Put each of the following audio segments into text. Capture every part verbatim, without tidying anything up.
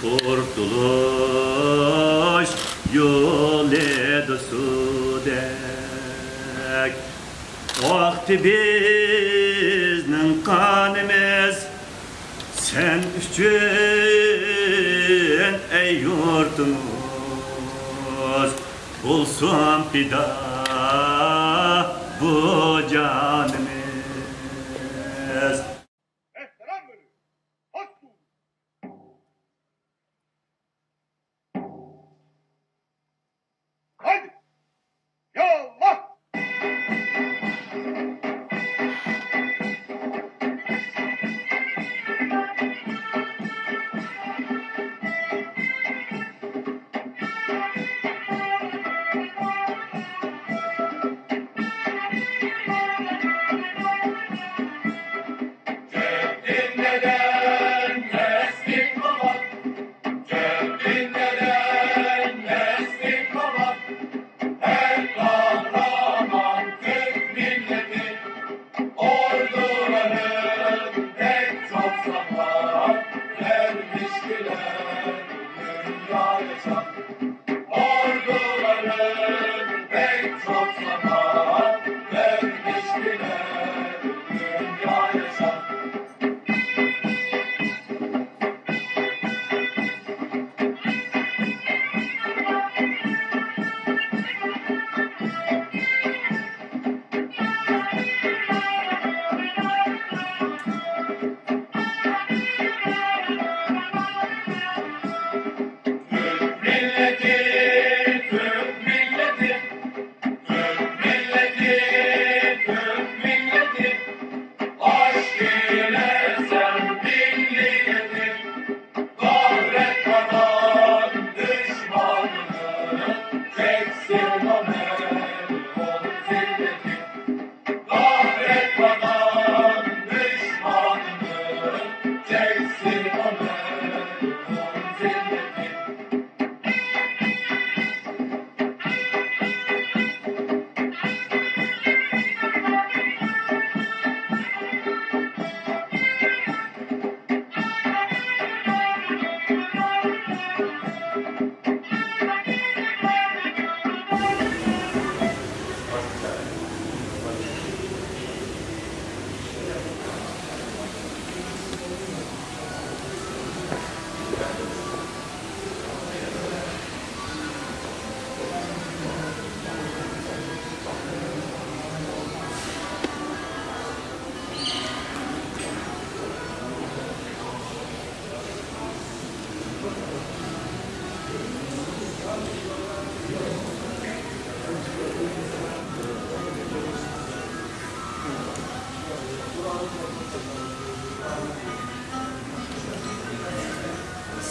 قۇرتۇلۇش يولىدا سۇدەك ئاقتى بىزنىڭ قانىمىز. سەن ئۈچۈن، ئەي يۇرتۇمۇز، بولسۇن پىدا بۇ جانىمىز. ھايدى! ياللا!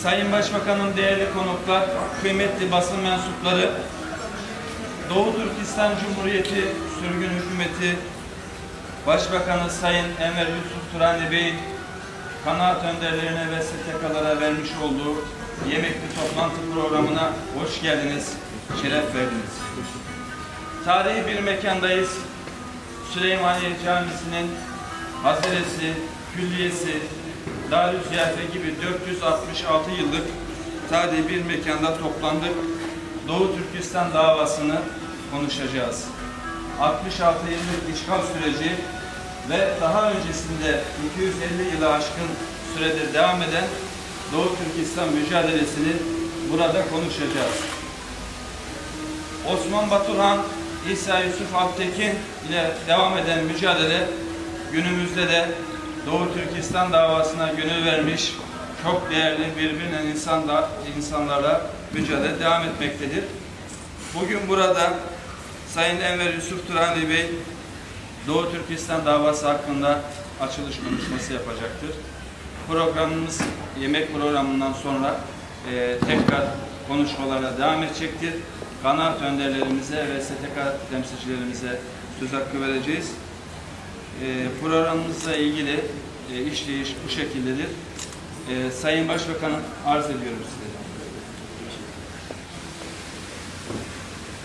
Sayın Başbakanım, değerli konuklar, kıymetli basın mensupları, Doğu Türkistan Cumhuriyeti sürgün hükümeti Başbakanı Sayın Enver Yusuf Turani Bey'in kanaat önderlerine ve S T K'lara vermiş olduğu yemekli toplantı programına hoş geldiniz, şeref verdiniz. Tarihi bir mekandayız. Süleymaniye Camisi'nin haziresi, külliyesi, Darü Ziyafe gibi dört yüz altmış altı yıllık tarihi bir mekanda toplandık. Doğu Türkistan davasını konuşacağız. altmış altı yıllık işgal süreci ve daha öncesinde iki yüz elli yılı aşkın süredir devam eden Doğu Türkistan mücadelesini burada konuşacağız. Osman Baturhan, İsa Yusuf Alptekin ile devam eden mücadele günümüzde de Doğu Türkistan davasına gönül vermiş çok değerli birbirinden insan da, insanlarla mücadele devam etmektedir. Bugün burada Sayın Enver Yusuf Turani Bey Doğu Türkistan davası hakkında açılış konuşması yapacaktır. Programımız yemek programından sonra e, tekrar konuşmalara devam edecektir. Kanaat önderlerimize ve S T K temsilcilerimize söz hakkı vereceğiz. E, programımızla ilgili e, işleyiş bu şekildedir. E, Sayın Başbakanım, arz ediyorum size.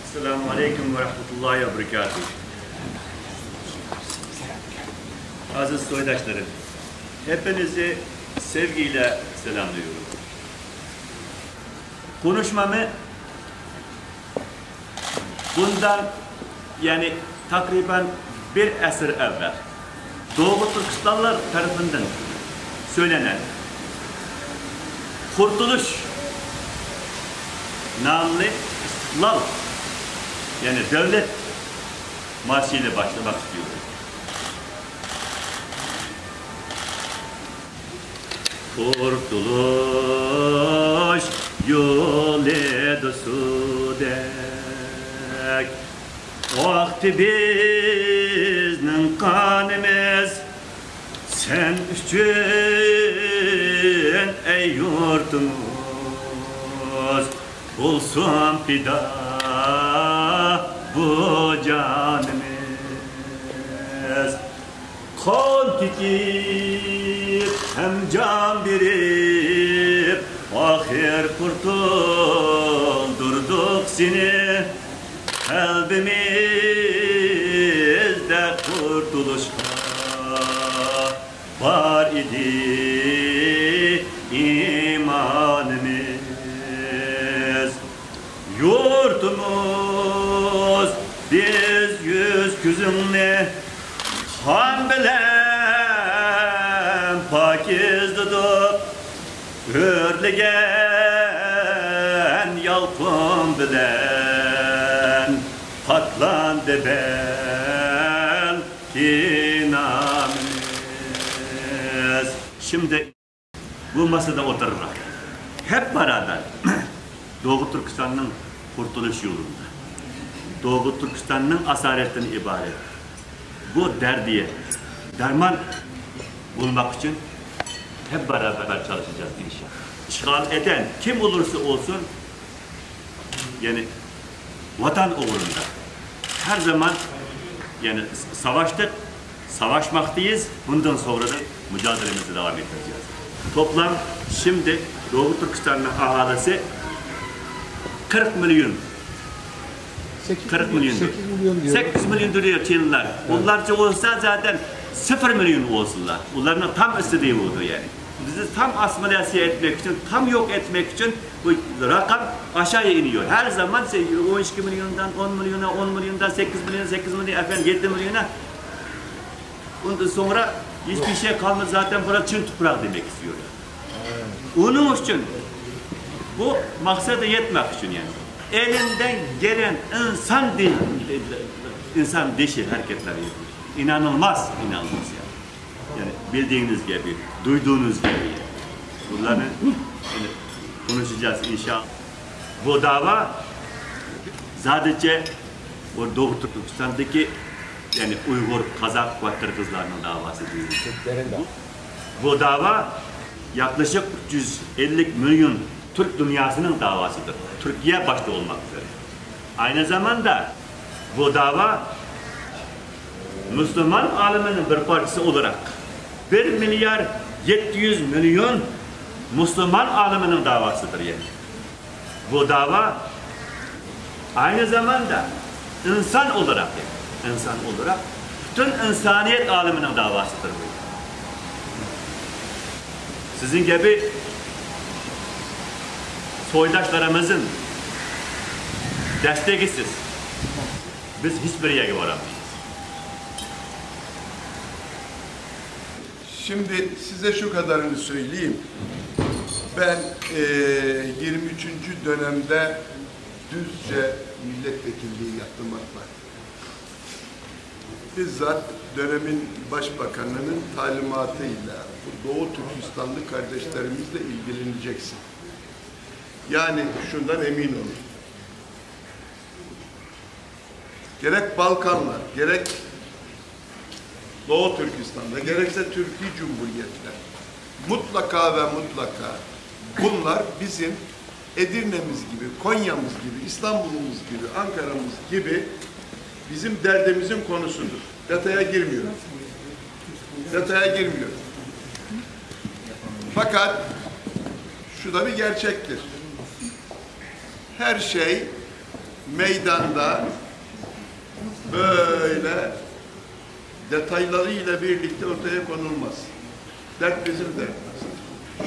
Esselamu Aleyküm ve Rahmetullahi ve Berekatuhu. Aziz soydaşlarım, hepinizi sevgiyle selamlıyorum. كونۇشمامنى بۇندان، يەنى تەقرىبەن بىر ئەسىر ئەۋۋەل دوغۇ تۈركىستانلار تەرىپىدىن سۆيلەنگەن قۇرتۇلۇش ناملىق ئىستىقلال، يەنى دۆلەت مارشىنى باشلىماق ئىستىيورۇم. قۇرتۇلۇش يولىدا سۇدەك ئاقتى بىزنىڭ قانىمىز. سەن ئۈچۈن، ئەي يۇرتۇمۇز، بولسۇن پىدا بۇ جانىمىز. قان تېتىپ ھەم جان بېرىپ، ئاخىر قۇرتۇلدۇردۇق سېنى. قەلبىمىزدە قۇرتۇلۇشقا بار ئىدى ئىمانىمىز. يۇرتۇمۇز، بىز يۈز كۆزۈڭنى قان بىلەن پاكىزلىدۇق. ئۆرلىگەن يالقۇن بىلەن پاكلاندى بەلكى نامىمىز. Şimdi bu masada otururlar. Hep beraber Doğu Türkistan'ın kurtuluş yolunda, Doğu Türkistan'ın asaletinden ibaret bu derdiye derman bulmak için hep beraber çalışacağız inşallah. İşgal eden kim olursa olsun, yani vatan uğrunda her zaman, yani savaştık, savaşmaktayız, bundan sonra da mücadelemizi devam edeceğiz. Toplam şimdi Doğu Türkistan'ın ahalisi kırk milyon. Sekiz milyon, kırk milyon. Sekiz milyon diyor. Sekiz milyon diyor Çinliler. Evet. Onlarca olsa zaten sıfır milyon olsunlar. Onların tam üstü değil oldu yani. Bizi tam asimilyasiya etmek için, tam yok etmek için bu rakam aşağıya iniyor. Her zaman se-, on iki milyondan on milyona, on milyondan sekiz milyona, sekiz milyon, efendim, yedi milyona. Ondan sonra hiçbir şey kalmadı zaten, burası Çin toprağı demek istiyor. Onun için bu maksada yetmek için yani elinden gelen insan di-, insan dışı hareketler yapıyor. İnanılmaz, inanılmaz yani. Yani bildiğiniz gibi, duyduğunuz gibi. Bunları yani konuşacağız inşallah. Bu dava sadece o Doğu Türkistan'daki yani Uygur, Kazak ve Kırgızların davası değil. Bu, bu dava yaklaşık üç yüz elli milyon Türk dünyasının davasıdır. Türkiye başta olmak üzere. Aynı zamanda bu dava Müslüman aleminin bir parçası olarak bir milyar yedi yüz milyon Müslüman aleminin davasıdır yani. Bu dava aynı zamanda insan olarak, yani insan olarak bütün insaniyet aleminin davasıdır bu. Sizin gibi soydaşlarımızın destegisiz biz hiçbir yere varamayız. Şimdi size şu kadarını söyleyeyim. Ben, e, yirmi üçüncü dönemde Düzce milletvekilliği yaptım AK Parti. Bizzat dönemin başbakanının talimatıyla bu Doğu Türkistanlı kardeşlerimizle ilgileneceksin. Yani şundan emin olun. Gerek Balkanlar, gerek Doğu Türkistan'da, gerekse Türkiye Cumhuriyetler mutlaka ve mutlaka bunlar bizim Edirne'miz gibi, Konya'mız gibi, İstanbul'umuz gibi, Ankara'mız gibi bizim derdimizin konusudur. Detaya girmiyorum. Detaya girmiyorum. Fakat şu da bir gerçektir. Her şey meydanda böyle detaylarıyla birlikte ortaya konulmaz. Dert bizim derdimiz.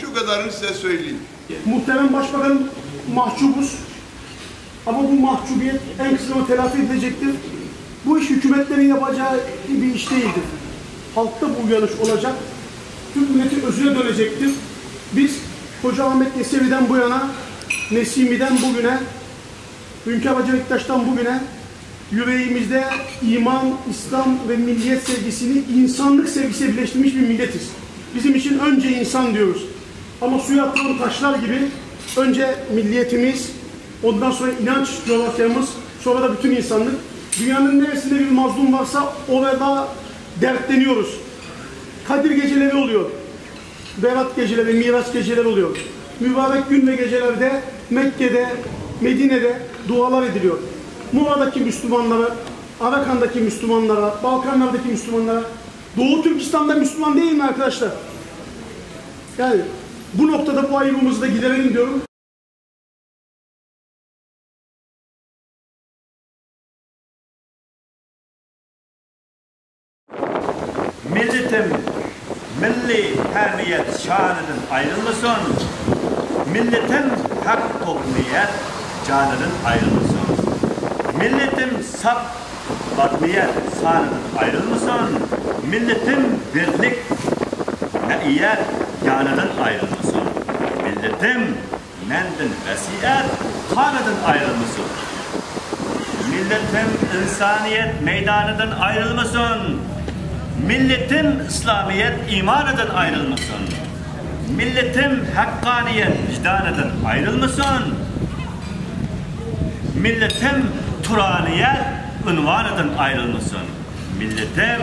Şu kadarını size söyleyeyim. Muhterem Başbakanım, Mahcubuz. Ama bu mahcubiyet en kısa zamanda telafi edilecektir. Bu iş hükümetlerin yapacağı bir iş değildir. Halkta bu uyanış olacak. Türk milleti özüne dönecektir. Biz Hoca Ahmet Yesevi'den bu yana, Nesimi'den bugüne, Hünkar Hacı Bektaş'tan bugüne yüreğimizde iman, İslam ve milliyet sevgisini insanlık sevgisiyle birleştirmiş bir milletiz. Bizim için önce insan diyoruz. Ama suya atılan taşlar gibi önce milliyetimiz, ondan sonra inanç coğrafyamız, sonra da bütün insanlık. Dünyanın neresinde bir mazlum varsa orada dertleniyoruz. Kadir geceleri oluyor. Berat geceleri, Miraç geceleri oluyor. Mübarek gün ve gecelerde Mekke'de, Medine'de dualar ediliyor. Muğla'daki Müslümanlara, Arakan'daki Müslümanlara, Balkanlardaki Müslümanlara, Doğu Türkistan'da Müslüman değil mi arkadaşlar? Yani bu noktada bu ayıbımızı da giderelim diyorum. مىللىتىم مىللىي ھەمىيەت شانىدىن ئايرىلمىسۇن، مىللىتىم ھەق توغرا نىيەت جانىدىن ئايرىلمىسۇن، مىللىتىم ساپ ئاق نىيەت سانىدىن ئايرىلمىسۇن، مىللىتىم بىرلىك مەئىيەت يانىدىن ئايرىلمىسۇن، مىللىتىم مەندىن ۋەسىيەت قانىدىن ئايرىلمىسۇن. مىللىتىم ئىنسانىيەت مەيدانىدىن ئايرىلمىسۇن. مىللىتىم ئىسلامىيەت ئىمانىدىن ئايرىلمىسۇن. مىللىتىم ھەققانىيەت ۋىجدانىدىن ئايرىلمىسۇن. مىللىتىم تۇرانىيەت ئۇنۋانىدىن ئايرىلمىسۇن. مىللىتىم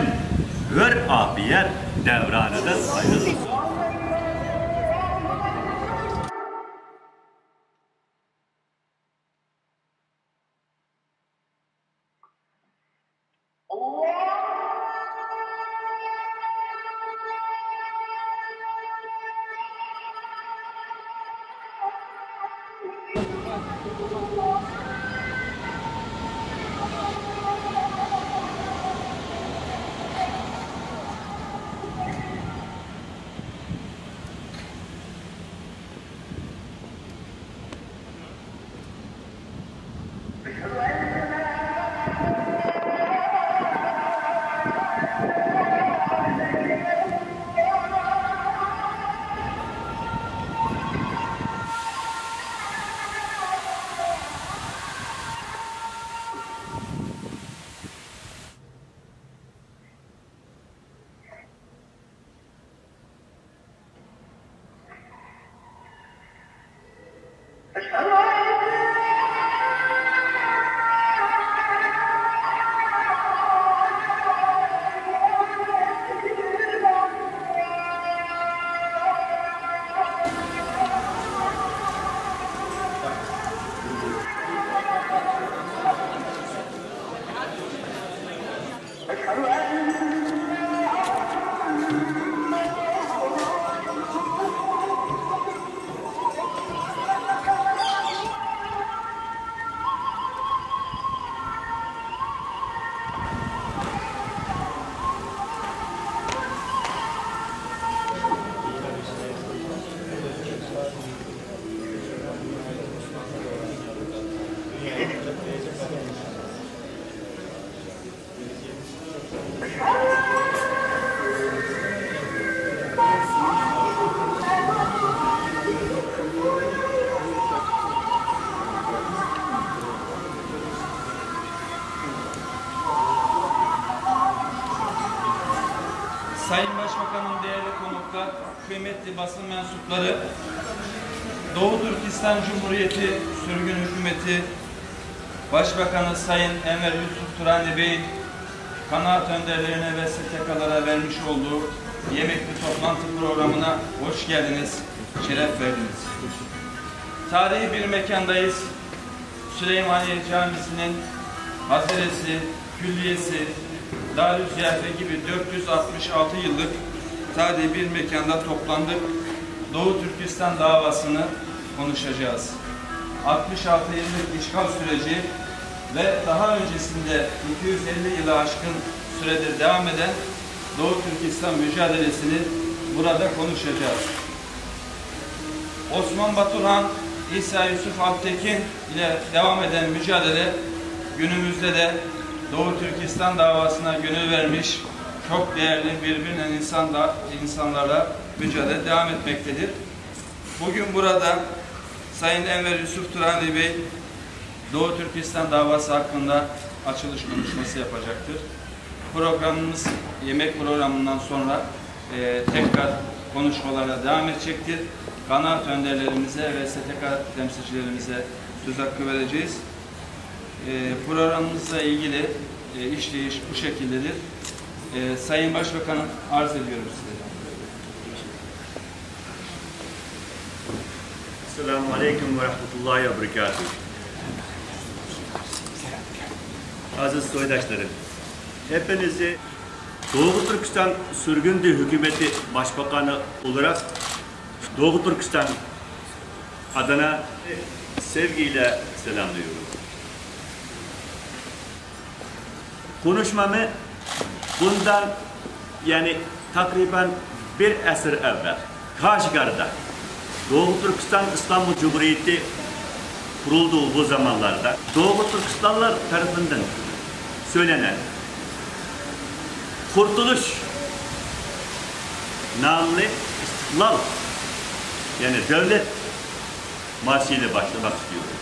ھۆر ئاپىيەت دەۋرانىدىن ئايرىلمىسۇن. Sayın Başbakanım, değerli konuklar, kıymetli basın mensupları, Doğu Türkistan Cumhuriyeti sürgün hükümeti Başbakanı Sayın Enver Yusuf Turani Bey'in kanaat önderlerine ve S T K'lara vermiş olduğu yemekli toplantı programına hoş geldiniz, şeref verdiniz. Tarihi bir mekandayız. Süleymaniye Camisi'nin haziresi, külliyesi, Darü Ziyafe gibi dört yüz altmış altı yıllık tarihi bir mekanda toplandık. Doğu Türkistan davasını konuşacağız. Altmış altı yıllık işgal süreci ve daha öncesinde iki yüz elli yılı aşkın süredir devam eden Doğu Türkistan mücadelesini burada konuşacağız. Osman Baturhan İsa Yusuf Alptekin ile devam eden mücadele günümüzde de Doğu Türkistan davasına gönül vermiş çok değerli birbirinden insan da, insanlarla mücadele devam etmektedir. Bugün burada Sayın Enver Yusuf Turanli Bey Doğu Türkistan davası hakkında açılış konuşması yapacaktır. Programımız yemek programından sonra e, tekrar konuşmalara devam edecektir. Kanaat önderlerimize ve S T K temsilcilerimize söz hakkı vereceğiz. E, programımızla ilgili e, işleyiş bu şekildedir. E, Sayın Başbakanım, arz ediyorum size. Esselamu Aleyküm ve Rahmetullahi ve Berekatuhu. Aziz soydaşlarım, hepinizi Doğu Türkistan Sürgündü Hükümeti Başbakanı olarak Doğu Türkistan adına sevgiyle selamlıyorum. Konuşmamı bundan, yani takriben bir asır evvel Kaşgar'da Doğu Türkistan İslam Cumhuriyeti kurulduğu bu zamanlarda Doğu Türkistanlar tarafından söylenen Kurtuluş namlı İstiklal, yani devlet marşıyla başlamak istiyorum.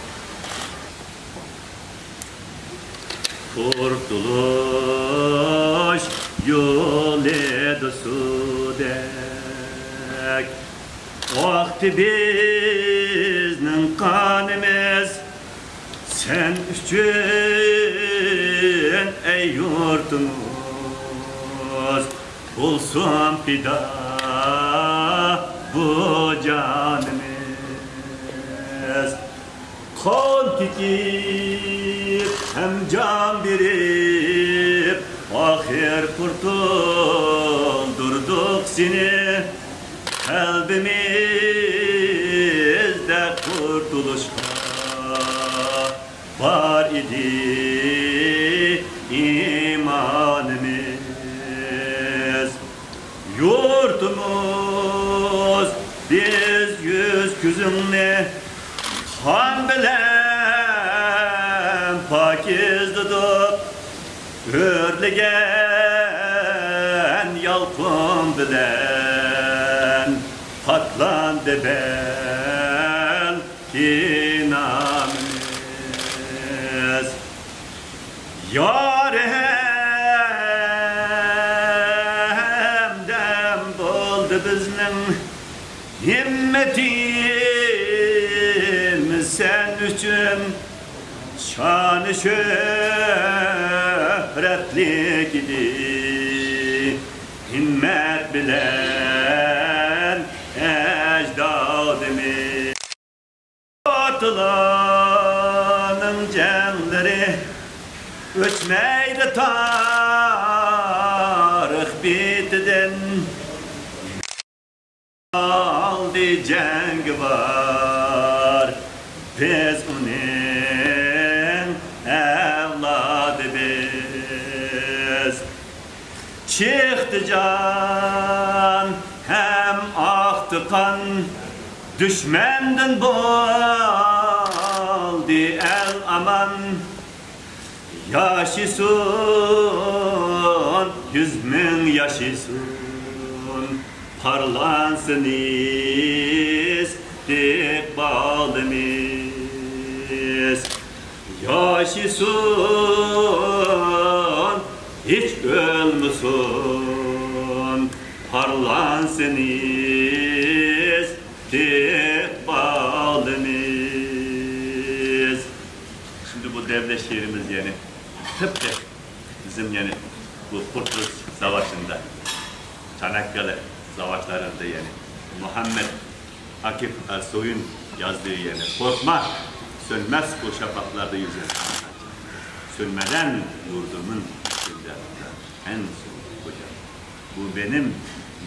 Qurtuluş yolu sudek aktı bizning qanımız. Sen uchun, ey yurtimiz, bo'lsin fido bu jonimiz. Qon to'kib ham jon berib, oxir qurtuldirdik seni. Qalbimizda qurtulishga bor edi iymonimiz. Yurtimiz, biz yuz ko'zingni qon bilan pokizladik. O'rlagan yolqin bilan patlandi belki nomimiz. Yor hamdam bo'ldi bizning himmatimiz sen uchun shon-u shuhratlik edi. Himmat bilan ajdodimiz. Otlarning janglari o'chmaydi tarix betidan. Oldi jangovar, biz uning avlodi biz. Chiqdi jon ham oqdi qon, dushmandan bo'ldi el omon. Yashasin, yuz ming yashasin, parlansin istiqbolimiz. Yashasin, hech o'lmasin, parlansin istiqbolimiz. Şimdi bu devlet şiirimiz yani tıpkı bizim yani bu Kurtuluş Savaşı'nda, Çanakkale Savaşları'nda yani Muhammed Akif Ersoy'un yazdığı yani korkma, sönmez bu şafaklarda yüzen. Sönmeden yurdumun gündeminde en son ocak. Bu benim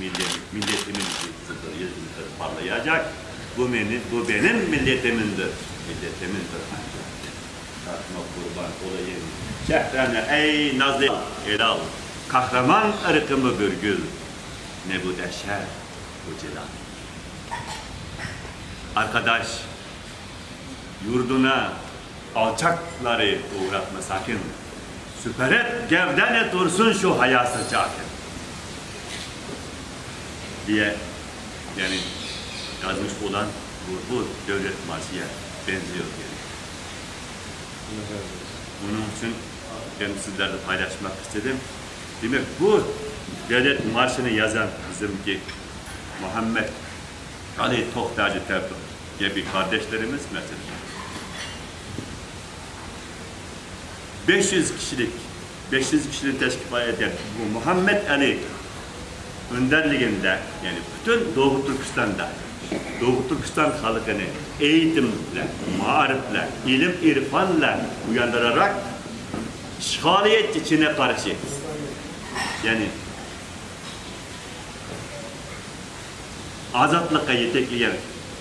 millet, milletimin yıldızıdır, yıldızıdır parlayacak. Bu beni, bu benim milletimindir, milletimindir ancak. Tartma kurban olayım şehrine ey nazlı elal. Kahraman ırkımı bir gül, ne bu dehşet, bu celal. Arkadaş, يۇرتۇنا ئالچاقلارنى ئويلاپمۇ ساكىن، سۈپۈرۈپ گەۋدىنى تۇرسۇن شۇ ھاياسى چاكىن. دېيە، يەنى يازمىش ئولان بۇ، بۇ دۆلەت مارشىغا بەنزىيور دېيەر. بۇنىڭ ئۈچۈن يەنە سىزلەردە پايلاشماق ئىستىدىم. دېمەك، بۇ دۆلەت مارشىنى يازغان بىزنىڭكى مۇھەممەد ئەلى توختاجى تەۋپىق كەبى قارداشلىرىمىز، مەسىلەن، بەش يۈز كىشىلىك، بەش يۈز كىشىدىن تەشكىل ئەتكەن بۇ مۇھەممەد ئەلى ئۆندەرلىكىدە، يەنى پۈتۈن دوغۇ تۈركىستاندا، دوغۇ تۈركىستان خەلقىنى ئېيتىم بىلەن، مائارىپ بىلەن، ئىلىم-ئىرفان بىلەن ئوياندۇرۇپ، ئىشغالىيەتچى چىنە قارشى، يەنى ئازادلىققا يېتەكلىگەن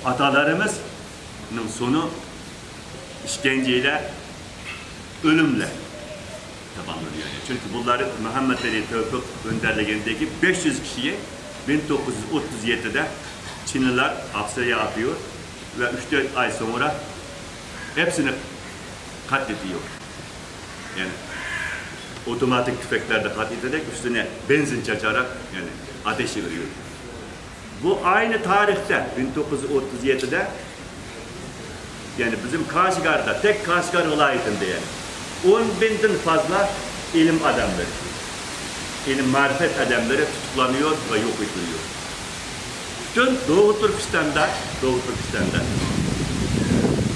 ئاتالىرىمىزنىڭ سۇنى ئىشكەنجىلەر، ئۆلۈملەر تاماملىنىدۇ. چۈنكى بۇلار مۇھەممەد ئەلى تەۋپىق ئۆندەرلىكىدىكى بەش يۈز كىشىنى مىڭ توققۇز يۈز ئوتتۇز يەتتىدە چىنلار ھەپسىگە ئاتىيور ۋە ئۈچ تۆت ئاي سوڭرا ھەپسىنى قەتلىدىيور. يەنى ئوتوماتىك تۈپەكلەردە قەتلىدەك ئۈستىنى بېنزىن چاچاراپ، يەنى ئاتەش يېغىرىيور. بۇ ئاينى تارىختا، مىڭ توققۇز يۈز ئوتتۇز يەتتىدە، يەنى بىزنىڭ كاشغاردا، تەك كاشغار ۋىلايىتىدە، يەنى ئون مىڭدىن فازلا ئىلىم ئادەملىرى، ئىلىم مەرىپەت ئادەملىرى تۇتۇقلانىيور ۋە يوق ئېتىلىيور. پۈتۈن دوغۇ تۈركىستاندا، دوغۇ تۈركىستاندا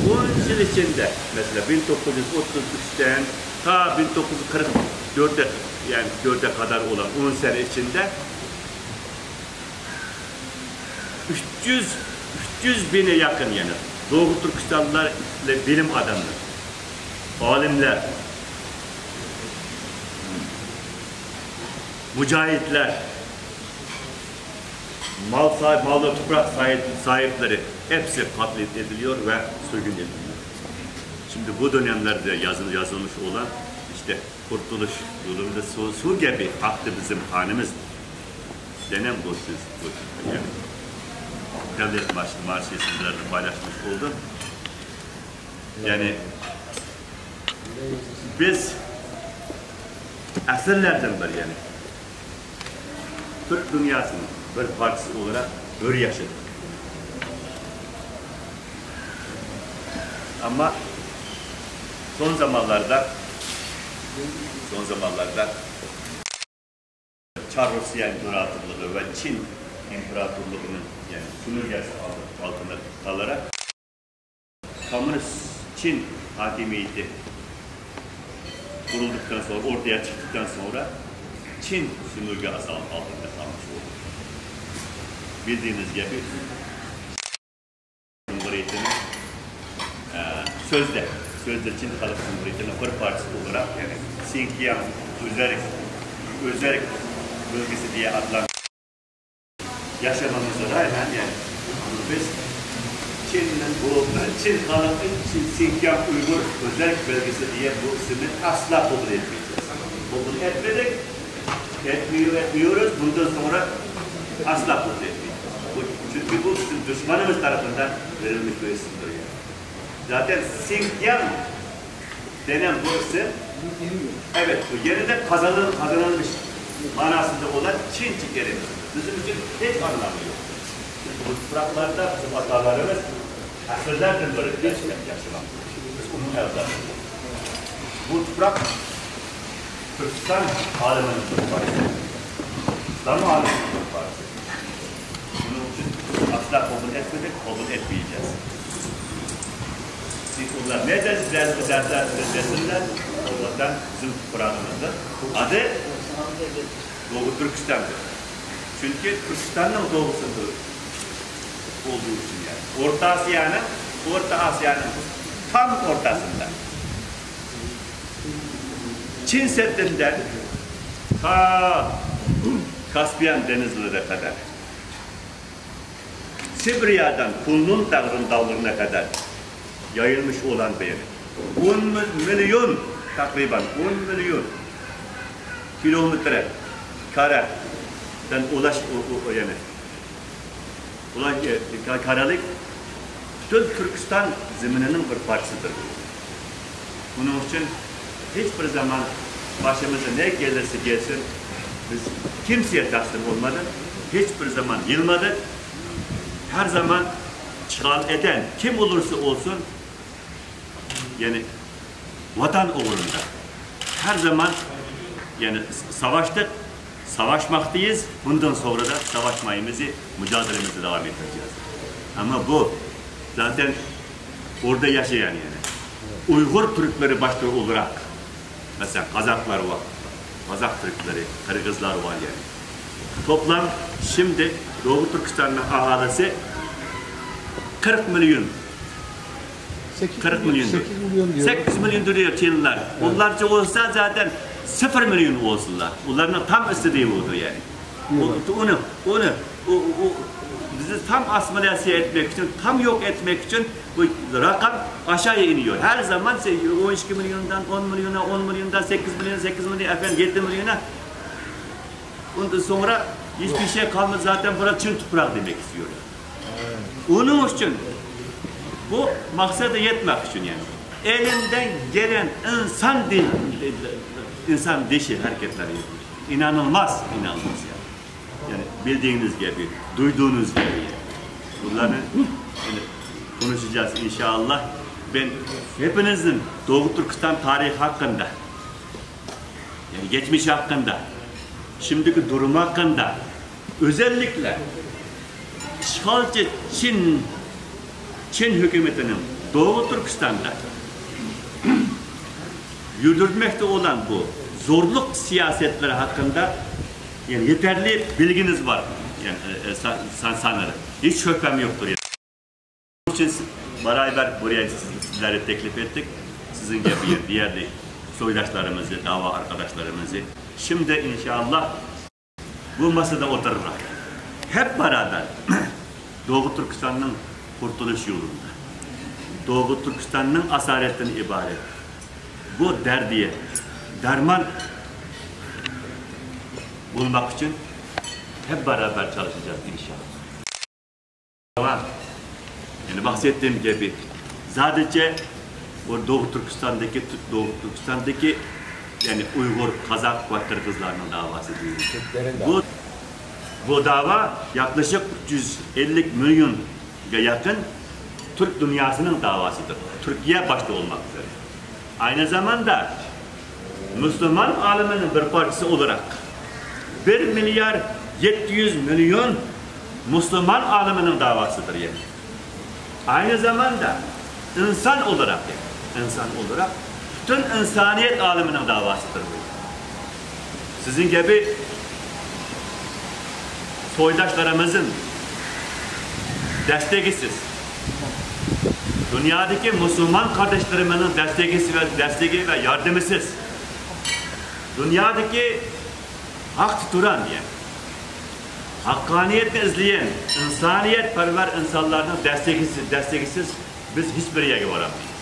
ئون يىل ئىچىندە، مەسىلەن، مىڭ توققۇز يۈز ئوتتۇز ئۈچتىن تا مىڭ توققۇز يۈز قىرىق تۆتكە، يەنى تۆتكە قەدەر بولغان ئون سەنە ئىچىندە ئۈچ يۈز، ئۈچ يۈز مىڭغا يېقىن، يەنى دوغۇ تۈركىستانلىلار، بىلىم ئادەملىرى، ئالىملار، مۇجاھىدلار، مال ساھىب، مال ۋە تۇپراق ساھىب، ساھىبلىرى ھەپسى قەتل ئېتىلىيور ۋە سۈرگۈن ئېتىلىيور. Şimdi bu dönemlerde yazıl-, yazılmış olan işte Kurtuluş yolunda su, su gibi aktı bizim kanımız denen bu söz, bu, yani, Devlet Marşı, Marşı sizlerle paylaşmış oldum. Yani, biz asırlardan beri, yani, Türk dünyasının bir parçası olarak bir yaşadık. Ama son zamanlarda, son zamanlarda Çar Rusiye İmparatorluğu ve Çin İmparatorluğu'nun, yani, sömürgesi altı-, altında kalarak Komünist Çin hakimiyeti kurulduktan sonra, ortaya çıktıktan sonra Çin sömürgesi altında kalmış oldu. Bildiğiniz gibi Cumhuriyeti'nin, e, sözde, sözde Çin Halk Cumhuriyeti'nin bir parçası olarak, yani, Sinkiang özel, özel bölgesi diye adlandırılıyor. Yaşamamıza rağmen, yani, biz Çin'in bu, Çin halkı, Çin Sinkiang Uygur özel bölgesi diye bu ismi asla kabul etmeyeceğiz. Kabul etmedik, etmiyor, etmiyoruz. Bundan sonra asla kabul etmeyeceğiz. Bu, çünkü bu bizim düşmanımız tarafından verilmiş bir isimdir, yani. Zaten Sinkiang denen bu isim, evet, bu yeniden kazanıl-, kazanılmış manasında olan Çince kelimesi. Bizim için hiç anlamı yok. Çünkü bu topraklarda bizim atalarımız asırlardan beri yaşayan, yaşamakta. Biz onun evladı. Bu toprak Türkistan aleminin bir parçası. İslam aleminin bir parçası. Bunun için asla kabul etmedik, kabul etmeyeceğiz. Siz onlar ne de derse derse desinler, o vatan bizim toprağımızdır. Adı Doğu Türkistan'dır. Çünkü Türkistan'ın doğusunda olduğu için yani. Orta Asya'nın, Orta Asya'nın tam ortasında. Çin Seddi'nden ta Kaspiyan Denizleri'ne kadar, Sibirya'dan Kunlun Dağı'nın dağlarına kadar yayılmış olan bir on milyon, takriben on milyon kilometre kareden ulaş, o, o, o yani. Ulan, e, ka-, karelik پۈتۈن تۈركىستان زېمىنىنىڭ بىر پارچىسىدۇر. بۇنىڭ ئۈچۈن ھېچ بىر زامان باشىمىزغا نە كېلىرسە كەلسۇن، بىز كىمسىگە تەسلىم بولمىدۇق، ھېچ بىر زامان يىلمىدۇق. ھەر زامان ئىشغال ئېتەن كىم بولۇرسا بولسۇن، يەنى ۋاتان ئوغرىندا ھەر زامان، يەنى ساۋاشتۇق، ساۋاشماقتىيىز، بۇندىن سوڭرا دا ساۋاشمايمىز، مۇجادىلىمىزنى داۋام ئېتتۈرىمىز. ئەمما بۇ زاتەن ئوردا ياشىغان، يەنى ئۇيغۇر تۈركلىرى باشتا ئولتۇراق، مەسىلەن، قازاقلار بار، قازاق تۈركلىرى، قىرغىزلار بار، يەنى توپلام شىمدى دوغۇ تۈركىستاننىڭ ئاھالىسى قىرىق مىليون. قىرىق مىليون دېيىلدى. سەككىز مىليون دېيىلدى. سەككىز مىليون دېيىلدى چىنلار. ئۇلارچە بولسا زاتەن سىفىر مىليون بولسۇنلار. ئۇلارنىڭ تام ئۈستىدە بولىدۇ، يەنى. ئۇنى، ئۇنى، ئۇ، ئۇ، بىزنى تام ئاسسىمىلياتسىيە ئەتمەك ئۈچۈن، تام يوق ئەتمەك ئۈچۈن بۇ رەقەم ئاشايا ئىنىيور. ھەر زامان ئون ئىككى مىليوندىن ئون مىليونا، ئون مىليوندىن سەككىز مىليون، سەككىز مىليون، ئەپەندى، يەتتە مىليونا. ئۇندىن سوڭرا ھېچبىر شەي قالمىدى، زاتەن بۇرا چىن تۇپراق دېمەك ئىستىيور. ئۇنىڭ ئۈچۈن بۇ مەقسەتكە يەتمەك ئۈچۈن، يەنى ئېلىمدىن گېلەن ئىنسان دېيىش، ئىنسان دېيىش ھەرىكەتلىرى ئىنانىلماس، ئىنانىلماس، يەنى. يەنى بىلدىيىڭىز گەپى، دۇيدۇيىڭىز گەپى. بۇلارنى يەنى كونۇشىجاز ئىنشائاللا. بەن ھېپىنىزدىن دوغۇ تۈركىستان تارىخى ھەققىندە، يەنى گەچمىش ھەققىندە، شىمدىكى دۇرۇم ھەققىندە، ئۆزەللىكلە ئىشغالچى چىن، چىن ھۆكۈمىتىنىڭ دوغۇ تۈركىستاندا يۈرگۈزمەكتە بولغان بۇ زورلۇق سىياسەتلىرى ھەققىندە، يەنى يېتەرلىك بىلگىنىز بار، يەنى، ئە، ئە، سا-، سا-، سانىرى. ھېچ شۈبھەم يوقتۇر، يەنى. شۇنىڭ ئۈچۈن بارايبەر بۇرياينى سىز-، سىزلەرگە تەكلىپ ئەتتۇق. سىزنىڭ گەپى دېيەرلىك سويداشلىرىمىزنى، داۋا ئارقىداشلىرىمىزنى. شىمدە ئىنشائاللا بۇ مەسىلىدە ئولتۇرۇلغان. ھەپ بارابەر دوغۇ تۈركىستاننىڭ قۇرتۇلۇش يولىدا، دوغۇ تۈركىستاننىڭ ئاسارەتتىن ئىبارەت بۇ دەردىگە دەرمان بولماق ئۈچۈن ھەپ بارابەر چالىشىجاق ئىنشائاللا. يەنى مەقسەتتىن گەپى زادىچە بۇ دوغۇ تۈركىستاندىكى، دوغۇ تۈركىستاندىكى، يەنى ئۇيغۇر، قازاق ۋە قىرغىزلارنىڭ داۋاسى دېيىلدى. بۇ، بۇ داۋا ياقلىشىق ئۈچ يۈز ئەللىك مىليونغا يېقىن تۈرك دۇنياسىنىڭ داۋاسىدۇر. تۈركىيە باشتا بولماق ئۈزرە. ئاينى زاماندا مۇسۇلمان ئالىمىنىڭ بىر پارچىسى ئولىراق، بىر مىليارد يەتتە يۈز مىليون مۇسۇلمان ئالىمىنىڭ داۋاسىدۇر، يەنى. ئاينى زاماندا ئىنسان ئولىراق، يەنى ئىنسان ئولىراق پۈتۈن ئىنسانىيەت ئالىمىنىڭ داۋاسىدۇر بۇ. سىزنىڭ كەبى سويداشلىرىمىزنىڭ دەستىگىسىز، دۇنيادىكى مۇسۇلمان قارداشلىرىمىزنىڭ دەستىگىسى ۋە، دەستىگى ۋە ياردىمىسىز، دۇنيادىكى ھەقتە تۇران، يەنى ھەققانىيەتنى ئىزلىگەن ئىنسانىيەتپەرۋەر ئىنسانلارنىڭ دەستىگىسى، دەستىگىسىز بىز ھېچ بىر يەرگە بارالمايمىز.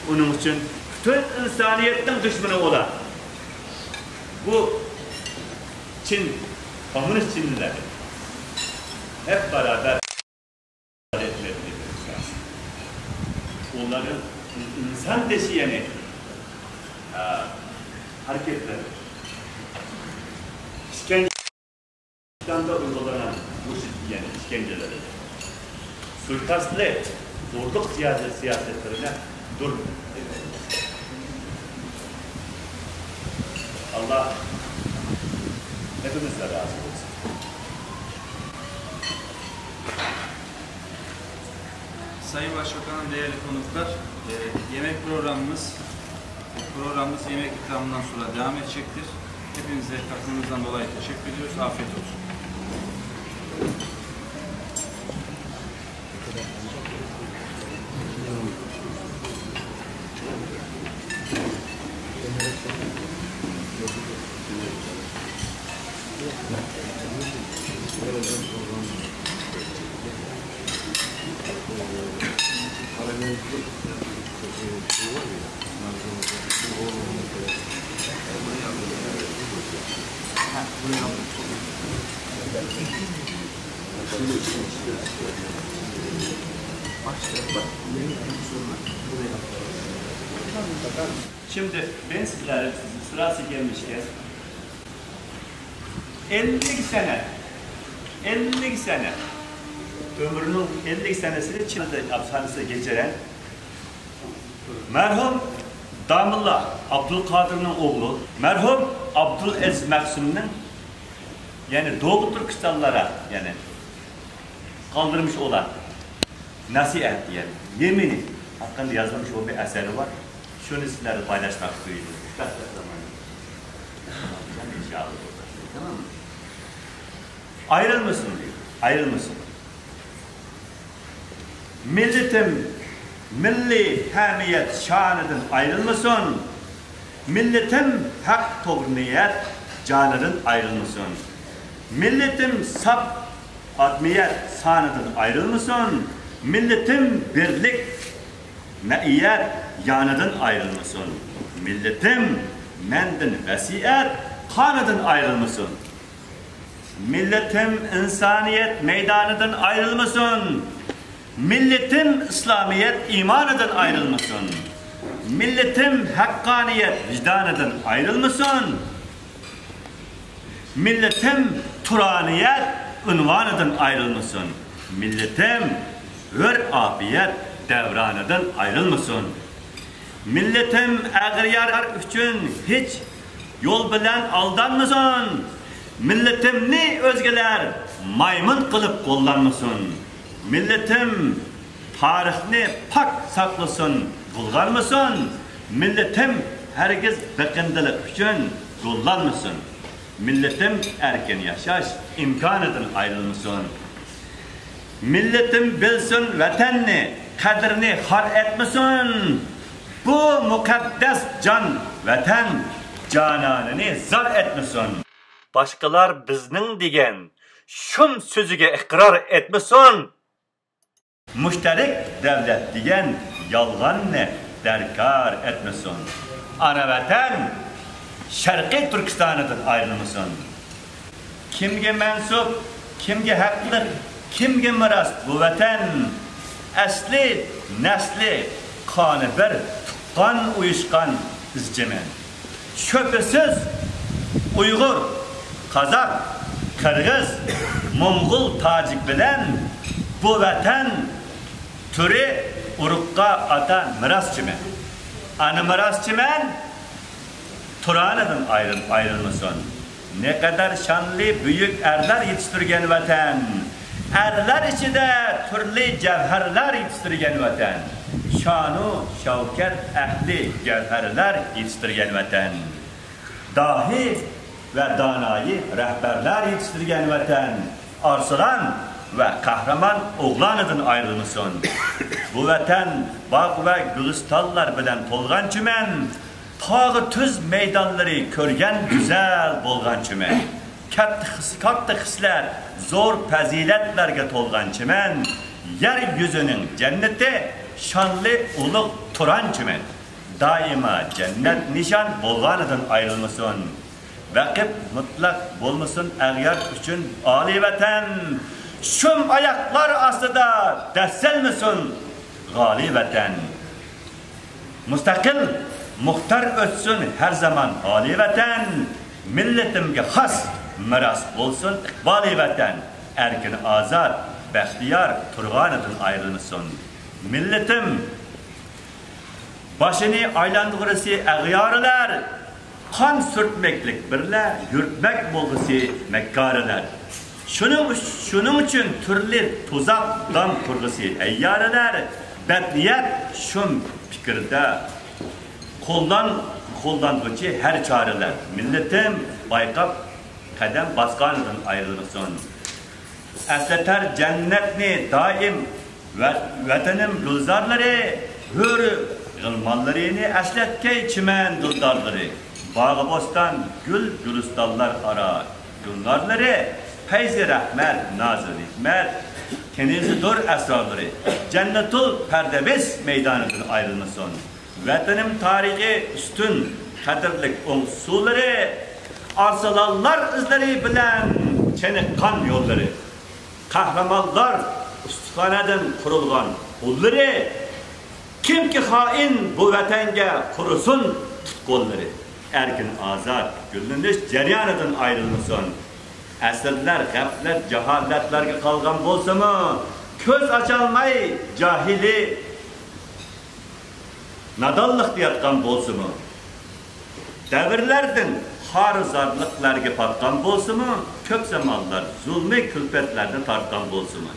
ئۇنىڭ ئۈچۈن پۈتۈن ئىنسانىيەتنىڭ دۈشمىنى ئۇلار. بۇ چىن، كوممۇنىست چىنلىلەر ھەپ بارابەر. ئۇلارنىڭ ئىنسان دېيىشى، يەنى، ئە، ھەرىكەتلىرى، ئىشكەنجە ئىسلامدا ئۇيغۇرلارنىڭ مۇشۇ دېگەن ئىشكەنجىلىرى، سۇيىقەستلىرى، زورلۇق سىياسەت، سىياسەتلىرىنى دۇر. ئاللا ھەممىمىزدىن رازى بولسۇن. Sayın Başbakanım, değerli konuklar, e, yemek programımız, programımız yemek ikramından sonra devam edecektir. Hepinize katılımınızdan dolayı teşekkür ediyoruz. Afiyet olsun. Şimdi ben sizlere sırası gelmişken ellik sene, ellik sene, ömrünün ellik senesini Çin'de hapishanesi geçiren merhum Damla Abdülkadir'in oğlu, merhum Abdülaziz Mahsum'un, yani Doğu Türkistanlara, yani kaldırmış olan nasihat diye yemini hakkında yazılmış o bir eseri var. Şunu sizlerle paylaşmak istiyorum. İnşallah. Tamam mı? Ayrılmasın diyor. Ayrılmasın. Milletim milli hamiyet şanıdan ayrılmasın. Milletim hak doğru niyet canıdan ayrılmasın. Milletim sap admiyet sanıdan ayrılmasın. Milletim birlik meiyet yanıdan ayrılmasın. Milletim menden vasiyet kanıdan ayrılmasın. Milletim insaniyet meydanıdan ayrılmasın. Milletim İslamiyet imanıdan ayrılmasın. Milletim hakkaniyet vicdanıdan ayrılmasın. Milletim Turaniyet unvanıdan ayrılmasın. Milletim hür afiyet devranıdan ayrılmasın. Milletim ağrıyar için hiç yol bilen aldanmasın. Milletimni özgeler maymun kılıp kullanmasın. Milletim tarihni pak saklasın, bulganmasın. Milletim hergiz bekindilik için yollanmasın. Milletim erkin yaşaş imkanıdan ayrılmasın. Milletim bilsin vatanni, qadrini har etmesin. Bu muqaddas can vatan cananını zar etmesin. Başqalar bizning degan shum so'ziga iqror etmasin. Mushtarak davlat degan yolg'onni darkor etmasin. Ana vatan Sharqiy Turkistonidan ayrilmasin. Kimga mansub, kimga haqliq, kimga miros bu vatan? Asli, nasli, qoni bir, tuqqan, uyushqan izchiman. Shubhasiz, uyg'ur, qozoq, qirg'iz, mo'ng'ul, tojik bilan bu vatan turi urug'ga ota miroschiman. Ana miroschiman, Turanidan ayrilib ayrilmasin. Ne qadar shonli buyuk erlar yetishtirgan vatan, erlar ichida turli javharlar yetishtirgan vatan, shonu shavkat ahli gavharlar yetishtirgan vatan, dohiy va donoyi rahbarlar yetishtirgan vatan, Arslan va qahramon o'g'lonidan ayrilmasin. Bu vatan bog' va gulistonlar bilan to'lg'anchiman. Tog'u tuz maydonlari ko'rgan go'zal bo'lg'anchiman. Katta his, katta hislar, zo'r fazilatlarga to'lg'anchiman. Yer yuzining jannati, shonli ulug' Turanchiman. Doimo jannat nishon bo'lganidan ayrilmasin. Raqib mutlaq bo'lmasin ag'yar uchun oliy vatan. Shum oyoqlar ostida dassalmasin g'oliy vatan. Mustaqil, muxtor o'tsin har zamon oliy vatan. Millatimga xos miros bo'lsin iqboliy vatan. Erkin, ozod, baxtiyor turg'anidan ayrilmasin. Millatim boshini aylantirg'isi ag'yorilar, qon surtmaklik birla yurtmak bo'lg'isi makkorilar. Shuning, shuning uchun turli tuzoq dom qurg'isi ayyorilar, badniyat shum fikrda qo'llan-, qo'llanguchi har choralar. Millatim bayqab qadam bosganidan ayrilmasin. Eslatar jannatni doim va-, vatanim gulzorlari, hur g'ilmonlarini eslatgay chiman dildorlari. Bog'u bo'ston, gul gulistonlar aro gulzorlari, fayzi rahmat, nozi ne'mat, kanizidur asrorlari, jannatul pardavis maydonidan ayrilmasin. Vatanim tarixi ustun, qadrlik o'ng suvlari, arsalonlar izlari bilan chiniqqan yo'llari. قەھرىمانلار ئۇستىخانىدىن قۇرۇلغان قوللىرى، كىمكى خائىن بۇ ۋەتەنگە قۇرۇسۇن پۇت-قوللىرى. ئەركىن ئازاد گۈللىنىش جەريانىدىن ئايرىلمىسۇن. ئەسىرلەر غەپلەت، جاھالەتلەرگە قالغان بولسىمۇ، كۆز ئاچالماي جاھىلى نادانلىقتا ياتقان بولسىمۇ، دەۋرلەردىن خار-زارلىقلارغا پاتقان بولسىمۇ، كۆپ زامانلار زۇلمى كۈلپەتلەرنى تارتقان بولسىمۇ،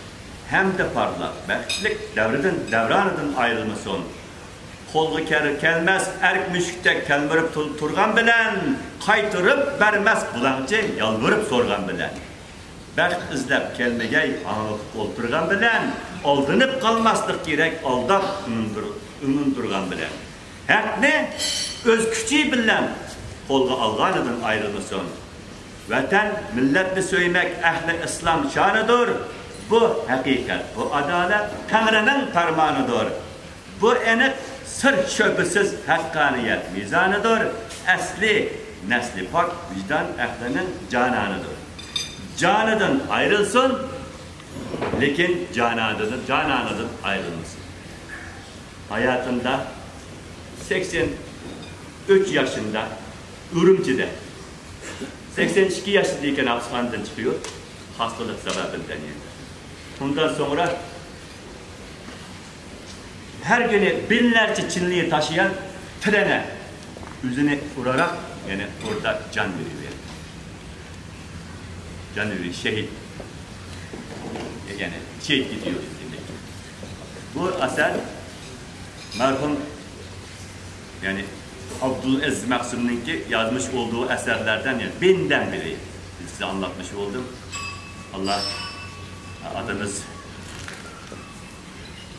ھەمدە پارلاق، بەختلىك دەۋرىدىن، دەۋرانىدىن ئايرىلمىسۇن. قولغا كەل-، كەلمەس ئەرك مۈشۈكتەك تەلمۈرۈپ تۇر-، تۇرغان بىلەن، قايتۇرۇپ بەرمەس بۇلاڭچى يالۋۇرۇپ سورىغان بىلەن. بەخت ئىزدەپ كەلمىگەي ھاڭلىقىپ ئولتۇرغان بىلەن، ئالدىنىپ قالماسلىق كېرەك ئالداپ ئۈمۈندۈر-، ئۈمۈندۈرغان بىلەن. ھەقنى ئۆز كۈچى بىلەن قولغا ئالغانىدىن ئايرىلمىسۇن. ۋەتەن، مىللەتنى سۆيمەك ئەھلى ئىسلام شانىدۇر. بۇ ھەقىقەت، بۇ ئادالەت تەڭرىنىڭ پەرمانىدۇر. بۇ ئېنىق سىر شۈبھىسىز ھەققانىيەت مىزانىدۇر. ئەسلى نەسلى پاك ۋىجدان ئەھلىنىڭ جانانىدۇر. جانىدىن ئايرىلسۇن، لېكىن جانانىدىن، جانانىدىن ئايرىلمىسۇن. ھاياتىمدا سەكسەن ئۈچ ياشىمدا ئۈرۈمچىدە، سەكسەن ئىككى ياشىدا ئىكەن ھاپسىخانىدىن چىقىۋېلىپ، خاستىلىق سەۋەبىدىن يەنە. ئۇندىن سوڭرا ھەر كۈنى بىنلەرچە چىنىنى تاشىيان ترېنېر ئۆزىنى ئۇرۇپ، يەنى ئوردا جان بېرىۋەردى. جان بېرىپ شېھىت. يەنى شېھىت كېتىۋەردى دېمەك. بۇ ئەسەر مەرھۇم، يەنى ئابدۇلئەزىز مەخسۇمنىڭكى يازمىش ئولدۇغۇ ئەسەرلەردىن، يەنى بىندەن بىرى. سىزگە ئاڭلاتمىش بولدۇم. ئاللا ئاتىمىز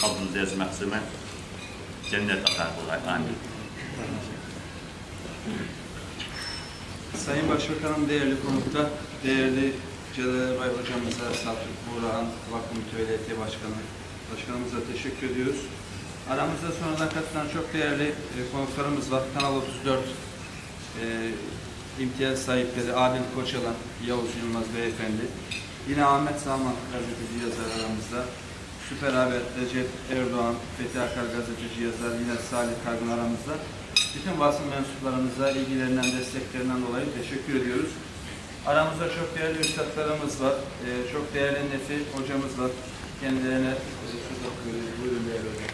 ئابدۇلئەزىز مەخسۇمغا جەننەت ئاتا قىلغاي. ئامىن. Sayın Başbakanım, değerli konuklar, değerli Celal Erbay hocamıza, Selçuk Buğrahan Vakfı Mütevelli Heyeti Başkanı, Başkanımıza teşekkür ediyoruz. Aramızda sonradan katılan çok değerli e, konuklarımız var. Kanal otuz dört e, imtiyaz sahipleri Adil Koçalan, Yavuz Yılmaz Beyefendi, yine Ahmet Zaman gazeteci yazar aramızda, Süper Haber Recep Erdoğan, Fethi Akar gazeteci yazar, yine Salih Kargın aramızda. Bütün basın mensuplarımıza ilgilerinden, desteklerinden dolayı teşekkür ediyoruz. Aramızda çok değerli üstadlarımız var, e, çok değerli Nefi hocamız var. Kendilerine e, söz hakkı veriyorum. Buyurun değerli hocam.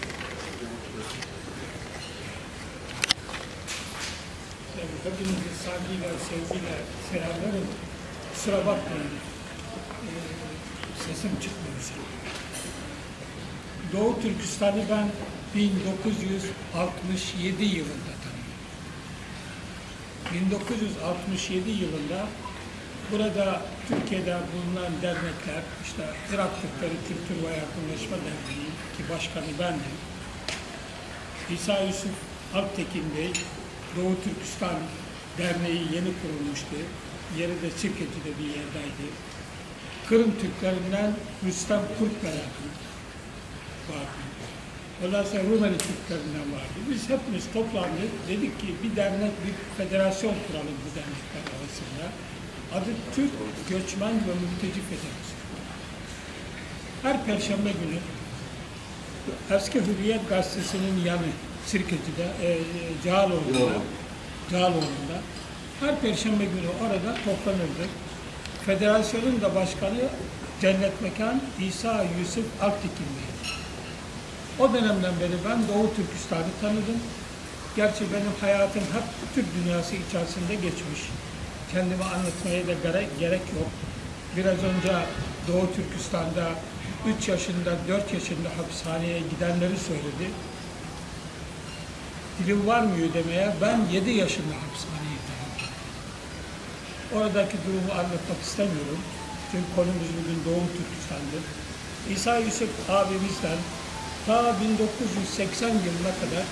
Hepinizi saygıyla, sevgiyle selamlarım. Kusura bakmayın, e, sesim çıkmıyor sanırım. Doğu Türkistan'ı ben bin dokuz yüz altmış yedi yılında tanıdım. bin dokuz yüz altmış yedi yılında burada Türkiye'de bulunan dernekler, işte Irak Türkleri Kültür ve Yakınlaşma Derneği ki başkanı bendim, İsa Yusuf Alptekin Bey, Doğu Türkistan Derneği yeni kurulmuştu. Yeri de Sirkeci'de bir yerdeydi. Kırım Türklerinden Rüstem Kurtbey vardı. Ondan sonra Rumeli Türklerinden vardı. Biz hepimiz toplandık. Dedik ki bir dernek, bir federasyon kuralım bu dernekler arasında. Adı Türk Göçmen ve Mülteci Federasyonu. Her perşembe günü Eski Hürriyet Gazetesi'nin yanı Sirkeci'de, e, e, Cağaloğlu'nda, Cağaloğlu'nda her perşembe günü orada toplanırdık. Federasyonun da başkanı cennet mekan İsa Yusuf Alptekin Bey. O dönemden beri ben Doğu Türkistan'ı tanıdım. Gerçi benim hayatım hep Türk dünyası içerisinde geçmiş. Kendimi anlatmaya da gere- gerek yok. Biraz önce Doğu Türkistan'da üç yaşında, dört yaşında hapishaneye gidenleri söyledi. Dilim varmıyor demeye, ben yedi yaşında hapishaneye girdim. Oradaki durumu anlatmak istemiyorum. Çünkü konumuz bugün Doğu Türkistan'dır. İsa Yusuf abimizden ta bin dokuz yüz seksen yılına kadar,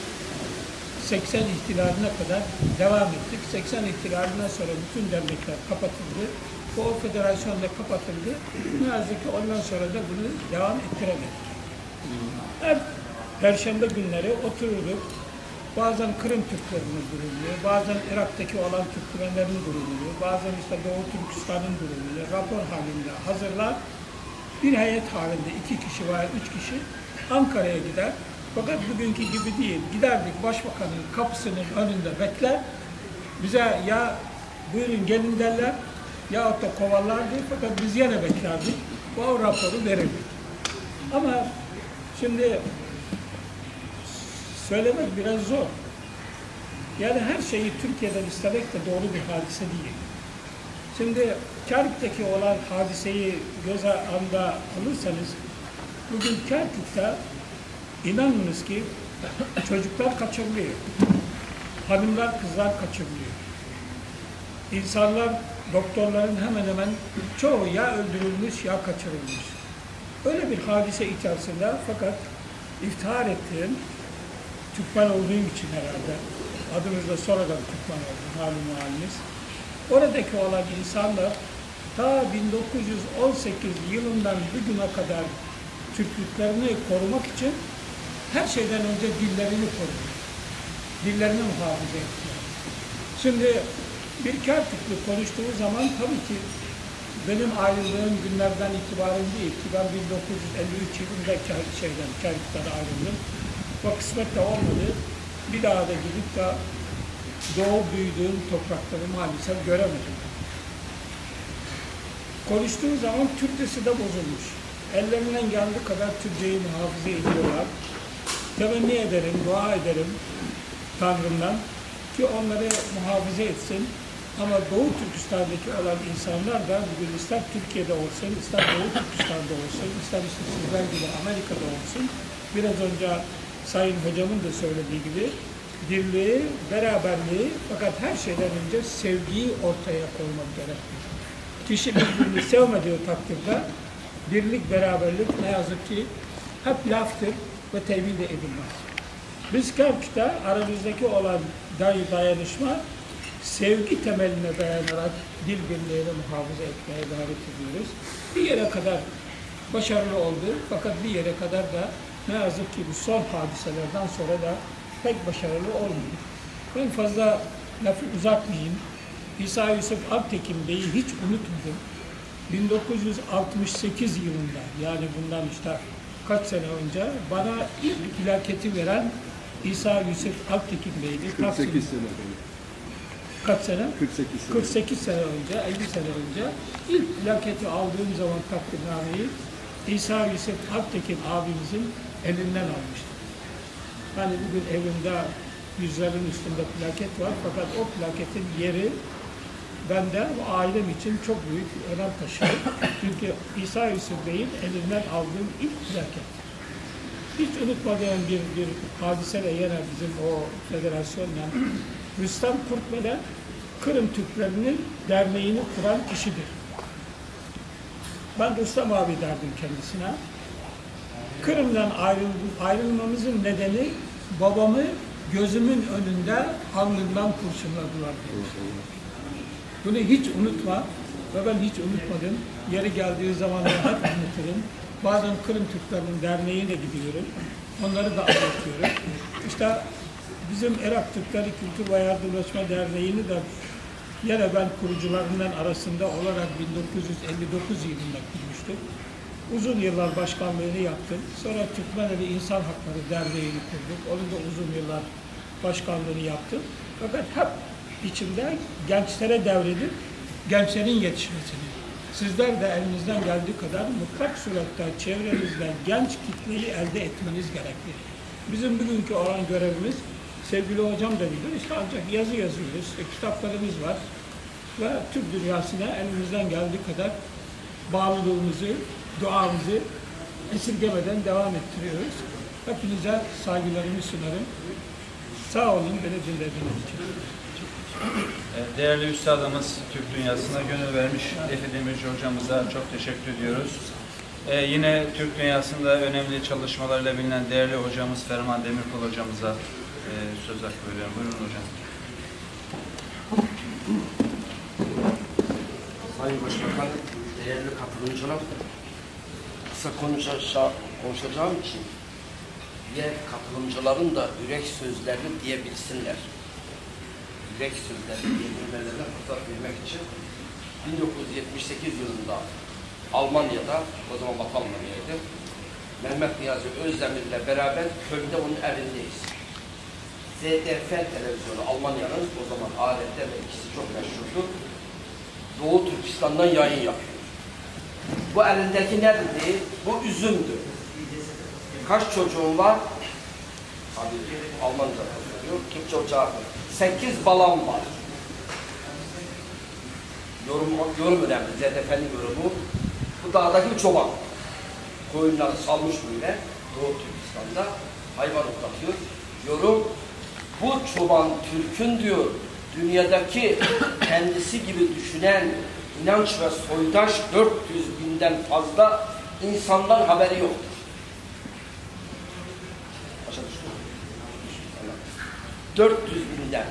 seksen ihtilalına kadar devam ettik. seksen ihtilalından sonra bütün dernekler kapatıldı. O federasyon da kapatıldı. Ne yazık ki ondan sonra da bunu devam ettiremedik. Her perşembe günleri otururduk. Bazen Kırım Türklerinin durumunu, bazen Irak'taki olan Türkmenlerin durumunu, bazen işte Doğu Türkistan'ın durumunu rapor halinde hazırlar. Bir heyet halinde iki kişi veya üç kişi Ankara'ya gider. Fakat bugünkü gibi değil. Giderdik başbakanın kapısının önünde bekler. Bize ya "Buyurun gelin" derler yahut da kovarlardı. Fakat biz yine beklerdik. Ve o raporu verirdik. Ama şimdi söylemek biraz zor. Yani her şeyi Türkiye'den istemek de doğru bir hadise değil. Şimdi Kerkük'teki olan hadiseyi göz önünde alırsanız, bugün Kerkük'te inanınız ki çocuklar kaçırılıyor. Hanımlar, kızlar kaçırılıyor. İnsanlar, doktorların hemen hemen çoğu ya öldürülmüş ya kaçırılmış. Öyle bir hadise içerisinde fakat iftihar ettiğim, Türkmen olduğum için herhalde, adımız da sonradan Türkmen oldu, malum haliniz. Oradaki olan insanlar ta bin dokuz yüz on sekiz yılından bugüne kadar Türklüklerini korumak için her şeyden önce dillerini koruyor. Dillerini muhafaza ettiler. Şimdi bir Kerküklü konuştuğu zaman tabii ki benim ayrıldığım günlerden itibaren değil ki, ben bin dokuz yüz elli üç yılında Ker- şeyden, Kerkük'ten ayrıldım. O kısmet de olmadı. Bir daha da gidip de doğup büyüdüğüm toprakları maalesef göremedim. Konuştuğu zaman Türkçesi de bozulmuş. Ellerinden geldiği kadar Türkçeyi muhafaza ediyorlar. Temenni ederim, dua ederim Tanrımdan ki onları muhafaza etsin. Ama Doğu Türkistan'daki olan insanlar da bugün ister Türkiye'de olsun, ister Doğu Türkistan'da olsun, ister işte sizler gibi Amerika'da olsun, biraz önce Sayın Hocam'ın da söylediği gibi birliği, beraberliği fakat her şeyden önce sevgiyi ortaya koymak gerekir. Kişi birbirini sevmediği takdirde birlik, beraberlik ne yazık ki hep laftır ve temin de edilmez. Biz Kerkük'te aramızdaki olan day- dayanışma sevgi temeline dayanarak dil birliğini muhafaza etmeye gayret ediyoruz. Bir yere kadar başarılı oldu fakat bir yere kadar da ne yazık ki bu son hadiselerden sonra da pek başarılı olmadı. Ben fazla lafı uzatmayayım. İsa Yusuf Alptekin Bey'i hiç unutmadım. bin dokuz yüz altmış sekiz yılında, yani bundan işte kaç sene önce, bana ilk plaketi veren İsa Yusuf Alptekin Bey'di. Taksim- kırk sekiz sene önce. Kaç sene? kırk sekiz sene. kırk sekiz sene önce, elli sene önce ilk plaketi aldığım zaman, takdirnameyi, İsa Yusuf Alptekin abimizin elinden almıştım. Hani bugün evimde yüzlerin üstünde plaket var fakat o plaketin yeri bende ve ailem için çok büyük bir önem taşıyor. Çünkü İsa Yusuf Bey'in elinden aldığım ilk plaket. Hiç unutmadığım bir, bir hadise de yine bizim o federasyonla Rüstem Kurtmeden Kırım Türklerinin derneğini kuran kişidir. Ben Rüstem abi derdim kendisine. Kırım'dan ayrıl- ayrılmamızın nedeni babamı gözümün önünde alnından kurşunladılar demiş. Bunu hiç unutma ve ben hiç unutmadım. Yeri geldiği zaman da hep anlatırım. Bazen Kırım Türklerinin derneğine gidiyorum. Onları da anlatıyorum. İşte bizim Irak Türkleri Kültür ve Yardımlaşma Derneği'ni de yine ben kurucularından arasında olarak bin dokuz yüz elli dokuz yılında kurmuştuk. Uzun yıllar başkanlığını yaptım. Sonra Türkmeneli İnsan Hakları Derneği'ni kurduk. Onun da uzun yıllar başkanlığını yaptım. Fakat hep içimde gençlere devredip gençlerin yetişmesini. Sizler de elinizden geldiği kadar mutlak surette çevrenizde genç kitleyi elde etmeniz gerekir. Bizim bugünkü olan görevimiz, sevgili hocam da bilir, işte ancak yazı yazıyoruz, e, kitaplarımız var. Ve Türk dünyasına elimizden geldiği kadar bağlılığımızı, duamızı esirgemeden devam ettiriyoruz. Hepinize saygılarımı sunarım. Sağ olun beni dinlediğiniz için. Değerli üstadımız, Türk dünyasına gönül vermiş Efe Demirci hocamıza çok teşekkür ediyoruz. Ee, yine Türk dünyasında önemli çalışmalarıyla bilinen değerli hocamız Ferman Demirkol hocamıza e, söz hakkı veriyorum. Buyurun hocam. Sayın Başbakan, değerli katılımcılar, kısa konuşa- konuşacağım için diğer katılımcıların da yürek sözlerini diyebilsinler. Yürek sözlerini diyebilmelerine fırsat vermek için bin dokuz yüz yetmiş sekiz yılında Almanya'da, o zaman Batı Almanya idi. Mehmet Niyazi Özdemir ile beraber Köln'de onun evindeyiz. Z D F televizyonu Almanya'nın o zaman alette ve ikisi çok meşhurdu. Doğu Türkistan'dan yayın yapıyor. Bu elindeki ne dedi? Bu üzümdü. Kaç çocuğun var? Abi Almanca yazıyor. Türkçe uçağı. Sekiz balam var. Yorum, yorum önemli. Z D F'nin yorumu. Bu dağdaki bir çoban. Koyunları salmış böyle. Doğu Türkistan'da hayvan otlatıyor. Yorum. Bu çoban Türk'ün diyor. Dünyadaki kendisi gibi düşünen inanç ve soydaş dört yüz binden fazla insandan haberi yoktur. Başa düştün mü? Dört yüz binden.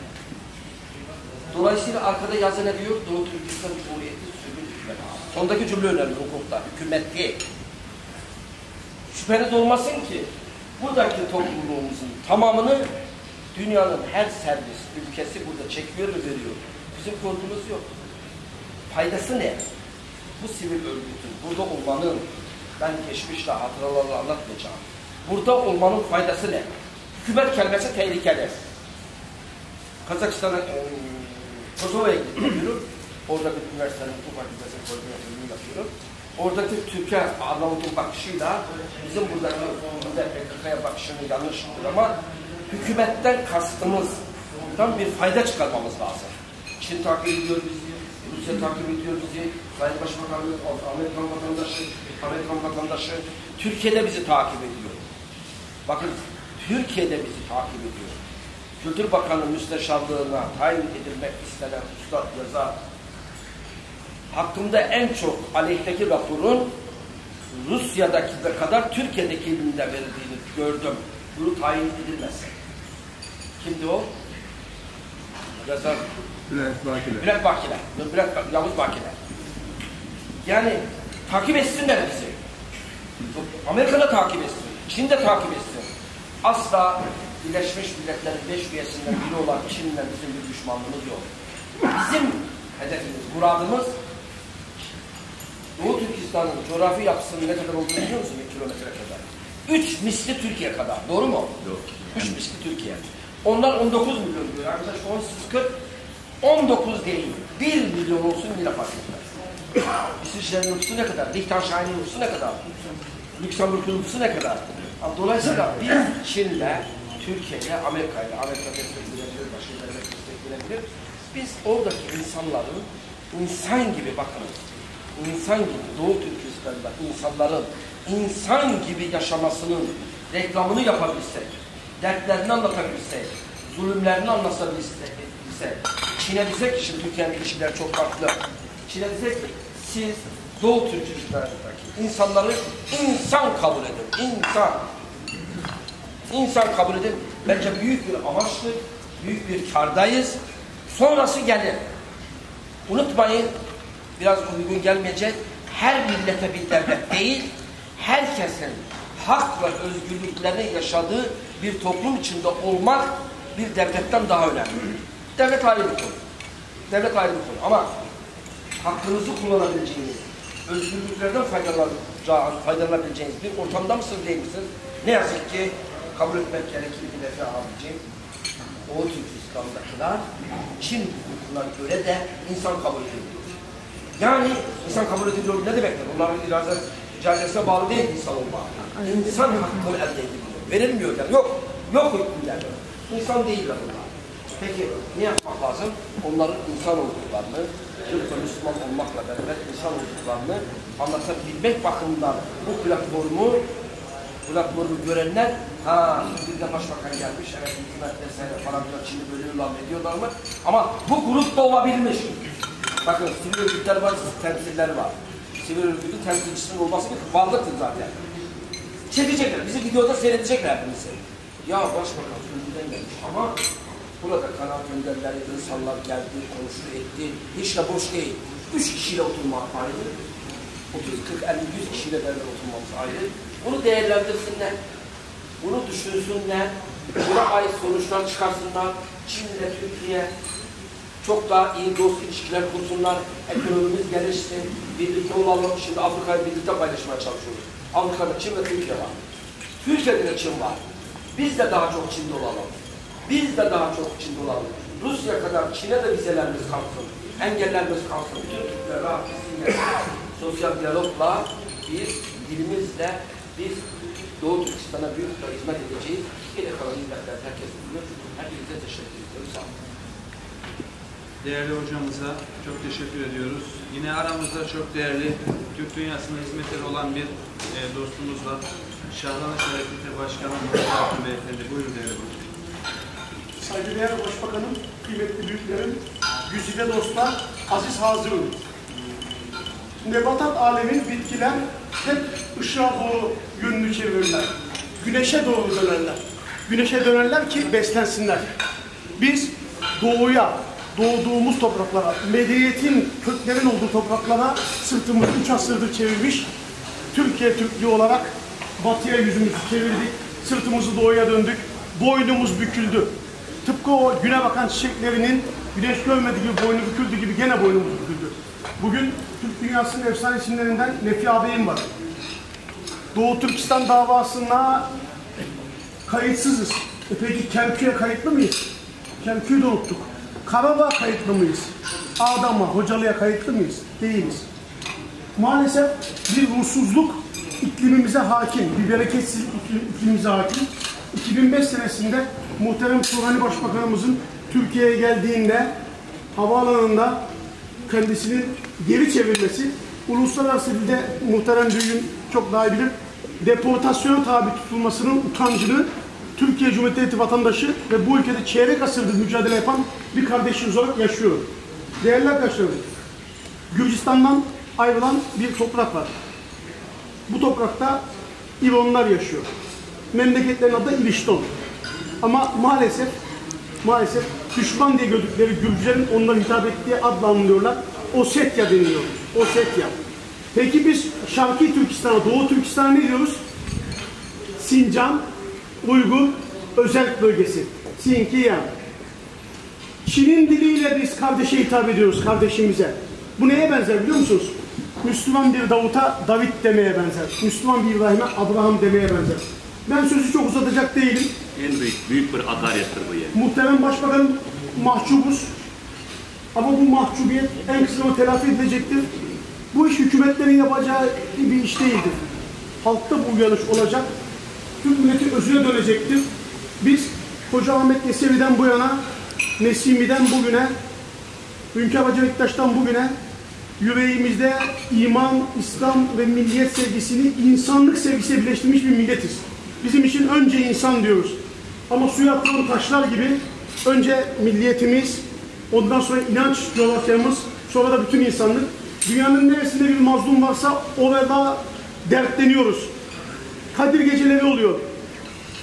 Dolayısıyla arkada yazı ne diyor? Doğu Türkistan Cumhuriyeti sürgün hükümeti. Sondaki cümle önemli hukukta. Hükümeti. Şüpheniz olmasın ki buradaki topluluğumuzun tamamını dünyanın her serbest ülkesi burada çekiyor ve veriyor. Bizim korkumuz yok. Faydası ne? Bu sivil örgütün burada olmanın, ben geçmişle hatıralarla anlatmayacağım. Burada olmanın faydası ne? Hükümet kelimesi tehlikeli. Kazakistan'a, e, Kosova'ya gidiyorum. Orada bir üniversitenin hukuk fakültesinin koordinatörlüğünü yapıyorum. Oradaki Türkiye Arnavut'un bakışıyla bizim buradaki burada P K K'ya bakışını yanlış ama hükümetten kastımızdan bir fayda çıkarmamız lazım. Çin takip ediyor bizi, Rusya takip ediyor bizi, Sayın Başbakanımız Amerikan vatandaşı, Amerikan vatandaşı Türkiye'de bizi takip ediyor. Bakın, Türkiye'de bizi takip ediyor. Kültür Bakanı müsteşarlığına tayin edilmek istenen üstad yazar hakkında en çok aleyhteki raporun Rusya'daki kadar Türkiye'dekinin de verildiğini gördüm. Bunu tayin edilmezse. Kimdi o? Yazar Bülent Bakile. Bülent Bakile. Yok, Bülent Ba-, Yavuz Bakile. Yani takip etsinler bizi. Amerika da takip etsin. Çin de takip etsin. Asla Birleşmiş Milletler'in beş üyesinden biri olan Çin'le bizim bir düşmanlığımız yok. Bizim hedefimiz, muradımız Doğu Türkistan'ın coğrafi yapısının ne kadar olduğunu biliyor musun? Bir kilometre kadar. Üç misli Türkiye kadar. Doğru mu? Yok. Üç misli Türkiye. Onlar on dokuz milyon diyor. Arkadaş, on siz kırk, on dokuz değil. Bir milyon olsun, yine fark etmez. İsviçre'nin nüfusu ne kadar? Liechtenstein'in nüfusu ne kadar? Lüksemburg'un nüfusu ne kadar? Ama dolayısıyla biz Çin'le, Türkiye'yle, Amerika'yla, Amerika destek verebilir, başka devlet destek verebilir. Biz oradaki insanların İnsan gibi bakınız. İnsan gibi, Doğu Türkistan'da insanların insan gibi yaşamasının reklamını yapabilsek, dertlerini anlatabilsek, zulümlerini anlatabilsek, Çin'e desek ki, şimdi Türkiye'nin ilişkileri çok farklı. Çin'e desek ki, siz Doğu Türkistan'daki insanları insan kabul edin, insan. İnsan kabul edin. Bence büyük bir amaçtır, büyük bir kârdayız. Sonrası gelir. Unutmayın, biraz uygun gelmeyecek, her millete bir devlet değil, herkesin hak ve özgürlüklerini yaşadığı bir toplum içinde olmak bir devletten daha önemli. Devlet ayrı bir konu. Devlet ayrı bir konu. Ama hakkınızı kullanabileceğiniz, özgürlüklerden faydalanacağı-, faydalanabileceğiniz bir ortamda mısınız, değil misiniz? Ne yazık ki kabul etmek gerekir bir defa abicim. O Türkistan'dakiler Çin hukukuna göre de insan kabul ediliyor. Yani insan kabul ediliyor ne demektir? Onların irade, iradesine bağlı değil insan olmak. İnsan hakkı elde ediliyor. Verilmiyor yani. Yok. Yok hükümler. İnsan değiller bunlar. Peki ne yapmak lazım? Onların insan olduklarını, Türk ve Müslüman olmakla beraber insan olduklarını anlatabilmek bakımından bu platformu, platformu görenler, "Ha, bir de başbakan gelmiş, evet, hükümet vesaire falan filan, şimdi bölüyorlar mı, ediyorlar mı?" Ama bu grup da olabilmiş. Bakın, sivil örgütler var, temsiller var. Sivil örgütün temsilcisinin olması bir varlıktır zaten. Çekecekler, bizi videoda seyredecekler hepimizi. Ya başbakan Sözcü'den gelmiş ama burada kanaat önderleri, insanlar geldi, konuştu, etti. Hiç de boş değil. Üç kişiyle oturmak ayrı. Otuz, kırk, elli, yüz kişiyle beraber oturmamız ayrı. Bunu değerlendirsinler. Bunu düşünsünler. Buna ait sonuçlar çıkarsınlar. Çin'le Türkiye Çok daha iyi dost ilişkiler kursunlar, ekonomimiz gelişsin, birlikte olalım. Şimdi Afrika'yı birlikte paylaşmaya çalışıyoruz. Afrika'da Çin ve Türkiye var. Türkiye'de de Çin var. Biz de daha çok Çin'de olalım. Biz de daha çok Çin'de olalım. Rusya kadar Çin'e de vizelerimiz kalksın, engellerimiz kalksın. Bütün Türkler rahat gitsin gelsin. Sosyal diyalogla biz dilimizle biz Doğu Türkistan'a büyük bir hizmet edeceğiz. Geri kalan hizmetler herkes biliyor. Hepinize teşekkür ediyorum. Sağ olun. Değerli hocamıza çok teşekkür ediyoruz. Yine aramızda çok değerli Türk dünyasına hizmetleri olan bir e, dostumuz var. Şahrana Şerefli Başkanı Mustafa Beyefendi. Buyurun değerli hocam. Saygıdeğer Başbakanım, kıymetli büyüklerim, güzide dostlar, aziz hazirun. Nebatat alemi, bitkiler hep ışığa doğru yönünü çevirirler. Güneşe doğru dönerler. Güneşe dönerler ki beslensinler. Biz doğuya, doğduğumuz topraklara, medeniyetin köklerin olduğu topraklara sırtımızı üç asırdır çevirmiş, Türkiye Türklüğü olarak batıya yüzümüzü çevirdik, sırtımızı doğuya döndük, boynumuz büküldü. Tıpkı o güne bakan çiçeklerinin güneş görmediği gibi boynu büküldü gibi gene boynumuz büküldü. Bugün Türk dünyasının efsane isimlerinden Nefi ağabeyim var. Doğu Türkistan davasına kayıtsızız. E peki Kerkük'e kayıtlı mıyız? Kerkük'ü de unuttuk. Karabağ kayıtlı mıyız? Adama, Hocalı'ya kayıtlı mıyız? Değiliz. Maalesef bir ruhsuzluk iklimimize hakim, bir bereketsizlik iklim- iklimimize hakim. iki bin beş senesinde muhterem Turanî Başbakanımızın Türkiye'ye geldiğinde havaalanında kendisinin geri çevrilmesi, uluslararası dilde muhterem büyüğüm çok daha iyi bilir, deportasyona tabi tutulmasının utancını Türkiye Cumhuriyeti vatandaşı ve bu ülkede çeyrek asırdır mücadele yapan bir kardeşiniz olarak yaşıyorum. Değerli arkadaşlarım, Gürcistan'dan ayrılan bir toprak var. Bu toprakta İvonlar yaşıyor. Memleketlerin adı da İvişton. Ama maalesef, maalesef düşman diye gördükleri Gürcülerin onlara hitap ettiği adla anılıyorlar. Osetya deniliyor. Osetya. Peki biz Şarkı Türkistan'a, Doğu Türkistan'a ne diyoruz? Sincan Uygur Özerk Bölgesi. Sinkiyan. Çin'in diliyle biz kardeşe hitap ediyoruz, kardeşimize. Bu neye benzer biliyor musunuz? Müslüman bir Davut'a David demeye benzer. Müslüman bir İbrahim'e Abraham demeye benzer. Ben sözü çok uzatacak değilim. En büyük, büyük bir hakarettir bu yani. Muhterem Başbakanım, mahcubuz. Ama bu mahcubiyet en kısa zamanda telafi edilecektir. Bu iş hükümetlerin yapacağı bir iş değildir. Halkta bu uyanış olacak. Türk milleti özüne dönecektir. Biz Hoca Ahmet Yesevi'den bu yana, Nesimi'den bugüne, Hünkar Hacı Bektaş'tan bugüne yüreğimizde iman, İslam ve milliyet sevgisini, insanlık sevgisiyle birleştirmiş bir milletiz. Bizim için önce insan diyoruz. Ama suya atılan taşlar gibi önce milliyetimiz, ondan sonra inanç coğrafyamız, sonra da bütün insanlık. Dünyanın neresinde bir mazlum varsa orada dertleniyoruz. Kadir geceleri oluyor.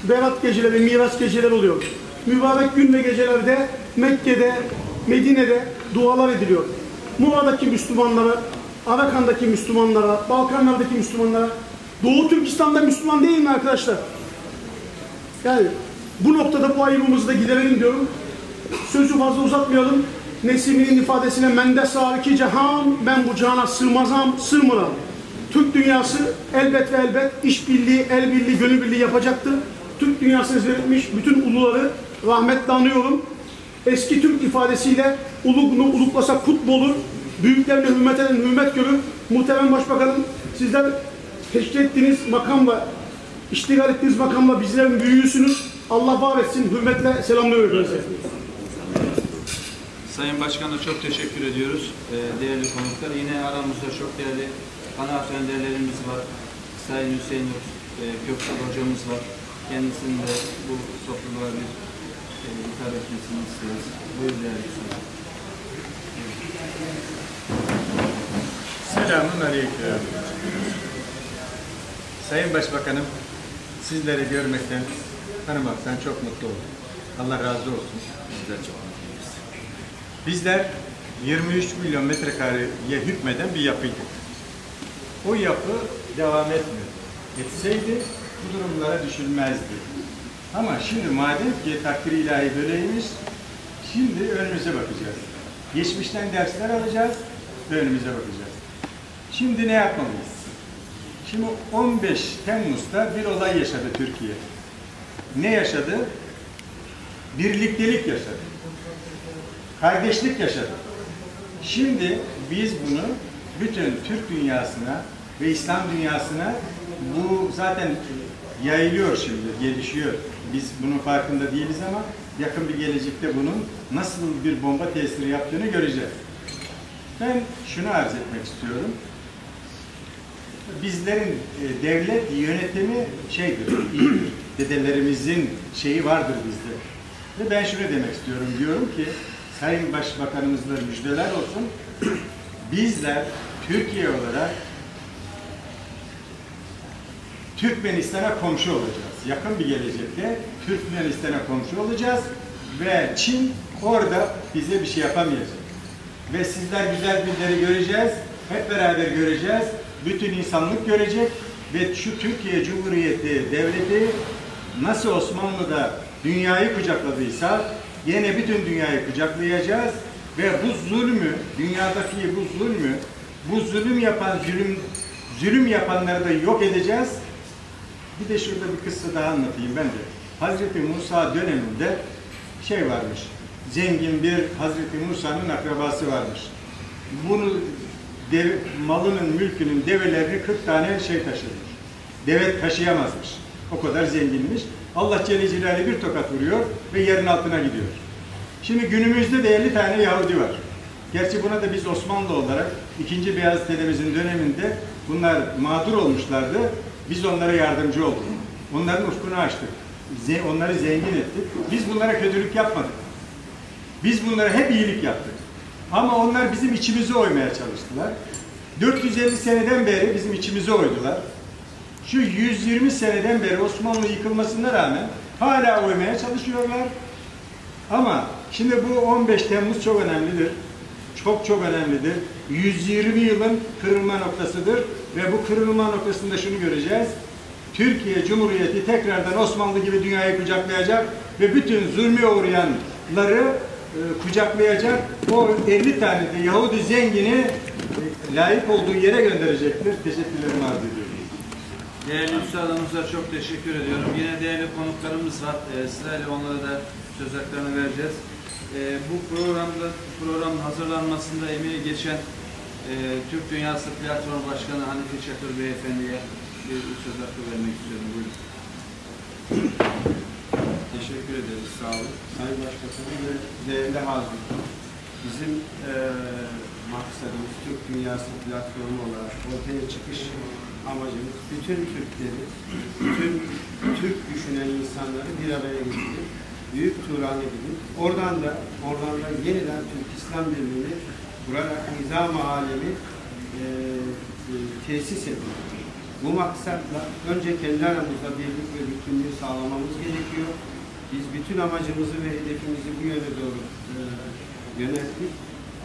Berat geceleri, Miraç geceleri oluyor. Mübarek gün ve gecelerde Mekke'de, Medine'de dualar ediliyor. Muğla'daki Müslümanlara, Arakan'daki Müslümanlara, Balkanlardaki Müslümanlara, Doğu Türkistan'da Müslüman değil mi arkadaşlar? Yani bu noktada bu ayıbımızı da giderelim diyorum. Sözü fazla uzatmayalım. Nesimi'nin ifadesine "Mende sarı ki cihan, ben bu cihana sığmazam, sığmıram." Türk dünyası elbet ve elbet işbirliği, el birliği, gönül birliği yapacaktır. Türk dünyasına hizmet etmiş bütün uluları rahmetle anıyorum. Eski Türk ifadesiyle ulugunu uluklasa kutbu olur, büyüklerine hürmet eden hürmet görür. Muhterem Başbakanım, sizler teşkil ettiğiniz makamla, iştigal ettiğiniz makamla bizlerin büyüğüsünüz. Allah var etsin. Hürmetle selamlıyorum hepinizi. Sayın Başkan'a çok teşekkür ediyoruz. Ee, değerli konuklar, yine aramızda çok değerli kanaat önderlerimiz var. Sayın Hüseyin Ök-, e, Köksal hocamız var. Kendisinin de bu topluluğa bir e, hitap etmesini istiyoruz. Buyurun değerli Hüseyin. Selamun aleyküm. Sayın Başbakanım, sizleri görmekten, tanımaktan çok mutlu oldum. Allah razı olsun. Bizler çok mutluyuz. Bizler yirmi üç milyon metrekareye hükmeden bir yapıydık. O yapı devam etmiyor. Etseydi bu durumlara düşülmezdi. Ama şimdi madem ki takdir-i ilahi böyleymiş, şimdi önümüze bakacağız. Geçmişten dersler alacağız, önümüze bakacağız. Şimdi ne yapmalıyız? Şimdi on beş Temmuz'da bir olay yaşadı Türkiye. Ne yaşadı? Birliktelik yaşadı. Kardeşlik yaşadı. Şimdi biz bunu bütün Türk dünyasına ve İslam dünyasına, bu zaten yayılıyor şimdi, gelişiyor. Biz bunun farkında değiliz ama yakın bir gelecekte bunun nasıl bir bomba tesiri yaptığını göreceğiz. Ben şunu arz etmek istiyorum. Bizlerin e, devlet yönetimi şeydir, iyidir. Dedelerimizin şeyi vardır bizde. Ve ben şunu demek istiyorum. Diyorum ki, Sayın Başbakanımızla müjdeler olsun. Bizler Türkiye olarak Türkmenistan'a komşu olacağız. Yakın bir gelecekte Türkmenistan'a komşu olacağız ve Çin orada bize bir şey yapamayacak. Ve sizler güzel günleri göreceğiz, hep beraber göreceğiz. Bütün insanlık görecek ve şu Türkiye Cumhuriyeti Devleti nasıl Osmanlı'da dünyayı kucakladıysa, yine bütün dünyayı kucaklayacağız ve bu zulmü, dünyadaki bu zulmü, bu zulüm yapan zulüm, zulüm yapanları da yok edeceğiz. Bir de şurada bir kıssa daha anlatayım ben de. Hazreti Musa döneminde şey varmış, zengin bir Hazreti Musa'nın akrabası varmış. Bunu deve, malının, mülkünün develerini kırk tane şey taşırmış. Deve taşıyamazmış. O kadar zenginmiş. Allah Celle Celaluhu bir tokat vuruyor ve yerin altına gidiyor. Şimdi günümüzde de elli tane Yahudi var. Gerçi buna da biz Osmanlı olarak ikinci Beyazıt dedemizin döneminde bunlar mağdur olmuşlardı. Biz onlara yardımcı olduk. Onların ufkunu açtık. Ze- onları zengin ettik. Biz bunlara kötülük yapmadık. Biz bunlara hep iyilik yaptık. Ama onlar bizim içimizi oymaya çalıştılar. Dört yüz elli seneden beri bizim içimizi oydular. Şu yüz yirmi seneden beri Osmanlı yıkılmasına rağmen hala oymaya çalışıyorlar. Ama şimdi bu on beş Temmuz çok önemlidir. Çok çok önemlidir. Yüz yirmi yılın kırılma noktasıdır. Ve bu kırılma noktasında şunu göreceğiz. Türkiye Cumhuriyeti tekrardan Osmanlı gibi dünyayı kucaklayacak ve bütün zulme uğrayanları e, kucaklayacak. O elli tane de Yahudi zengini e, layık olduğu yere gönderecektir. Teşekkürlerimi arz ediyorum. Değerli üstadımıza çok teşekkür ediyorum. Yine değerli konuklarımız var. E, sırayla onlara da söz haklarını vereceğiz. E, bu programda, programın hazırlanmasında emeği geçen e, Türk Dünyası Platform Başkanı Hanifi Çakır Beyefendi'ye bir söz hakkı vermek istiyorum. Buyurun. Teşekkür ederiz. Sağ olun. Sayın Başbakanım ve değerli hazırlar. Bizim e, maksadımız, Türk Dünyası Platformu olarak ortaya çıkış amacımız bütün Türkleri, bütün Türk düşünen insanları bir araya getirip Büyük Turan'ı bilip oradan da oradan da yeniden Türk İslam Birliği'ni kurarak nizam-ı alemi e, e, tesis etmek. Bu maksatla önce kendi aramızda birlik ve bütünlüğü sağlamamız gerekiyor. Biz bütün amacımızı ve hedefimizi bu yöne doğru e, yönelttik.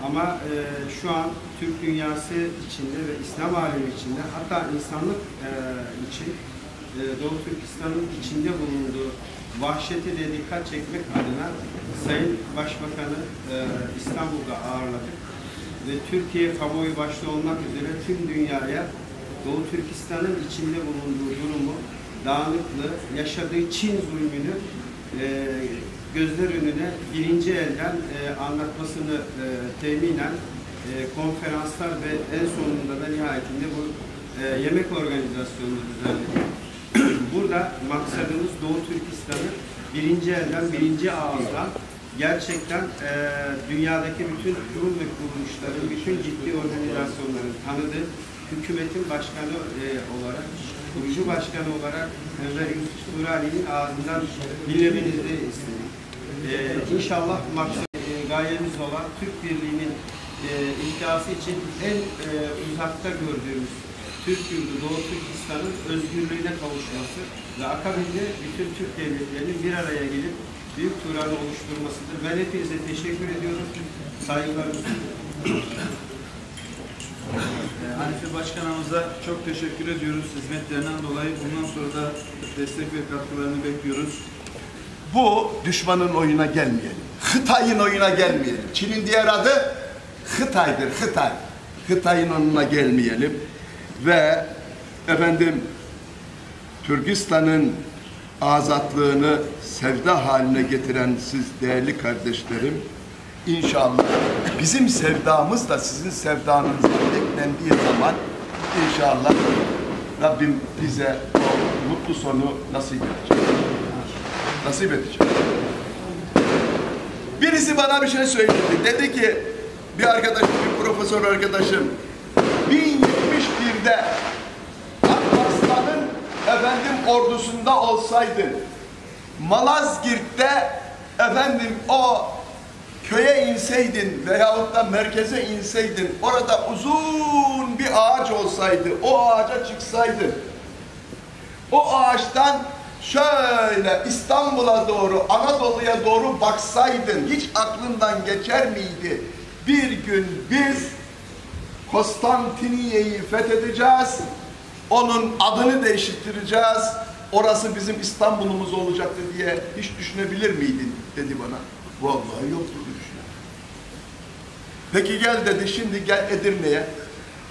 Ama e, şu an Türk dünyası içinde ve İslam alemi içinde, hatta insanlık e, için e, Doğu Türkistan'ın içinde bulunduğu vahşete de dikkat çekmek adına Sayın Başbakanı e, İstanbul'da ağırladık. Ve Türkiye kamuoyu başta olmak üzere tüm dünyaya Doğu Türkistan'ın içinde bulunduğu durumu, dağınıklığı, yaşadığı Çin zulmünü e, gözler önüne birinci elden e, anlatmasını e, teminen e, konferanslar ve en sonunda da nihayetinde bu e, yemek organizasyonunu düzenledik. Burada maksadımız Doğu Türkistan'ı birinci elden, birinci ağızdan gerçekten e, dünyadaki bütün kurum ve kuruluşların, bütün ciddi organizasyonların tanıdığı hükümetin başkanı e, olarak, kurucu başkanı olarak Enver Yusuf Turani'nin ağzından dinlemenizi istedik. E, inşallah maksat, e, gayemiz olan Türk Birliği'nin e, iddiası için en e, uzakta gördüğümüz Türk yurdu Doğu Türkistan'ın özgürlüğüne kavuşması ve akabinde bütün Türk devletlerinin bir araya gelip Büyük Turan'ı oluşturmasıdır. Ben hepinize teşekkür ediyorum. Saygılarımı sunuyorum. Ee, Hanifi Başkanımıza çok teşekkür ediyoruz hizmetlerinden dolayı. Bundan sonra da destek ve katkılarını bekliyoruz. Bu düşmanın oyuna gelmeyelim. Xitayın oyuna gelmeyelim. Çin'in diğer adı Xitaydır, Xitay. Xitayın onunla gelmeyelim. Ve efendim, Türkistan'ın azatlığını sevda haline getiren siz değerli kardeşlerim, inşallah bizim sevdamız da sizin sevdanızla eklendiği zaman inşallah Rabbim bize o mutlu sonu nasip edecek. Nasip edecek. Birisi bana bir şey söyledi. Dedi ki, bir arkadaşım, bir profesör arkadaşım, bin yetmiş birde Alparslan'ın efendim ordusunda olsaydın, Malazgirt'te efendim o köye inseydin veyahut da merkeze inseydin, orada uzun bir ağaç olsaydı, o ağaca çıksaydın, o ağaçtan şöyle İstanbul'a doğru, Anadolu'ya doğru baksaydın, hiç aklından geçer miydi? Bir gün biz Konstantiniye'yi fethedeceğiz, onun adını değiştireceğiz, orası bizim İstanbul'umuz olacaktı diye hiç düşünebilir miydin? Dedi bana. Vallahi yoktu düşünen. Peki gel dedi, şimdi gel Edirne'ye.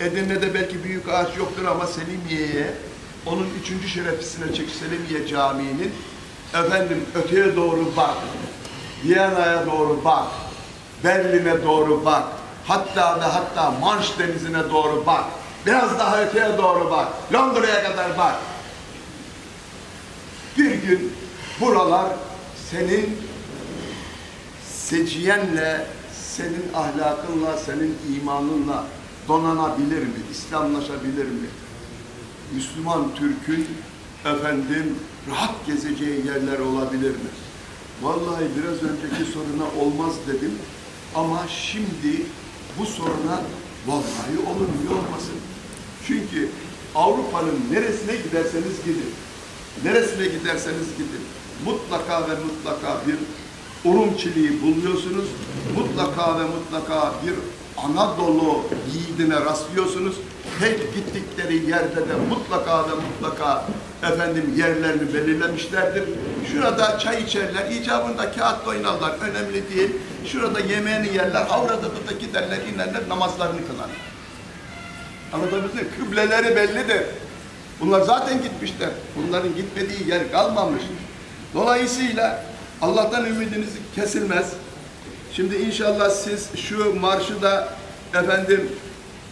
Edirne'de belki büyük ağaç yoktur ama Selimiye'ye, onun üçüncü şereflisine çık, Selimiye Camii'nin. Efendim, öteye doğru bak. Viyana'ya doğru bak. Berlin'e doğru bak. Hatta ve hatta Manş Denizi'ne doğru bak. Biraz daha öteye doğru bak. Londra'ya kadar bak. Bir gün buralar senin seciyenle, senin ahlakınla, senin imanınla donanabilir mi? İslamlaşabilir mi? Müslüman Türk'ün efendim rahat gezeceği yerler olabilir mi? Vallahi biraz önceki soruna olmaz dedim. Ama şimdi bu soruna vallahi olur, niye olmasın? Çünkü Avrupa'nın neresine giderseniz gidin, neresine giderseniz gidin, mutlaka ve mutlaka bir Urumçiliği buluyorsunuz. Mutlaka ve mutlaka bir Anadolu yiğidine rastlıyorsunuz. Her gittikleri yerde de mutlaka ve mutlaka efendim yerlerini belirlemişlerdir. Şurada çay içerler, icabında kağıt oynarlar, önemli değil. Şurada yemeğini yerler, Havrada'da da giderler, inerler, namazlarını kılarlar. Anlatabildim mi? Kıbleleri bellidir. Bunlar zaten gitmişler. Bunların gitmediği yer kalmamış. Dolayısıyla Allah'tan ümidiniz kesilmez. Şimdi inşallah siz şu marşı da efendim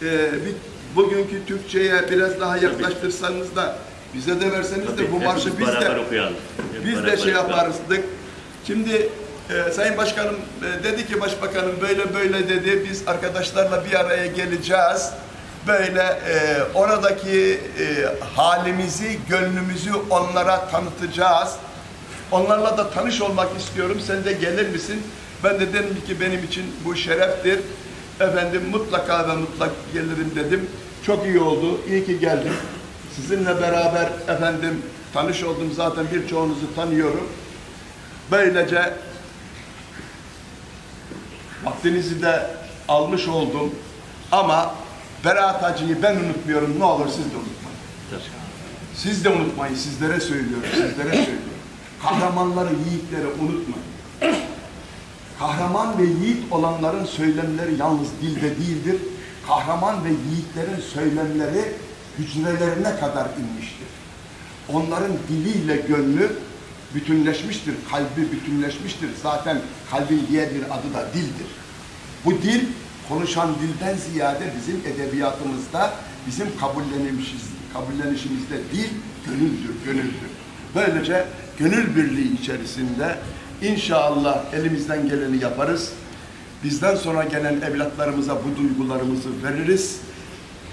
e, bir, bugünkü Türkçe'ye biraz daha yaklaştırsanız da bize de verseniz de bu marşı biz de biz de şey yaparız. Şimdi e, Sayın Başkanım e, dedi ki, Başbakanım böyle böyle dedi, biz arkadaşlarla bir araya geleceğiz. Böyle e, oradaki e, halimizi, gönlümüzü onlara tanıtacağız. Onlarla da tanış olmak istiyorum. Sen de gelir misin? Ben de dedim ki benim için bu şereftir. Efendim mutlaka ve mutlak gelirim dedim. Çok iyi oldu. İyi ki geldim. Sizinle beraber efendim tanış oldum. Zaten birçoğunuzu tanıyorum. Böylece vaktinizi de almış oldum. Ama Berat Hacı'yı ben unutmuyorum. Ne olur siz de unutmayın. Siz de unutmayın. Sizlere söylüyorum. Sizlere söylüyorum. Kahramanları, yiğitleri unutmayın. Kahraman ve yiğit olanların söylemleri yalnız dilde değildir. Kahraman ve yiğitlerin söylemleri hücrelerine kadar inmiştir. Onların diliyle gönlü bütünleşmiştir, kalbi bütünleşmiştir. Zaten kalbin diğer bir adı da dildir. Bu dil, konuşan dilden ziyade bizim edebiyatımızda, bizim kabullenişimiz, kabullenişimizde dil gönüldür, gönüldür. Böylece gönül birliği içerisinde inşallah elimizden geleni yaparız. Bizden sonra gelen evlatlarımıza bu duygularımızı veririz.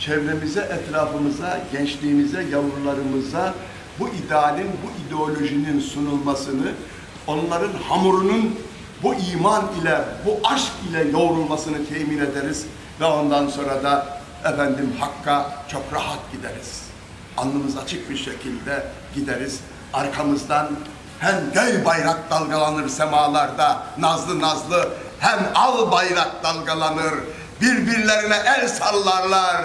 Çevremize, etrafımıza, gençliğimize, yavrularımıza bu idealin, bu ideolojinin sunulmasını, onların hamurunun bu iman ile, bu aşk ile yoğrulmasını temin ederiz ve ondan sonra da efendim Hakk'a çok rahat gideriz. Alnımız açık bir şekilde gideriz. Arkamızdan hem göy bayrak dalgalanır semalarda, nazlı nazlı, hem al bayrak dalgalanır. Birbirlerine el sallarlar.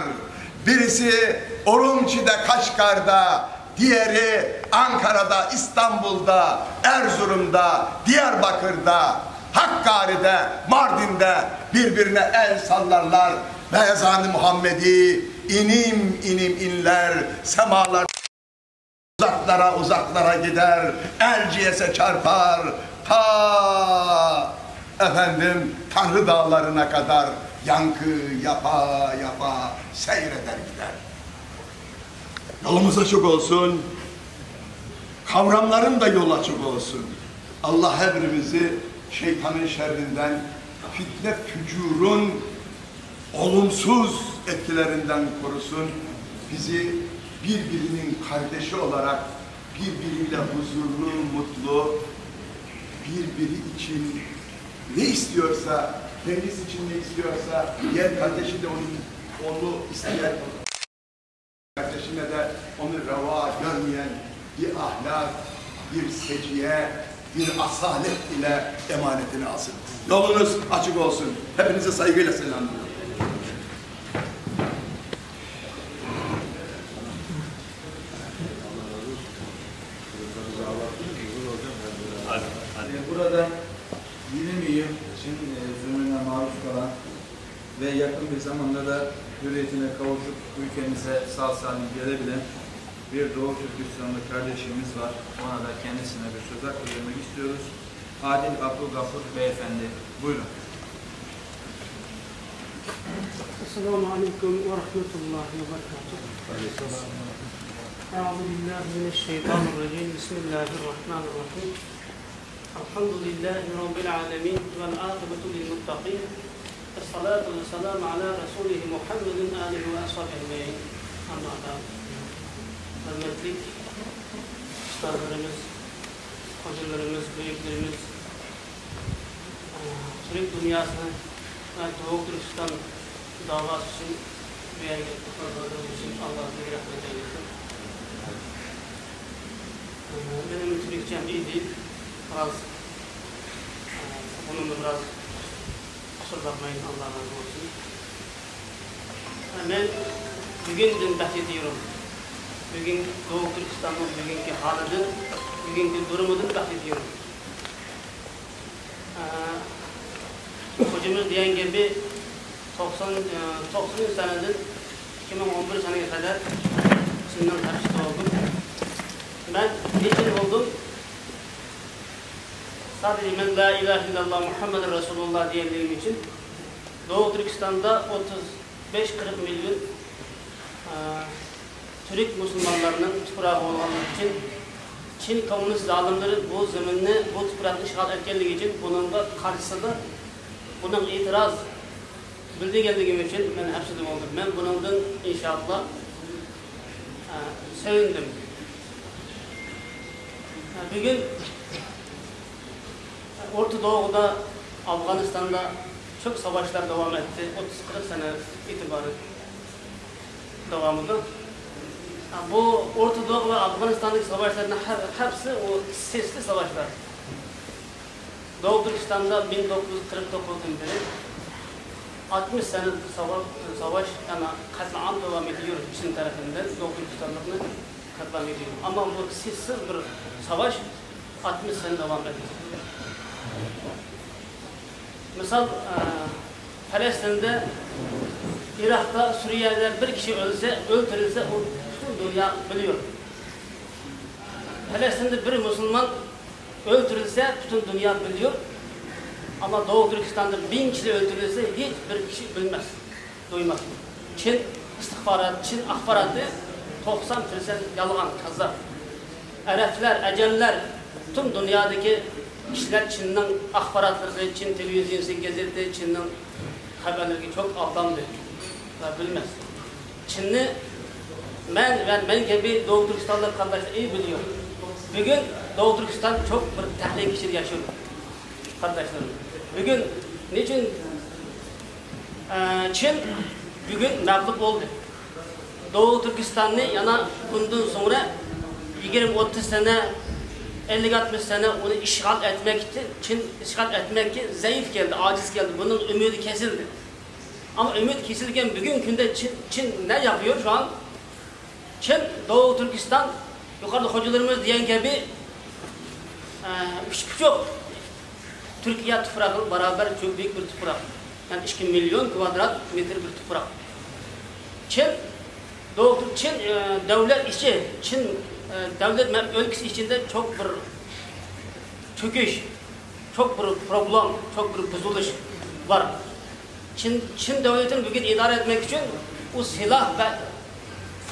Birisi Urumçi'de, Kaşgar'da, diğeri Ankara'da, İstanbul'da, Erzurum'da, Diyarbakır'da. Hakkari'de, Mardin'de birbirine el sallarlar ve ezan-ı Muhammedi inim inim inler semalar. Uzaklara, uzaklara gider, erciyese çarpar, ta efendim Tanrı dağlarına kadar yankı yapa yapa seyreder gider. Yolumuz açık olsun, kavramların da yol açık olsun. Allah hepimizi şeytanın şerrinden, fitne, fücurun olumsuz etkilerinden korusun. Bizi birbirinin kardeşi olarak birbiriyle huzurlu, mutlu, birbiri için ne istiyorsa, kendisi için ne istiyorsa, diğer kardeşi de onu, onu isteyen kardeşine de onu reva görmeyen bir ahlak, bir seciye, bir asalet ile emanetini alsın. Yolunuz açık olsun. Hepinizi saygıyla selamlıyorum. Burada yirmi yıl Çin e, zulmüne maruz kalan ve yakın bir zamanda da hürriyetine kavuşup ülkemize sağ salim gelebilen bir Doğu Türkistanlı kardeşimiz var. Ona da kendisine bir söz hakkı vermek istiyoruz. Adil Abdul Gafur Beyefendi. Buyurun. السلام عليكم ورحمة الله وبركاته. أعوذ بالله من الشيطان الرجيم. بسم الله الرحمن الرحيم. الحمد لله رب العالمين والعاقبة للمتقين. الصلاة والسلام على رسوله محمد آله وأصحابه أجمعين. أما بعد. Hürmetlik ustazlarımız, hocalarımız, büyüklerimiz, Türk dünyasını ve Doğu Türkistan davası için bir yerge toparladığınız için Allah size rahmet eylesin. Benim Türkçem iyi değil. Biraz, bunun biraz kusura bakmayın, Allah razı olsun. Men bugünden bahsediyorum. Bugün Doğu Türkistan'ın bugünkü halidir, bugünkü durumudur bahsediyorum. Ee, Hocamız diyen gibi doksan, e, doksan seneden iki bin on bir seneye kadar Çin'den tartıştı oldum. Ben niçin oldum? Sadece ben La ilahe illallah Muhammed Resulullah diyendiğim için Doğu Türkistan'da otuz beş kırk milyon, e, Türk Müslümanlarının toprağı olganlığı için Çin komünist zalimleri bu zeminni, bu topraqni ishg'ol etganligi uchun buningga qarshiligim, buning e'tiroz bildirganligim uchun men hapsida bo'ldim. Men buningdan, inshaalloh, e, sevindim. E, bugun O'rta Doğuda, Afg'onistonda ko'p savaşlar davom etdi. O'ttiz qirq sana itibari davomida. Ha, bu O'rta Doğu va Afg'onistondagi savaşlarning har, hepsi o sesli savaşlar. Doğu Türkistan'da bin dokuz yüz kırk dokuzdan beri altmış sene sava-, savaş, yani katliam devam ediyor Çin tarafından Doğu Türkistan'da katliam ediyor. Ama bu sessiz bir savaş altmış sene devam ediyor. Misal, e, Filistin'de, Irak'ta, Suriye'de bir kişi ölse, öldürülse, o bütün dünya biliyor. Filistin'de bir Müslüman öldürülse, bütün dünya biliyor. Ama Doğu Türkistan'da bin kişi öldürülse, hiçbir kişi bilmez, duymaz. Çin istihbarat, Çin ahbaratı doksan prosent yalan, kazzap. Araplar, Acemler, tüm dünyadaki kişiler Çin'in ahbaratları, Çin televizyonası, gazete, Çin'in haberleri çok aldandı ve bilmez. Çin'i ben ve benim gibi Doğu Türkistanlı kardeşler iyi biliyor. Bugün Doğu Türkistan çok bir tehlike içinde yaşıyor, kardeşlerim. Bugün niçin, e, Çin bugün mağlup oldu? Doğu Türkistan'ı yana bundan sonra yigirmi otuz sene, elli altmış sene onu işgal etmek için, Çin işgal etmek için zayıf geldi, aciz geldi. Bunun ümidi kesildi. Ama ümit kesilgen bugün günde Çin, Çin ne yapıyor şu an? Çin, Doğu Türkistan, yukarıda hocalarımız diyen gibi, e, üç buçuk تۈركىيە تۇپراقىغا بارابەر چوڭ بۈيۈك بىر تۇپراق. يەنى ئىككى مىليون كۋادرات مېتىر بىر تۇپراق. چىن، دوغدۇر چىن، ئە، دۆلەت ئىچى، چىن، ئە، دۆلەت مە-، ئۆلكىسى ئىچىدە چوڭ بىر چۆكۈش، چوڭ بىر پروبلېم، چوڭ بىر بۇزۇلۇش بار. چىن، چىن دۆلىتىنى بۈگۈن ئىدارە ئەتمەك ئۈچۈن ئۇ سىلاھ ۋە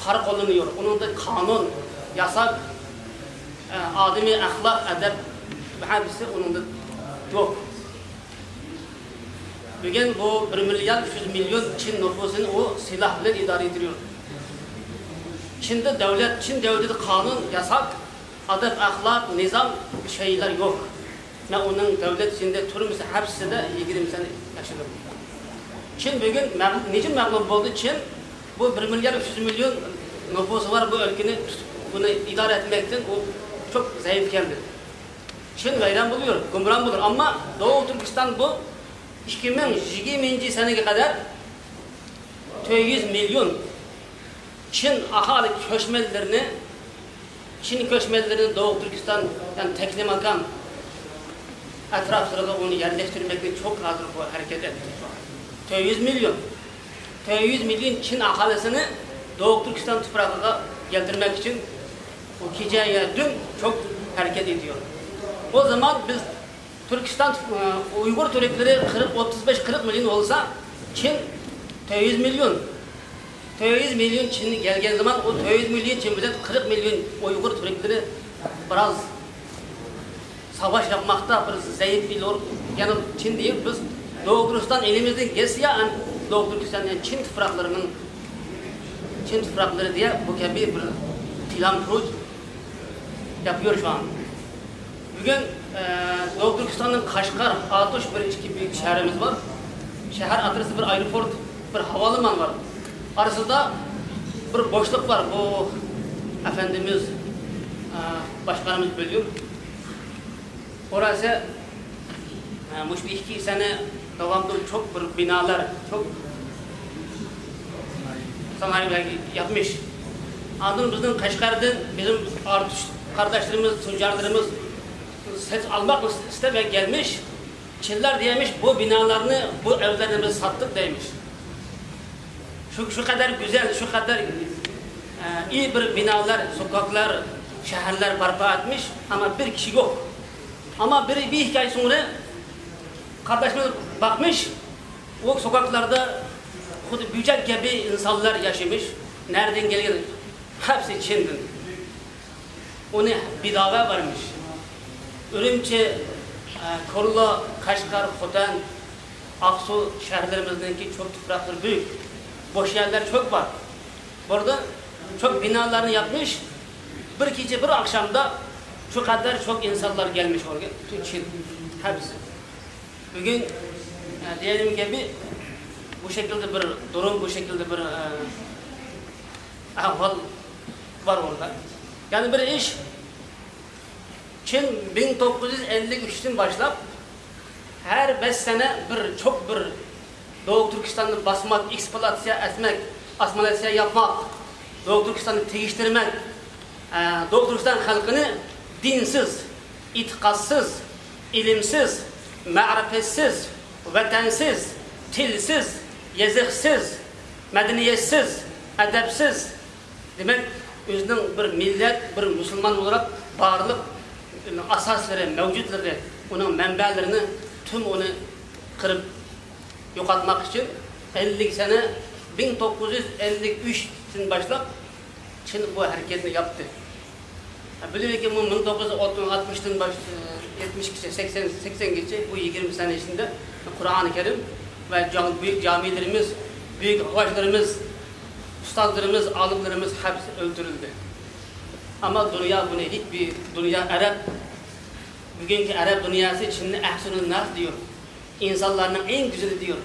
قارا قوللىنىۋېرىدۇ. ئۇنىڭدا قانۇن، ياساق، ئە، ئادىمىي ئەخلاق، ئەدەپ ھەممىسى ئۇنىڭدا يوق. بۈگۈن بۇ بىر مىليارد ئۈچ يۈز مىليون چىن نوپۇسىنى ئۇ سىلاھ بىلەن ئىدارە ئېتىۋېرىدۇ. چىندا دۆلەت، چىن دۆلىتىدە قانۇن، ياساق، ئادەپ-ئەخلاق، نىزام شەيئىلەر يوق. مەن ئۇنىڭ دۆلەت ئىچىدە تۈرمىسى، ھەپسىدە يىگىرمە سەنە ياشىدىم. چىن بۈگۈن مەغ-، نېچە مەغلۇپ بولدى؟ چىن بۇ بىر مىليارد ئۈچ يۈز مىليون نوپۇسى بار بۇ ئۆلكىنى، بۇنى ئىدارە ئەتمەكتىن ئۇ چوڭ زەئىپ كەلدى. چىن ۋەيران بولۇۋېرىدۇ، گۇمران بولۇر. ئەمما دوغۇ تۈركىستان بۇ ئىككى مىڭ يىگىرمىنچى سەنىگە قەدەر تۆت يۈز مىليون چىن ئاھالە كۆچمەنلىرىنى، چىن كۆچمەنلىرىنى دوغۇ تۈركىستان، يەنى تەكلىماكان ئەتراپلىرىغا ئۇنى يەرلەشتۈرمەكنى چوڭ ھازىر بۇ ھەرىكەت ئەتتى. تۆت يۈز مىليون، تۆت يۈز مىليون چىن ئاھالىسىنى دوغۇ تۈركىستان تۇپراقىغا كەلتۈرمەك ئۈچۈن ئۇ كېچە يا دۈن چوڭ ھەرىكەت ئېتىۋاتىدۇ. ئۇ زامان بىز تۈركىستان، ئۇيغۇر تۈركلىرى قىرىق، ئوتتۇز بەش، قىرىق مىليون بولسا، چىن تۆت يۈز مىليون. تۆت يۈز مىليون چىن كەلگەن زامان، ئۇ تۆت يۈز مىليون چىن بىلەن قىرىق مىليون ئۇيغۇر تۈركلىرى بىراز ساۋاش ياپماقتا، بىر زەئىپ بىر، يەنى چىن دېيىپ، بىز دوغۇ تۈركىستان ئېلىمىزدىن كەتسە يا، ئەن-، دوغۇ تۈركىستان، يەنى چىن تۇپراقلىرىنىڭ، چىن تۇپراقلىرى دېيە بۇ كەبى بىر پىلان پروژ ياپيور شۇ ئان. بۈگۈن، ئە، دوغۇ تۈركىستاننىڭ قەشقەر، ئاتۇش بىر ئىككى بۈيۈك شەھىرىمىز بار. شەھەر ئوتتۇرىسىدا بىر ئايروپورت، بىر ھاۋالىمان بار. ئارىسىدا بىر بوشلۇق بار. بۇ ئەپەندىمىز، ئە، باشقانىمىز بۆلگۈم. ئوراسى، ئە، مۇشۇ ئىككى سەنە داۋامىدا چوڭ بىر بىنالار، چوڭ سانائى ياپمىش. ئاندىن بىزنىڭ قەشقەردىن بىزنىڭ ئارتۇش قارداشلىرىمىز، تۇججارلىرىمىز سېتىپ ئالماق ئىستەپ كەلمىش. چىنلار دېيەمىش، بۇ بىنالارنى، بۇ ئۆيلەرنى بىز ساتتۇق دەيمىش. شۇ، شۇ قەدەر گۈزەل، شۇ قەدەر، ئە، ئىي بىر بىنالار، سوكاكلار، شەھەرلەر بارپا ئەتمىش، ئەمما بىر كىشى يوق. ئەمما بىر، بىر ئىككى ئاي سوڭرا قارداشلىرىمىز باقمىش، ئۇ سوكاكلاردا خۇددى بۆجەك كەبى ئىنسانلار ياشىمىش. نەدىن كەلگەن؟ ھەپسى چىندىن. ئۇنى بىداۋە بارمىش. ئۈرۈمچى، ئە، كورلا، قەشقەر، خوتەن، ئاقسۇ شەھەرلىرىمىزنىڭكى چوڭ تۇپراقلىرى بۈيۈك. بوش يەرلەر چوڭ بار. بۇردا چوڭ بىنالارنى ياپمىش. بىر كېچە، بىر ئاخشامدا شۇ قەدەر چوڭ ئىنسانلار كەلمىش ئورگە. چىن ھەپسى. بۈگۈن، ئە، دېگەنىم كەبى، بۇ شەكىلدە بىر دۇرۇم، بۇ شەكىلدە بىر، ئە، ئەھۋال بار ئوردا. يەنە بىر ئىش، چىن مىڭ توققۇز يۈز ئەللىك ئۈچتىن باشلاپ، ھەر بەش سەنە بىر چوڭ بىر دوغۇ تۈركىستاننى باسماق، ئېكسپلۇئاتاتسىيە ئەتمەك، ئاسسىمىلياتسىيە ياپماق، دوغۇ تۈركىستاننى تېگىشتۈرمەك، ئە، دوغۇ تۈركىستان خەلقىنى دىنسىز، ئېتىقادسىز، ئىلىمسىز، مەرىپەتسىز، ۋەتەنسىز، تىلسىز، يېزىقسىز، مەدەنىيەتسىز، ئەدەپسىز، دېمەك، ئۆزىنىڭ بىر مىللەت، بىر مۇسۇلمان بولۇپ، بارلىق ئاساسلىرى، مەۋجۇتلىرى، ئۇنىڭ مەنبەلىرىنى تۈم ئۇنى قىرىپ يوقاتماق ئۈچۈن ئەللىك سەنە، مىڭ توققۇز يۈز ئەللىك ئۈچتىن باشلاپ چىن بۇ ھەرىكەتنى ياپتى. بىلىۋېلىڭكى، بۇ مىڭ توققۇز يۈز ئاتمىشتىن باش-، يەتمىشكىچە، سەكسەن، سەكسەنگىچە بۇ يىگىرمە سەنە ئىچىدە قۇرئان كەرىم ۋە جام-، بۈيۈك جامىلىرىمىز، بۈيۈك ھاجىلىرىمىز، ئۇستازلىرىمىز، ئالىملىرىمىز ھەپسى ئۆلتۈرۈلدى. ئەمما دۇنيا بۇنى ھېچ بىر دۇنيا ئەرەب، بۈگۈنكى ئەرەب دۇنياسى چىننى ئەھسىنۇن ناس دېيور. ئىنسانلارنىڭ ئەڭ گۈزىلى دېيور.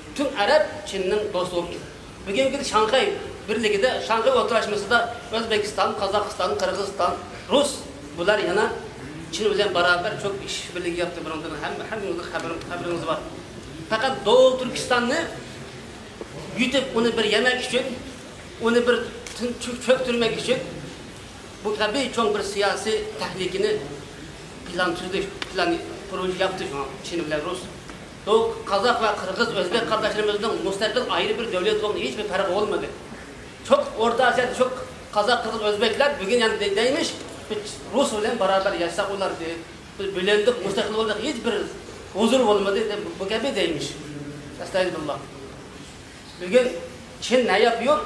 پۈتۈن ئەرەب چىننىڭ دوستى بولۇپتۇ. بۈگۈنكى شاڭخەي بىرلىكىدە، شاڭخەي ئوتتۇراشمىسىدا ئۆزبېكىستان، قازاقىستان، قىرغىزىستان، رۇس، بۇلار يەنە چىن بىلەن بارابەر چوڭ ئىش بىرلىكى ياپتى. بۇنىڭدىن ھەم-، ھەممىڭىزنىڭ خەۋىرىڭ-، خەۋىرىڭىز بار. پەقەت دوغۇ تۈركىستاننى يۇتۇپ، ئۇنى بىر يېمەك ئۈچۈن، ئۇنى بىر تىن-، چۆ-، چۆكتۈرمەك ئۈچۈن بۇ كەبى چوڭ بىر سىياسىي تەھلىكىنى پىلان تۈزدى، پىلان پروژې ياپتى شۇڭا چىن بىلەن رۇس. دوق، قازاق ۋە قىرغىز، ئۆزبېك قارداشلىرىمىزنىڭ مۇستەقىل ئايرى بىر دۆلەت بولغىنىدا ھېچبىر پەرقى بولمىدى. شۇ ئورتا ئاسىيادا شۇ قازاق، قىرغىز، ئۆزبېكلەر بۈگۈن يەنە دەيمىش، بىز رۇس بىلەن باراۋەر ياشىساق بولار دەپ، بىز بۆلۈندۇق، مۇستەقىل بولدۇق، ھېچبىر ھۇزۇر بولمىدى دەپ بۇ گەپنى دەيمىش. ئەستەغپىرۇللا. بۈگۈن چىن نەياپيور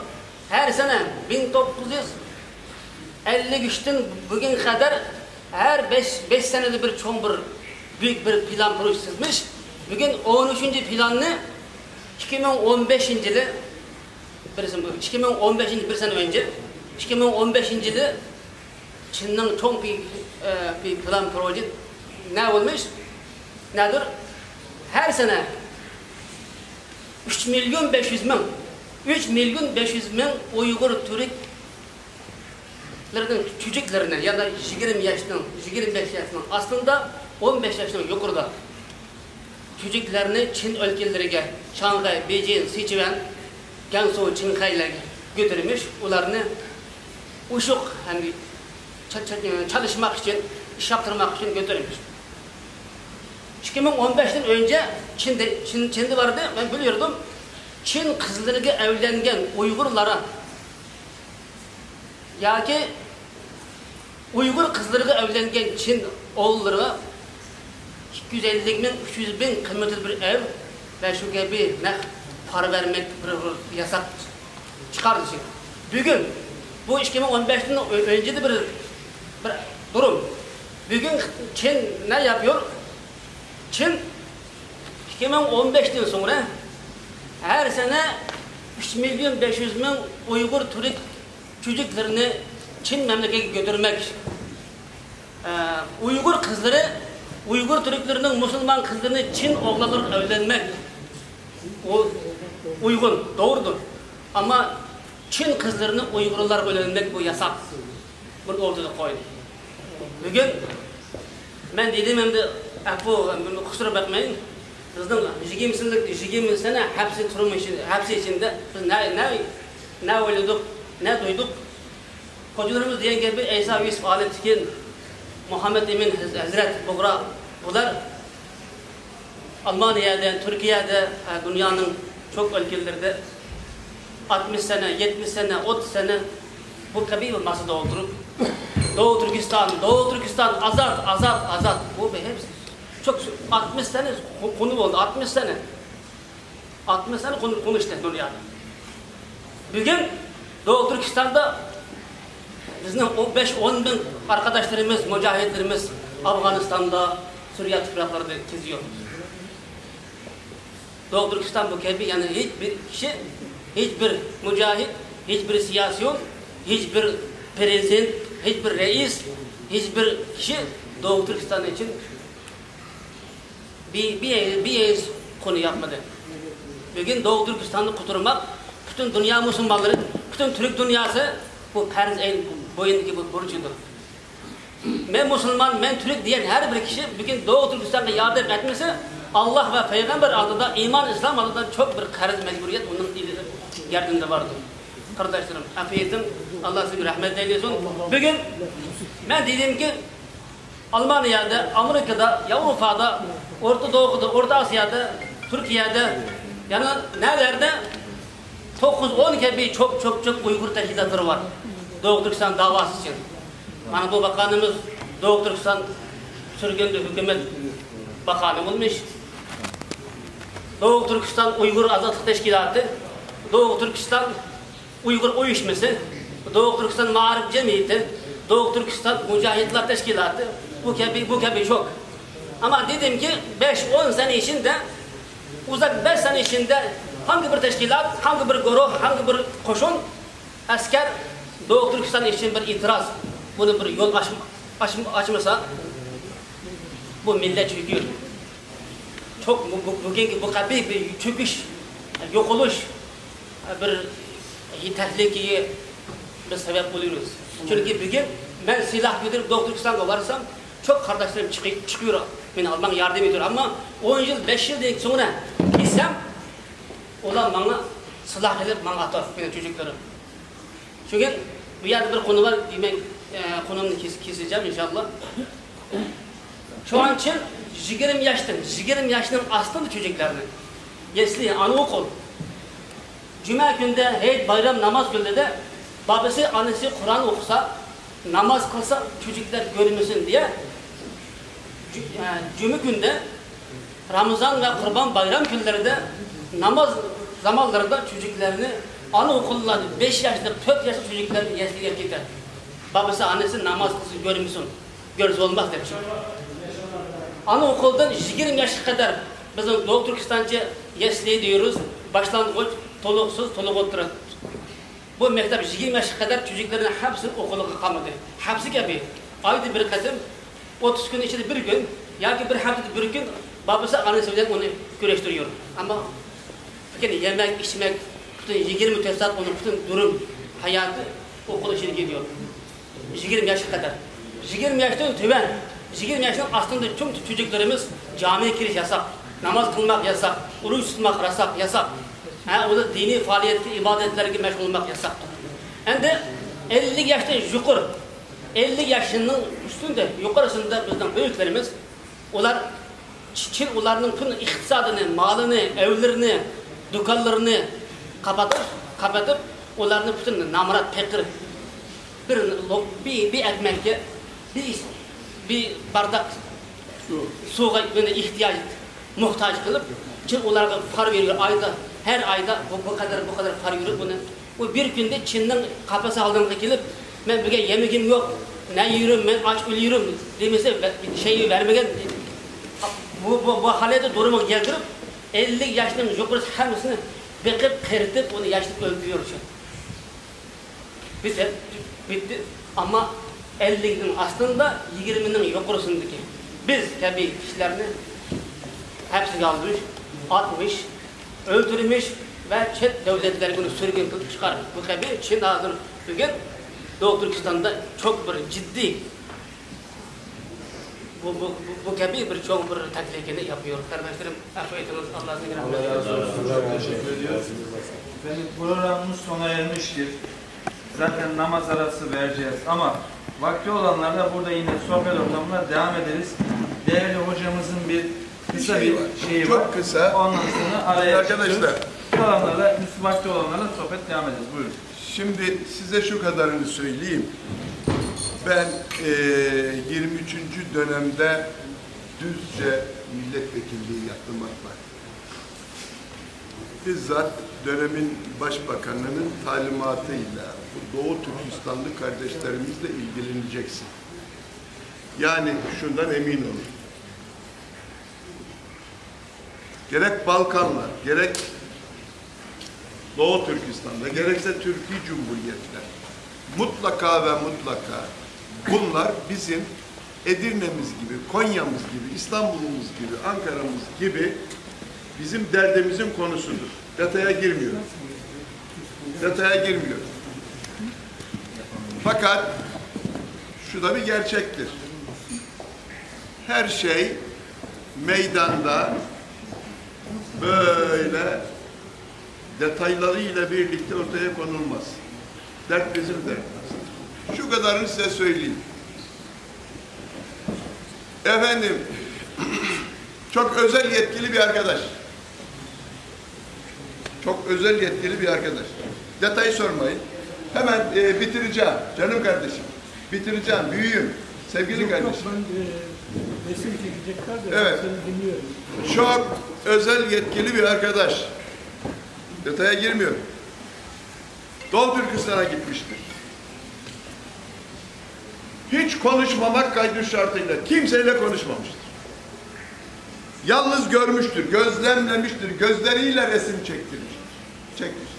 ھەر سەنە مىڭ توققۇز يۈز ئەللىك ئۈچتىن بۈگۈنگە قەدەر ھەر بەش، بەش سەنىدە بىر چوڭ بىر بۈيۈك بىر پىلان پروژېكت تىزمىش. بۈگۈن ئون ئۈچىنچى پىلاننى ئىككى مىڭ ئون بەشىنچى يىلى، بىر سەنە، ئىككى مىڭ ئون بەشىنچى، بىر سەنە ئۆنجە، ئىككى مىڭ ئون بەشىنچى يىلى چىننىڭ چوڭ پى-، ئە، پى-، پىلان پروژېكت نە بولمىش، نەدۇر؟ ھەر سەنە ئۈچ مىليون بەش يۈز مىڭ، ئۈچ مىليون بەش يۈز مىڭ ئۇيغۇر تۈركلىرىنىڭ چۈجۈكلىرىنى، يەنى يىگىرمە ياشنىڭ، يىگىرمە بەش ياشنىڭ ئاستىدا، ئون بەش ياشنىڭ يۇقىرىدا چۈجۈكلەرنى چىن ئۆلكىلىرىگە، شاڭخەي، بېيجىڭ، سىچۈەن، گەنسۇ، چىڭخەيلەرگە كۆتۈرمۈش، ئۇلارنى ئوشۇق، يەنى چا-، چا-، چالىشماق ئۈچۈن، ئىش ياپتۇرماق ئۈچۈن كۆتۈرمۈش. ئىككى مىڭ ئون بەشتىن ئۆنجە چىندە، چىن-، چىندە بار ئىدى، مەن بىلىۋېرىدىم. چىن قىزلىرىغا ئەۋلەنگەن ئۇيغۇرلارغا ياكى ئۇيغۇر قىزلىرىغا ئەۋلەنگەن چىن ئوغۇللىرىغا ئىككى يۈز ئەللىك مىڭ، ئۈچ يۈز مىڭ قىممىتىدە بىر ئەر ۋە شۇ كەبى نەق پارا بەرمەك بىر، بىر ياساق چىقاردى. بۈگۈن بۇ ئىككى مىڭ ئون بەشتىن ئۆنجىدە بىر، بىر دۇرۇم. بۈگۈن چىن نە ياپيور؟ چىن ئىككى مىڭ ئون بەشتىن سوڭرا ھەر سەنە ئۈچ مىليون بەش يۈز مىڭ ئۇيغۇر تۈرك چۈجۈكلىرىنى چىن مەملىكەتكە كۆتۈرمەك، ئە، ئۇيغۇر قىزلىرى، ئۇيغۇر تۈركلىرىنىڭ مۇسۇلمان قىزلىرىنى چىن ئوغلانلارغا ئۆيلەنمەك، ئۇ ئۇيغۇن، توغرىدۇر. ئەمما چىن قىزلىرىنى ئۇيغۇرلارغا ئۆيلەنمەك بۇ ياساق. بۇنى ئوتتۇرىغا قويدى. بۈگۈن مەن دېدىم، ئەمدى ئەپۇ، قۇسۇر باقماڭ. بىزنىڭ يىگىرمە سەنە، يىگىرمە سەنە ھەپسى تۈرمە ئىچىدە، ھەپسى ئىچىدە بىز نە، نە، نە ئويلىدۇق، نە دۇيدۇق. خوجىلىرىمىز دېگەن گەپى ئەيسا يۈسۈپ ئالىپتىكىن، مۇھەممەد ئەمىن ھەز-، ھەزرەت بۇغرا، بۇلار ئالمانىيەدە، تۈركىيەدە، ھە، دۇنيانىڭ چوڭ ئۆلكىلىرىدە ئاتمىش سەنە، يەتمىش سەنە، ئوتتۇز سەنە بۇ كەبى ماسىدا ئولتۇرۇپ، دوغۇ تۈركىستان، دوغۇ تۈركىستان، ئازاد، ئازاد، ئازاد. بۇ بىر ھەپسى. چوق ئاتمىش سەنە قو-، قونۇپ بولدى، ئاتمىش سەنە. ئاتمىش سەنە قون-، قونۇشتى دۇنيادا. بۈگۈن دوغۇ تۈركىستاندا بىزنىڭ ئون بەش، ئون مىڭ ئارقىداشلىرىمىز، مۇجاھىدلىرىمىز ئافغانىستاندا، سۈرىيە تۇپراقلىرىدا كېزىيور. دوغۇ تۈركىستان بۇ كەبى يەنە ھېچ بىر كىشى، ھېچ بىر مۇجاھىد، ھېچ بىر سىياسىيون، ھېچ بىر پرېزىدېنت، ھېچ بىر رەئىس، ھېچ بىر كىشى دوغۇ تۈركىستان ئۈچۈن بىر، بىر، بىر ھەيز قونى ياپمىدى. بۈگۈن دوغۇ تۈركىستاننى قۇتۇرماق پۈتۈن دۇنيا مۇسۇلمانلىرى، پۈتۈن تۈرك دۇنياسى بۇ پەرز ئەين بوينىدىكى بۇ بۇرچىدۇر. مەن مۇسۇلمان، مەن تۈرك دېگەن ھەر بىر كىشى بۈگۈن دوغۇ تۈركىستانغا ياردەم ئەتمىسە، ئاللاھ ۋە پەيغەمبەر ئالدىدا، ئىمان ئىسلام ئالدىدا چوڭ بىر قەرز مەجبۇرىيەت ئۇنىڭ ئىلى-، گەردىنىدە باردۇر. قېرىنداشلىرىم، ئەپۇ ئېيتىڭ، ئاللاھ سىزگە رەھمەت ئەيلىسۇن. بۈگۈن مەن دېدىمكى، ئالمانىيەدە، ئامېرىكىدا، ياۋروپادا، ئورتا دوغۇدا، ئورتا ئاسىيادا، تۈركىيەدە، يەنە نەلەردە توققۇز ئون كەبى چوپ، چوپ، چوپ ئۇيغۇر تەشكىلاتلىرى بار. دوغۇ تۈركىستان داۋاسى ئۈچۈن. مانا بۇ باققانىمىز دوغۇ تۈركىستان سۈرگۈندە ھۆكۈمەت باقانى بولمىش. دوغۇ تۈركىستان ئۇيغۇر ئازادلىق تەشكىلاتى، دوغۇ تۈركىستان ئۇيغۇر ئۇيۇشمىسى، دوغۇ تۈركىستان مائارىپ جەمئىيىتى، دوغۇ تۈركىستان مۇجاھىدلار تەشكىلاتى، بۇ كەبى، بۇ كەبى چوق. ئەمما دېدىمكى، بەش ئون سەنە ئىچىندە، ئۇزاق بەش سەنە ئىچىندە ھەرقانداق بىر تەشكىلات، ھەرقانداق بىر گۇرۇھ، ھەرقانداق بىر قوشۇن، ئەسكەر دوغۇ تۈركىستان ئۈچۈن بىر ئېتىراز، بۇنى بىر يول ئاچ-، ئاچ-، ئاچمىسا، بۇ مىللەت چۆكۈر. چوق بۇ، بۇ، بۈگۈنكى بۇ قەبىھ بىر چۆكۈش، يوقىلىش، بىر تەھلىكىگە بىز سەۋەب بولىمىز. چۈنكى بۈگۈن مەن سىلاھ كۆتۈرۈپ دوغۇ تۈركىستانغا بارسام، چوق قارداشلىرىم چىقى-، چىقىۋېرىپ، مېنى ئالماڭ ياردەم ئېتىۋېرىپ. ئەمما ئون يىل، بەش يىلدىن سوڭرا كەلسەم، ئۇلار ماڭا سىلاھ ئېلىپ ماڭا ئاتار، مېنىڭ چۆچەكلىرىم. شۇ كۈن بۇ يەردە بىر قونى بار، دېمەك، ئە، قونۇمنى كېس-، كېسىجەم، ئىنشاللا. شۇڭا چىن يىگىرمە ياشتىن، يىگىرمە ياشنىڭ ئاستىدا چۆچەكلەرنى يەسلى، ئانا ئوقۇل. جۈمە كۈندە، ھېيت، بايرام، ناماز كۈنلىرىدە بابىسى، ئانىسى قۇرئان ئوقۇسا، ناماز قىلسا، چۆچەكلەر كۆرمىسۇن دېيە، جۈ-، ئە، جۈمە كۈندە، رامىزان ۋە قۇربان بايرام كۈنلىرىدە ناماز زامانلىرىدا چۆچەكلەرنى، ئانا ئوقۇللار بەش ياشلىق، تۆت ياشلىق چۆچەكلەرنى يەسلىگە كېتەر. بابىسى، ئانىسى ناماز قىلسۇن، كۆرمىسۇن، كۆرسە بولماس دەپ. ئانا ئوقۇلدىن يىگىرمە ياشقا قەدەر بىزنىڭ دوغۇ تۈركىستانچە يەسلى دەيمىز، باشلانغۇچ، تولۇقسىز، تولۇق ئوتتۇرا. بۇ مەكتەپ يىگىرمە ياشقا قەدەر چۆچەكلەرنى ھەپسىنى ئوقۇلغا قامىدى. ھەپسى كەبى ئايدا بىر قېتىم، ئوتتۇز كۈن ئىچىدە بىر كۈن ياكى بىر ھەپتىدە بىر كۈن بابىسى، ئانىسى بىلەن ئۇنى كۆرۈشتۈرۈۋېرىدۇ. ئەمما لېكىن يېمەك، ئىچمەك، پۈتۈن يىگىرمە تۆت سائەت ئۇنىڭ پۈتۈن دۇرۇم ھاياتى ئوقۇل ئىچىدە كېتىدۇ. يىگىرمە ياشقا قەدەر. يىگىرمە ياشتىن تۆۋەن، يىگىرمە ياشنىڭ ئاستىدا چوڭ چۆچەكلىرىمىز جامىغا كىرىش ياساق، ناماز قىلماق ياساق، ئوروزا تۇتماق ياساق، ياساق. ھە، ئۇلار دىنىي پائالىيەتكە، ئىبادەتلەرگە مەشغۇل بولماق ياساق. ئەمدى ئەللىك ياشتىن يۇقىرى، ئەللىك ياشنىڭ ئۈستىدە، يۇقىرىسىدا بىزنىڭ بۈيۈكلىرىمىز، ئۇلار چىن ئۇلارنىڭ پۈتۈن ئىقتىسادىنى، مالىنى، ئۆيلىرىنى، دۇكانلىرىنى قاپاتىپ، قاپىتىپ، ئۇلارنى پۈتۈن نامرات، پېقىر، بىر لوق-، بىر، بىر ئەكمەككە، بىر، بىر بارداق سۇغا يەنە ئېھتىياج، موھتاج قىلىپ، چىن ئۇلارغا پارا بېرىپ، ئايدا، ھەر ئايدا بۇ، بۇ قەدەر، بۇ قەدەر پارا بېرىپ، ئۇنى، ئۇ بىر كۈندە چىننىڭ قاپىسى ئالدىمغا كېلىپ، مەن بۈگۈن يېمىگىم يوق، نە يېرىم، مەن ئاچ ئۆلۈيۈم دېمىسە، شەيئى بەرمىگەن. بۇ، بۇ، بۇ ھالەتتە دۇرۇمغا كەلتۈرۈپ، ئەللىك ياشنىڭ يۇقىرىسى ھەممىسىنى بېقىپ، قېرىتىپ، ئۇنى ياشلىق ئۆلتۈرۈۋېرىشى. بىز ھەم بىتتى، ئەمما ئەللىكنىڭ ئاستىدا، يىگىرمىنىڭ يۇقىرىسىدىكى بىز كەبى كىشىلەرنى ھەپسىگە ئالمىش، ئاتمىش، ئۆلتۈرمىش ۋە چەت دۆلەتلەرگە ئۇنى سۈرگۈن قىلىپ چىقارمىش. بۇ كەبى چىن ھازىر بۈگۈن دوغۇ تۈركىستاندا چوڭ بىر جىددىي بۇ، بۇ، بۇ، بۇ كەبى بىر چوڭ بىر تەھلىكىنى ياپىيور. قېرىنداشلىرىم، ئەپۇ ئېتىڭىز، ئاللا سىزگە رەھمەت ئەيلىسۇن. Teşekkür ediyoruz. Efendim, programımız sona ermiştir. Zaten namaz arası vereceğiz ama vakti olanlar da burada yine sohbet ortamına devam ederiz. Değerli hocamızın bir kısa bir şeyi var. Çok kısa. Ondan sonra araya çıkıyoruz. Arkadaşlar. Kalanlarla, vakti olanlarla sohbet devam ederiz. Buyurun. Şimdi size şu kadarını söyleyeyim. Ben, e, yirmi üçüncü dönemde Düzce milletvekilliği yaptım AK Parti. Bizzat dönemin başbakanının talimatıyla bu Doğu Türkistanlı kardeşlerimizle ilgileneceksin. Yani şundan emin olun. Gerek Balkanlar, gerek Doğu Türkistan'da, gerekse Türkiye Cumhuriyetler mutlaka ve mutlaka bunlar bizim Edirne'miz gibi, Konya'mız gibi, İstanbul'umuz gibi, Ankara'mız gibi bizim derdimizin konusudur. Detaya girmiyorum. Detaya girmiyorum. Fakat şu da bir gerçektir. Her şey meydanda böyle detaylarıyla birlikte ortaya konulmaz. Dert bizim derdimiz. Şu kadarını size söyleyeyim. Efendim, çok özel yetkili bir arkadaş. Çok özel yetkili bir arkadaş. Detayı sormayın. Hemen, e, bitireceğim. Canım kardeşim. Bitireceğim. Büyüğüm. Sevgili kardeşim. Yok, yok, ben, e, resim çekecekler de, evet, seni dinliyorum. Çok özel yetkili bir arkadaş. Detaya girmiyorum. Doğu Türkistan'a gitmiştir. Hiç konuşmamak kaydı şartıyla kimseyle konuşmamıştır. Yalnız görmüştür, gözlemlemiştir, gözleriyle resim çektirmiştir. Çekmiştir.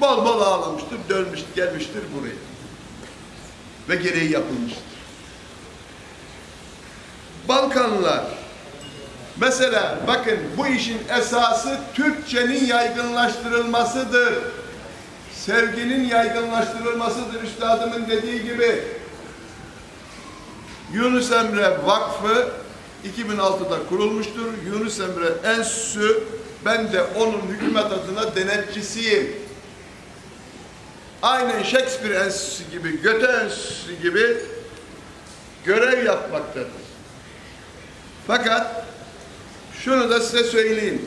Bol bol ağlamıştır, dönmüş, gelmiştir buraya. Ve gereği yapılmıştır. Balkanlar. Mesela bakın, bu işin esası Türkçenin yaygınlaştırılmasıdır. Sevginin yaygınlaştırılmasıdır. Üstadımın dediği gibi, Yunus Emre Vakfı iki bin altıda kurulmuştur. Yunus Emre Enstitüsü, ben de onun hükümet adına denetçisiyim. Aynen Shakespeare Enstitüsü gibi, Goethe Enstitüsü gibi görev yapmaktadır. Fakat şunu da size söyleyeyim.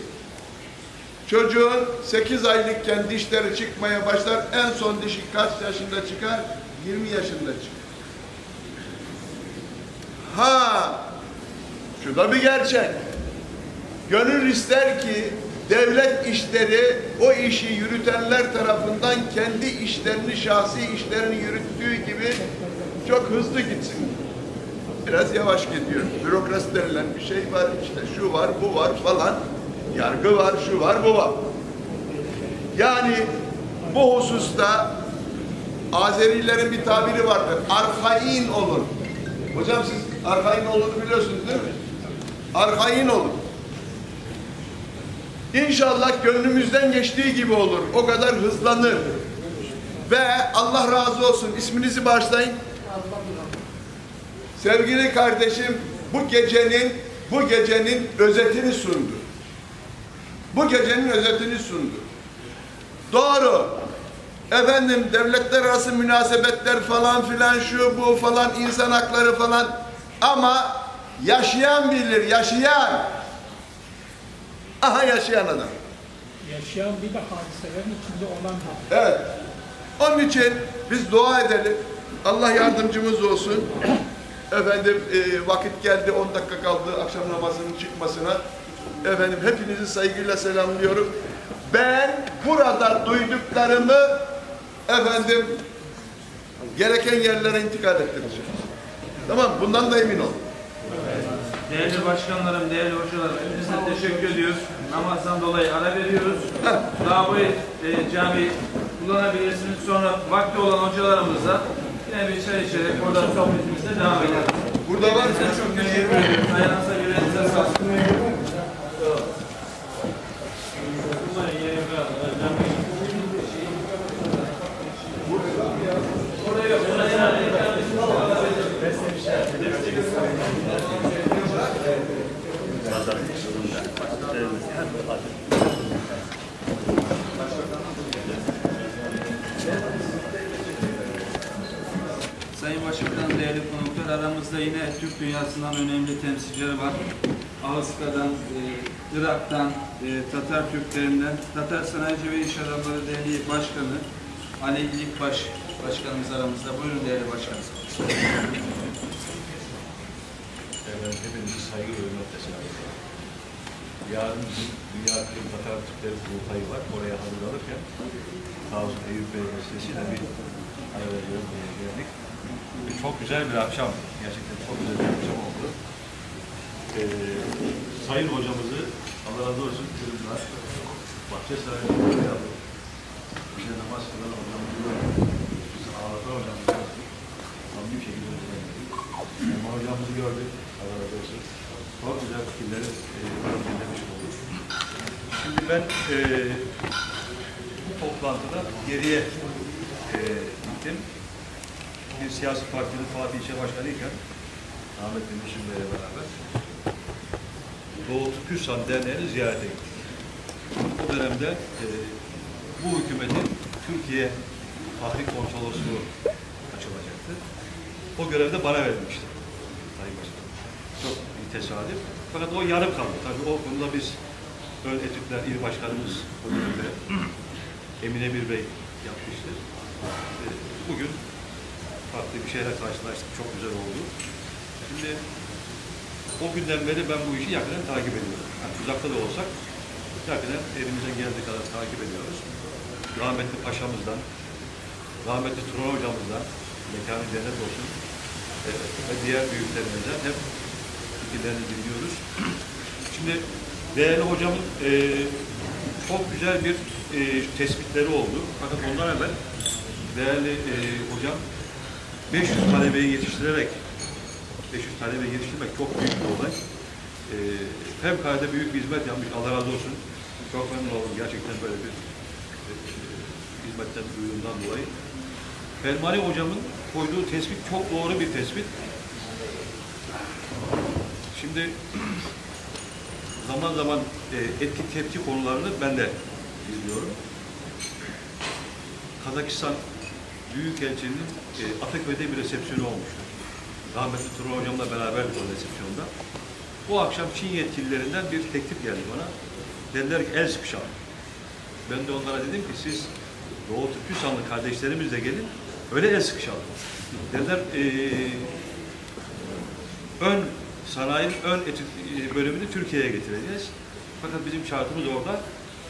Çocuğun sekiz aylıkken dişleri çıkmaya başlar. En son dişi kaç yaşında çıkar? Yirmi yaşında çıkar. Ha, şu da bir gerçek. Gönül ister ki devlet işleri o işi yürütenler tarafından kendi işlerini, şahsi işlerini yürüttüğü gibi çok hızlı gitsin. Biraz yavaş gidiyor. Bürokrasi denilen bir şey var, işte şu var, bu var falan. Yargı var, şu var, bu var. Yani bu hususta Azerilerin bir tabiri vardır. Arhain olun. Hocam, siz arhain olduğunu biliyorsunuz, değil mi? Arhain olun. İnşallah gönlümüzden geçtiği gibi olur. O kadar hızlanır. Ve Allah razı olsun. İsminizi bağışlayın. Sevgili kardeşim, bu gecenin, bu gecenin özetini sundu. Bu gecenin özetini sundu. Doğru. Efendim, devletler arası münasebetler falan filan, şu bu falan, insan hakları falan. Ama yaşayan bilir, yaşayan. Aha, yaşayan adam. Yaşayan bir de hadiselerin içinde olan bir. Evet. Onun için biz dua edelim. Allah yardımcımız olsun. Efendim, e, vakit geldi, on dakika kaldı akşam namazının çıkmasına. Efendim, hepinizi saygıyla selamlıyorum. Ben burada duyduklarımı, efendim, gereken yerlere intikal ettireceğim. Tamam, bundan da emin ol. Değerli başkanlarım, değerli hocalarım, hepinize teşekkür ediyoruz. Namazdan dolayı ara veriyoruz. Heh. Daha bu, e, cami kullanabilirsiniz. Sonra vakti olan hocalarımızla yine bir çay içerek burada sohbetimize devam ederiz. Burada var. Hepinize çok teşekkür ediyoruz. Ayağınıza, yüreğinize sağlık. Sayın Başbakanım, değerli konuklar, aramızda yine Türk dünyasından önemli temsilciler var. Ahıska'dan, e, Irak'tan, e, Tatar Türklerinden, Tatar Sanayici ve İş Adamları Derneği Başkanı Ali İlikbaş Başkanımız aramızda. Buyurun değerli başkanım. Efendim, hepinizi saygı ve hürmetle selamlıyorum. Yarın Dü-, Dünya Kırım Tatar Türkleri Kurultayı var. Oraya hazırlanırken sağ olsun Eyüp Bey vesilesiyle bir araya gel-, geldik. Ve çok güzel bir akşam. Gerçekten çok güzel bir akşam oldu. Ee, Sayın hocamızı, Allah razı olsun, Kırım'dan Bahçesaray'da bize namaz kılan hocamızı gördük. Bizi ağlatan hocamızı gördük. Samimi bir şekilde hocamızı gördük. Ama hocamızı gördük. Allah razı olsun. Çok güzel fikirleri, e, dinlemiş olduk. Şimdi ben, e, bu toplantıda geriye, e, gittim. Bir siyasi partinin Fatih ilçe başkanıyken rahmetli Müslüm Bey'le beraber Doğu Türkistan Derneği'ni ziyarete gittik. O dönemde, e, bu hükümetin Türkiye Fahri Konsolosluğu açılacaktı. O görev de bana verilmişti Sayın Başkanım. Çok bir tesadüf. Fakat o yarım kaldı. Tabii o konuda biz ön etütler, il başkanımız o dönemde Emin Emir Bey yapmıştı. E, bugün farklı bir şeyle karşılaştık. Çok güzel oldu. Şimdi o günden beri ben bu işi yakından takip ediyorum. Yani uzakta da olsak yakından elimizden geldiği kadar takip ediyoruz. Rahmetli paşamızdan, rahmetli Turan hocamızdan, mekanı cennet olsun, e, ve diğer büyüklerimizden hep fikirlerini dinliyoruz. Şimdi değerli hocamın, e, çok güzel bir, e, tespitleri oldu. Fakat ondan evvel değerli, e, hocam beş yüz talebeyi yetiştirerek, beş yüz talebeyi yetiştirmek çok büyük bir olay. E, fevkalade büyük bir hizmet yapmış. Allah razı olsun. Çok memnun oldum gerçekten böyle bir, e, hizmetten, duyurumdan dolayı. Fermani hocamın koyduğu tespit çok doğru bir tespit. Şimdi zaman zaman, e, etki tepki konularını ben de izliyorum. Kazakistan Büyükelçinin, e, Ataköy'de bir resepsiyonu olmuştu. Rahmetli Turan hocamla beraberdik o resepsiyonda. Bu akşam Çin yetkililerinden bir teklif geldi bana. Dediler ki el sıkışalım. Ben de onlara dedim ki siz Doğu Türkistanlı kardeşlerimizle gelin, öyle el sıkışalım. Dediler, "Ee, ön sanayinin ön etüt e, bölümünü Türkiye'ye getireceğiz. Fakat bizim şartımız orada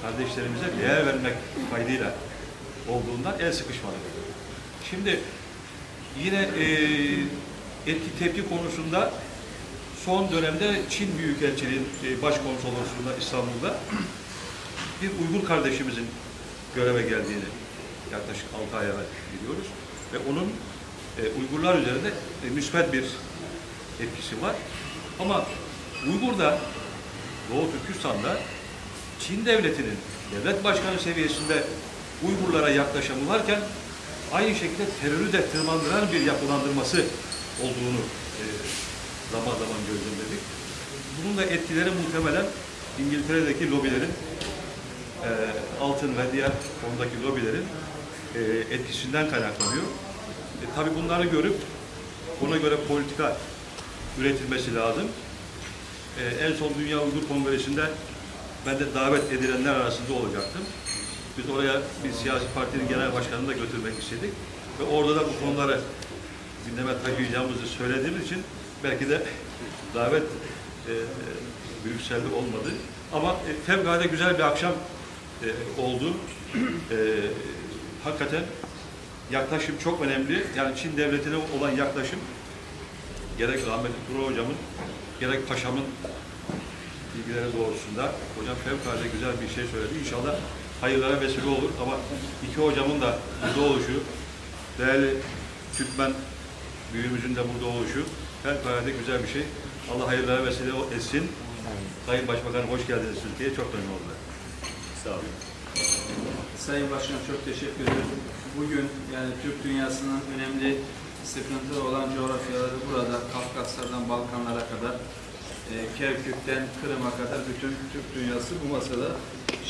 kardeşlerimize değer vermek kaydıyla olduğundan el sıkışmadık." Şimdi yine e, etki tepki konusunda son dönemde Çin Büyükelçiliğin e, Başkonsolosluğunda İstanbul'da bir Uygur kardeşimizin göreve geldiğini yaklaşık altı ay evvel biliyoruz. Ve onun e, Uygurlar üzerinde e, müsbet bir etkisi var. Ama Uygur da Doğu Türkistan'da Çin devletinin devlet başkanı seviyesinde Uygurlara yaklaşımı varken aynı şekilde terörü de tırmandıran bir yapılandırması olduğunu e, zaman zaman gözlemledik. Bunun da etkileri muhtemelen İngiltere'deki lobilerin, e, Altın ve diğer konudaki lobilerin e, etkisinden kaynaklanıyor. E, tabii bunları görüp ona göre politika üretilmesi lazım. E, en son Dünya Uygur Kongresi'nde ben de davet edilenler arasında olacaktım. Biz oraya bir siyasi partinin genel başkanını da götürmek istedik. Ve orada da bu konuları gündeme taşıyacağımızı söylediğimiz için belki de davet e, Brüksel'de olmadı. Ama e, fevkalade güzel bir akşam e, oldu. E, hakikaten yaklaşım çok önemli. Yani Çin devletine olan yaklaşım gerek rahmetli Turan hocamın gerek paşamın bilgileri doğrultusunda hocam fevkalade güzel bir şey söyledi. İnşallah hayırlara vesile olur ama iki hocamın da burada oluşu, değerli Türkmen büyüğümüzün de burada oluşu fevkalade güzel bir şey. Allah hayırlara vesile etsin. Sayın Başbakanım hoş geldiniz Türkiye'ye. Çok memnun oldum. Sağ olun. Sayın Başkan çok teşekkür ederim. Bugün yani Türk dünyasının önemli sıkıntılı olan coğrafyaları burada. Kafkaslardan Balkanlara kadar, e, Kerkük'ten Kırım'a kadar bütün Türk dünyası bu masada.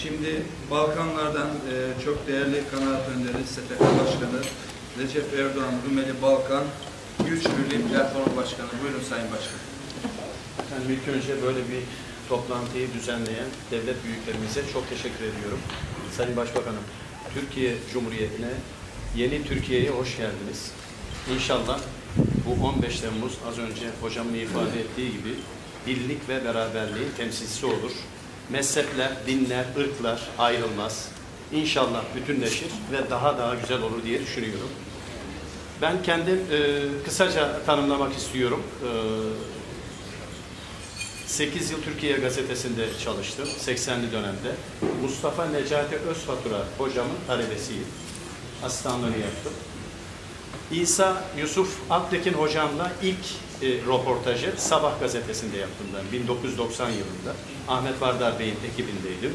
Şimdi Balkanlardan e, çok değerli kanaat önderi, S T K Başkanı Recep Erdoğan, Rumeli Balkan Güç Birliği Platformu Başkanı. Buyurun Sayın Başkan. Efendim, ilk önce böyle bir toplantıyı düzenleyen devlet büyüklerimize çok teşekkür ediyorum. Sayın Başbakanım, Türkiye Cumhuriyeti'ne, yeni Türkiye'ye hoş geldiniz. İnşallah bu on beş Temmuz, az önce hocamın ifade ettiği gibi, birlik ve beraberliğin temsilcisi olur. Mezhepler, dinler, ırklar ayrılmaz. İnşallah bütünleşir ve daha daha güzel olur diye düşünüyorum. Ben kendim e, kısaca tanımlamak istiyorum. E, sekiz yıl Türkiye Gazetesi'nde çalıştım, seksenli dönemde. Mustafa Necati Özfatura hocamın talebesiyim. Asistanlığını yaptım. İsa Yusuf Alptekin hocamla ilk e, röportajı Sabah gazetesinde yaptım ben bin dokuz yüz doksan yılında. Ahmet Vardar Bey'in ekibindeydim.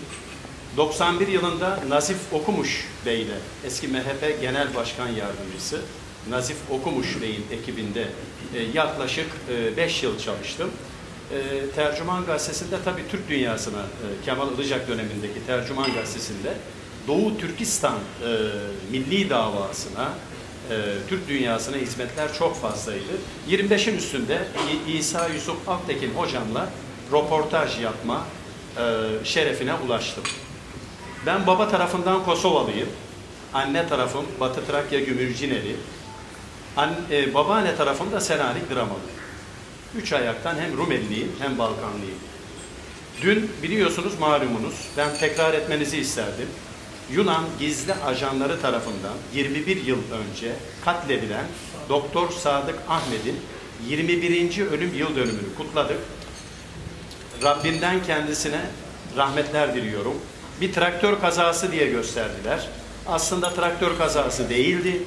doksan bir yılında Nazif Okumuş Bey'le, eski M H P Genel Başkan Yardımcısı Nazif Okumuş Bey'in ekibinde e, yaklaşık beş yıl çalıştım. E, Tercüman Gazetesi'nde tabii Türk dünyasına, e, Kemal Ilıcak dönemindeki Tercüman Gazetesi'nde Doğu Türkistan e, milli davasına, e, Türk dünyasına hizmetler çok fazlaydı. yirmi beşin üstünde İ- İsa Yusuf Alptekin hocamla röportaj yapma e, şerefine ulaştım. Ben baba tarafından Kosovalıyım. Anne tarafım Batı Trakya Gümülcineli. An, e, babaanne tarafım da Selanik Dramalı. Üç ayaktan hem Rumeliyim hem Balkanlıyım. Dün biliyorsunuz, malumunuz, ben tekrar etmenizi isterdim. Yunan gizli ajanları tarafından yirmi bir yıl önce katledilen Doktor Sadık Ahmet'in yirmi birinci ölüm yıl dönümünü kutladık. Rabbimden kendisine rahmetler diliyorum. Bir traktör kazası diye gösterdiler. Aslında traktör kazası değildi.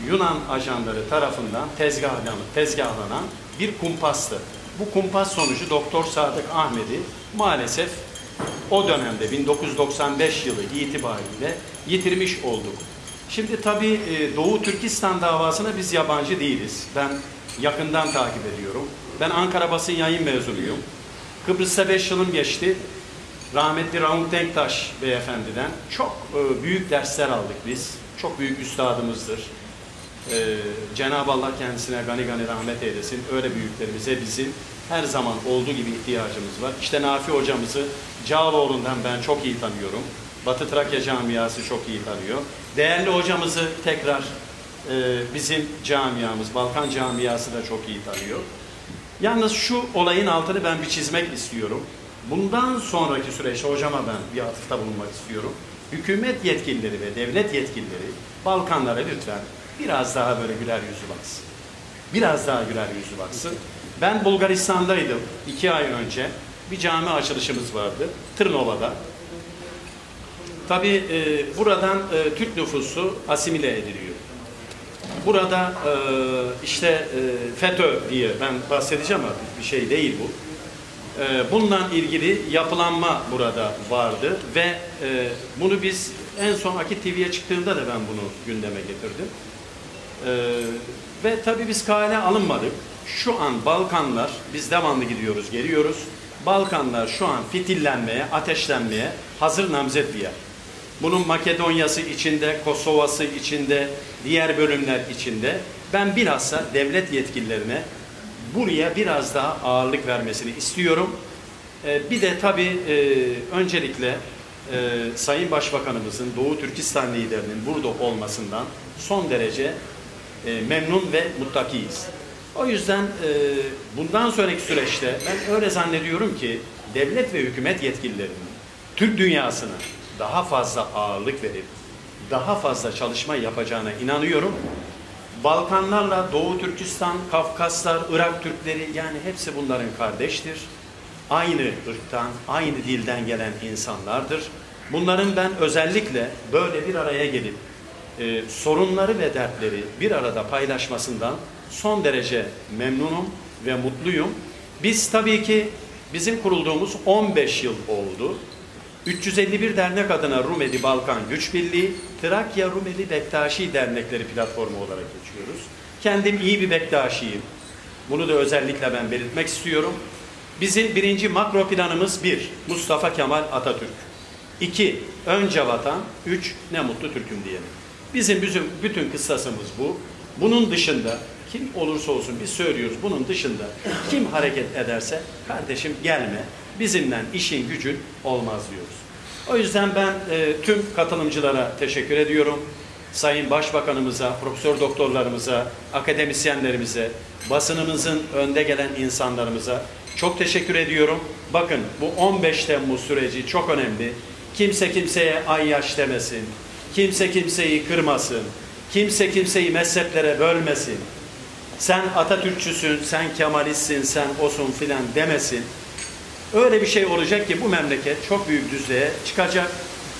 Yunan ajanları tarafından tezgahlanıp tezgahlanan bir kumpastı. Bu kumpas sonucu Doktor Sadık Ahmet'i maalesef o dönemde bin dokuz yüz doksan beş yılı itibariyle yitirmiş olduk. Şimdi tabii e, Doğu Türkistan davasına biz yabancı değiliz. Ben yakından takip ediyorum. Ben Ankara Basın Yayın mezunuyum. Kıbrıs'ta beş yılım geçti. Rahmetli Rauf Denktaş beyefendiden çok e, büyük dersler aldık biz. Çok büyük üstadımızdır. Ee, Cenab-ı Allah kendisine gani gani rahmet eylesin. Öyle büyüklerimize bizim her zaman olduğu gibi ihtiyacımız var. İşte Nafi hocamızı Cağaloğlu'ndan ben çok iyi tanıyorum. Batı Trakya camiası çok iyi tanıyor. Değerli hocamızı tekrar, e, bizim camiamız, Balkan camiası da çok iyi tanıyor. Yalnız şu olayın altını ben bir çizmek istiyorum. Bundan sonraki süreçte hocama ben bir atıfta bulunmak istiyorum. Hükümet yetkilileri ve devlet yetkilileri Balkanlara lütfen biraz daha böyle güler yüzlü baksın. Biraz daha güler yüzlü baksın. Ben Bulgaristan'daydım iki ay önce. Bir cami açılışımız vardı Tırnova'da. Tabii, e, buradan, e, Türk nüfusu asimile ediliyor. Burada, e, işte, e, FETÖ diye ben bahsedeceğim artık, bir şey değil bu. E, bununla ilgili yapılanma burada vardı ve, e, bunu biz en son Akit T V'ye çıktığımda da ben bunu gündeme getirdim. E, ve tabii biz kale alınmadık. Şu an Balkanlar, biz devamlı gidiyoruz, geliyoruz. Balkanlar şu an fitillenmeye, ateşlenmeye hazır namzet bir yer. Bunun Makedonya'sı içinde, Kosova'sı içinde, diğer bölümler içinde. Ben bilhassa devlet yetkililerine buraya biraz daha ağırlık vermesini istiyorum. E, bir de tabii, e, öncelikle, e, Sayın Başbakanımızın, Doğu Türkistan liderinin burada olmasından son derece, e, memnun ve muttakiyiz. O yüzden, e, bundan sonraki süreçte ben öyle zannediyorum ki devlet ve hükümet yetkililerinin Türk dünyasına daha fazla ağırlık verip daha fazla çalışma yapacağına inanıyorum. Balkanlarla Doğu Türkistan, Kafkaslar, Irak Türkleri, yani hepsi bunların kardeştir. Aynı ırktan, aynı dilden gelen insanlardır. Bunların ben özellikle böyle bir araya gelip, e, sorunları ve dertleri bir arada paylaşmasından son derece memnunum ve mutluyum. Biz tabii ki, bizim kurulduğumuz on beş yıl oldu. üç yüz elli bir dernek adına Rumeli Balkan Güç Birliği, Trakya Rumeli Bektaşi Dernekleri platformu olarak geçiyoruz. Kendim iyi bir Bektaşiyim. Bunu da özellikle ben belirtmek istiyorum. Bizim birinci makro planımız bir, Mustafa Kemal Atatürk. İki, önce vatan. Üç, ne mutlu Türk'üm diyelim. Bizim bütün, bütün kıssasımız bu. Bunun dışında kim olursa olsun biz söylüyoruz. Bunun dışında kim hareket ederse kardeşim gelme, bizimle işin gücün olmaz diyoruz. O yüzden ben, e, tüm katılımcılara teşekkür ediyorum. Sayın Başbakanımıza, profesör doktorlarımıza, akademisyenlerimize, basınımızın önde gelen insanlarımıza çok teşekkür ediyorum. Bakın, bu on beş Temmuz süreci çok önemli. Kimse kimseye ay yaş demesin. Kimse kimseyi kırmasın. Kimse kimseyi mezheplere bölmesin. Sen Atatürkçüsün, sen Kemalistsin, sen osun filan demesin. Öyle bir şey olacak ki bu memleket çok büyük düzlüğe çıkacak.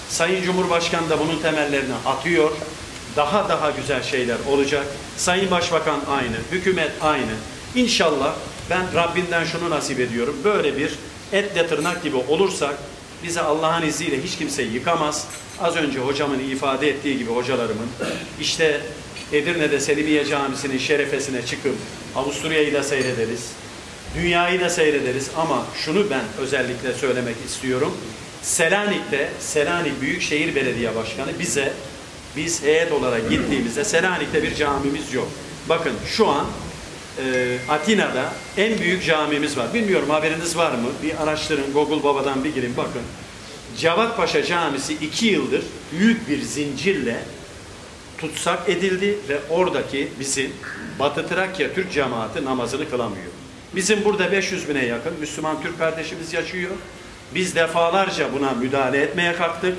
Sayın Cumhurbaşkanı da bunun temellerini atıyor. Daha daha güzel şeyler olacak. Sayın Başbakan aynı, hükümet aynı. İnşallah ben Rabbimden şunu nasip ediyorum. Böyle bir etle tırnak gibi olursak bizi Allah'ın izniyle hiç kimse yıkamaz. Az önce hocamın ifade ettiği gibi hocalarımın işte Edirne'de Selimiye Camisi'nin şerefesine çıkıp Avusturya'yı da seyrederiz. Dünyayı da seyrederiz ama şunu ben özellikle söylemek istiyorum. Selanik'te, Selanik Büyükşehir Belediye Başkanı bize, biz heyet olarak gittiğimizde Selanik'te bir camimiz yok. Bakın şu an, e, Atina'da en büyük camimiz var. Bilmiyorum haberiniz var mı? Bir araştırın, Google Baba'dan bir girin bakın. Cevat Paşa Camisi iki yıldır büyük bir zincirle tutsak edildi ve oradaki bizim Batı Trakya Türk cemaati namazını kılamıyor. Bizim burada beş yüz bine yakın Müslüman Türk kardeşimiz yaşıyor. Biz defalarca buna müdahale etmeye kalktık.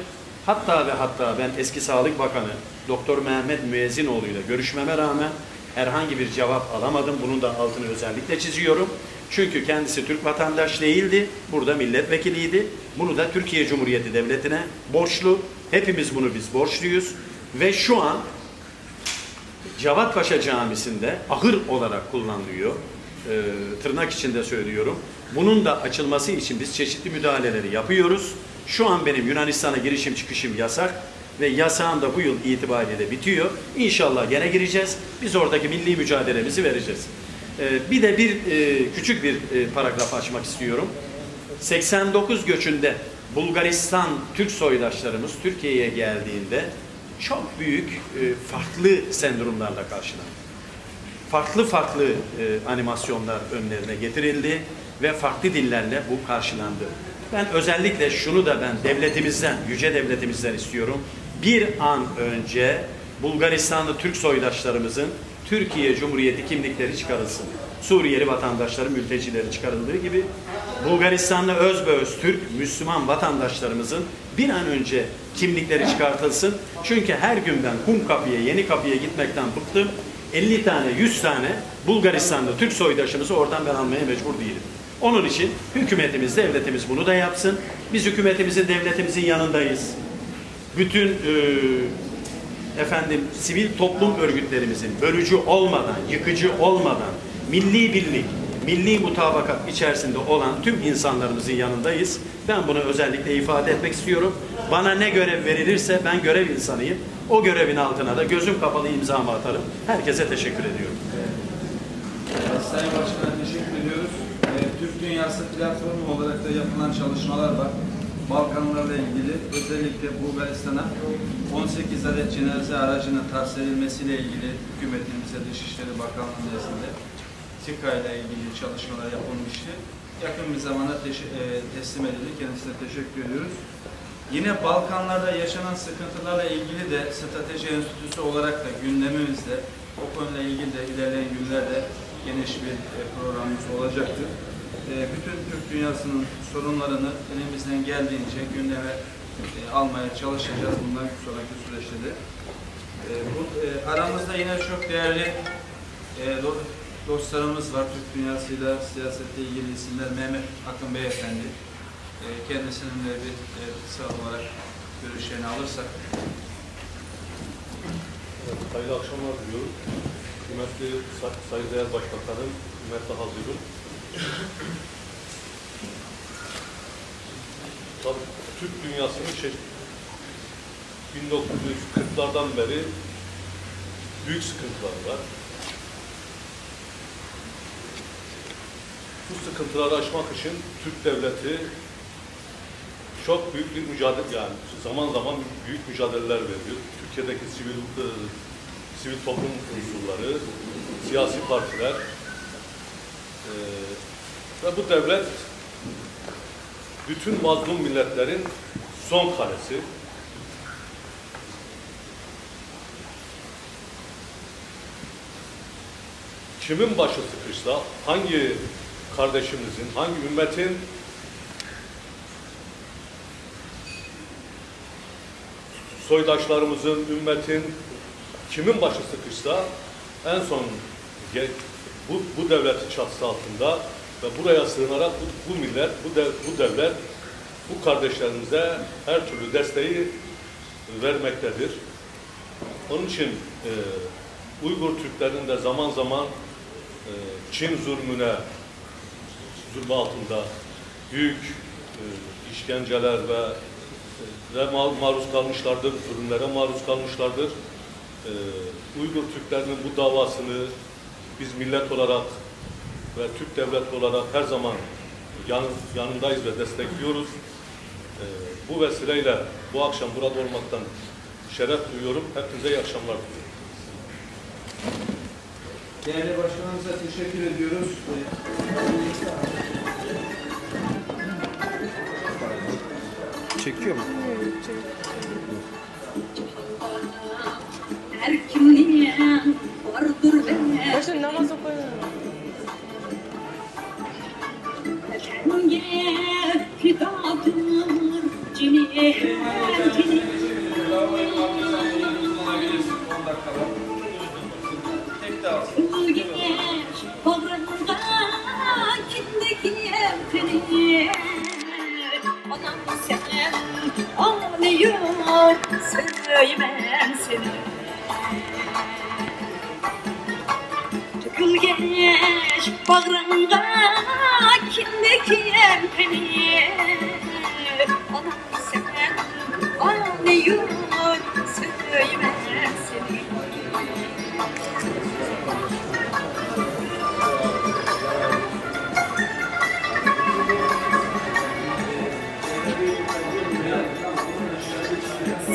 Hatta ve hatta ben eski Sağlık Bakanı Doktor Mehmet Müezzinoğlu ile görüşmeme rağmen herhangi bir cevap alamadım. Bunun da altını özellikle çiziyorum. Çünkü kendisi Türk vatandaş değildi. Burada milletvekiliydi. Bunu da Türkiye Cumhuriyeti Devleti'ne borçlu. Hepimiz bunu biz borçluyuz. Ve şu an Cevat Paşa Camisi'nde ahır olarak kullanılıyor. Ee, tırnak içinde söylüyorum. Bunun da açılması için biz çeşitli müdahaleleri yapıyoruz. Şu an benim Yunanistan'a girişim çıkışım yasak ve yasağım da bu yıl itibariyle bitiyor. İnşallah gene gireceğiz. Biz oradaki milli mücadelemizi vereceğiz. Ee, bir de bir, e, küçük bir, e, paragraf açmak istiyorum. seksen dokuz göçünde Bulgaristan Türk soydaşlarımız Türkiye'ye geldiğinde Çok büyük e, farklı sendromlarla karşılandı. Farklı farklı e, animasyonlar önlerine getirildi ve farklı dillerle bu karşılandı. Ben özellikle şunu da ben devletimizden, yüce devletimizden istiyorum. Bir an önce Bulgaristanlı Türk soydaşlarımızın Türkiye Cumhuriyeti kimlikleri çıkarılsın. Suriyeli vatandaşların, mültecilerin çıkarıldığı gibi Bulgaristanlı özbeöz Türk Müslüman vatandaşlarımızın bir an önce kimlikleri çıkartılsın. Çünkü her gün ben Kum Kapı'ya, Yeni Kapı'ya gitmekten bıktım. elli tane, yüz tane Bulgaristanlı Türk soydaşımızı oradan ben almaya mecbur değilim. Onun için hükümetimiz, devletimiz bunu da yapsın. Biz hükümetimizin, devletimizin yanındayız. Bütün e, efendim sivil toplum örgütlerimizin bölücü olmadan, yıkıcı olmadan, milli birlik, milli mutabakat içerisinde olan tüm insanlarımızın yanındayız. Ben bunu özellikle ifade etmek istiyorum. Bana ne görev verilirse ben görev insanıyım. O görevin altına da gözüm kapalı imzamı atarım. Herkese teşekkür ediyorum. Sayın Başkan'a teşekkür ediyoruz. Ee, Türk Dünyası platformu olarak da yapılan çalışmalar var. Balkanlarla ilgili özellikle Bulgaristan'a on sekiz adet cenaze aracının tahsis edilmesiyle ilgili hükümetimize Dışişleri Bakanlığı nezdinde TİKA ile ilgili çalışmalar yapılmıştı. Yakın bir zamanda teşe- e, teslim edildi. Kendisine teşekkür ediyoruz. Yine Balkanlarda yaşanan sıkıntılarla ilgili de strateji enstitüsü olarak da gündemimizde, o konuyla ilgili de ilerleyen günlerde geniş bir e, programımız olacaktır. E, bütün Türk dünyasının sorunlarını elimizden geldiğince gündeme e, almaya çalışacağız bundan sonraki süreçte de. E, bu e, aramızda yine çok değerli e, do- dostlarımız var. Türk dünyasıyla siyasette ilgili isimler. Mehmet Akın Beyefendi. E, kendisinin de bir e, kısa olarak görüşlerini alırsak. Evet, hayırlı akşamlar diliyorum. Kıymetli say- saygıdeğer Başbakanım, kıymetli hazırım. Tabii Türk dünyasının şey, bin dokuz yüz kırklardan beri büyük sıkıntıları var. Bu sıkıntıları aşmak için Türk devleti çok büyük bir mücadele, yani zaman zaman büyük mücadeleler veriyor. Türkiye'deki sivil e, sivil toplum unsurları, siyasi partiler e, ve bu devlet bütün mazlum milletlerin son kalesi. Kimin başı sıkışsa, hangi kardeşimizin, hangi ümmetin, soydaşlarımızın, ümmetin kimin başı sıkışsa en son ge- bu, bu devletin çatısı altında ve buraya sığınarak bu, bu millet, bu, dev, bu devlet bu kardeşlerimize her türlü desteği vermektedir. Onun için e, Uygur Türklerinin de zaman zaman e, Çin zulmüne, zulmü altında büyük e, işkenceler ve e, ve ma- maruz kalmışlardır, zulümlere maruz kalmışlardır. E, Uygur Türklerinin bu davasını biz millet olarak ve Türk devleti olarak her zaman yan- yanındayız ve destekliyoruz. E, bu vesileyle bu akşam burada olmaktan şeref duyuyorum. Hepinize iyi akşamlar diliyorum. Değerli başkanımıza teşekkür ediyoruz. Çekiyor mu? Her kimliğe vardır ben. Başka namaz okuyun. Vatanımga fidodir jinim, jinim. To'kilgach bag'rimga kindik yelpinim. Onam sen, ona yurt, suyman seni. To'kilgach bag'ringga kindik yelpinim. Onam sen, ona yurt, suyman seni.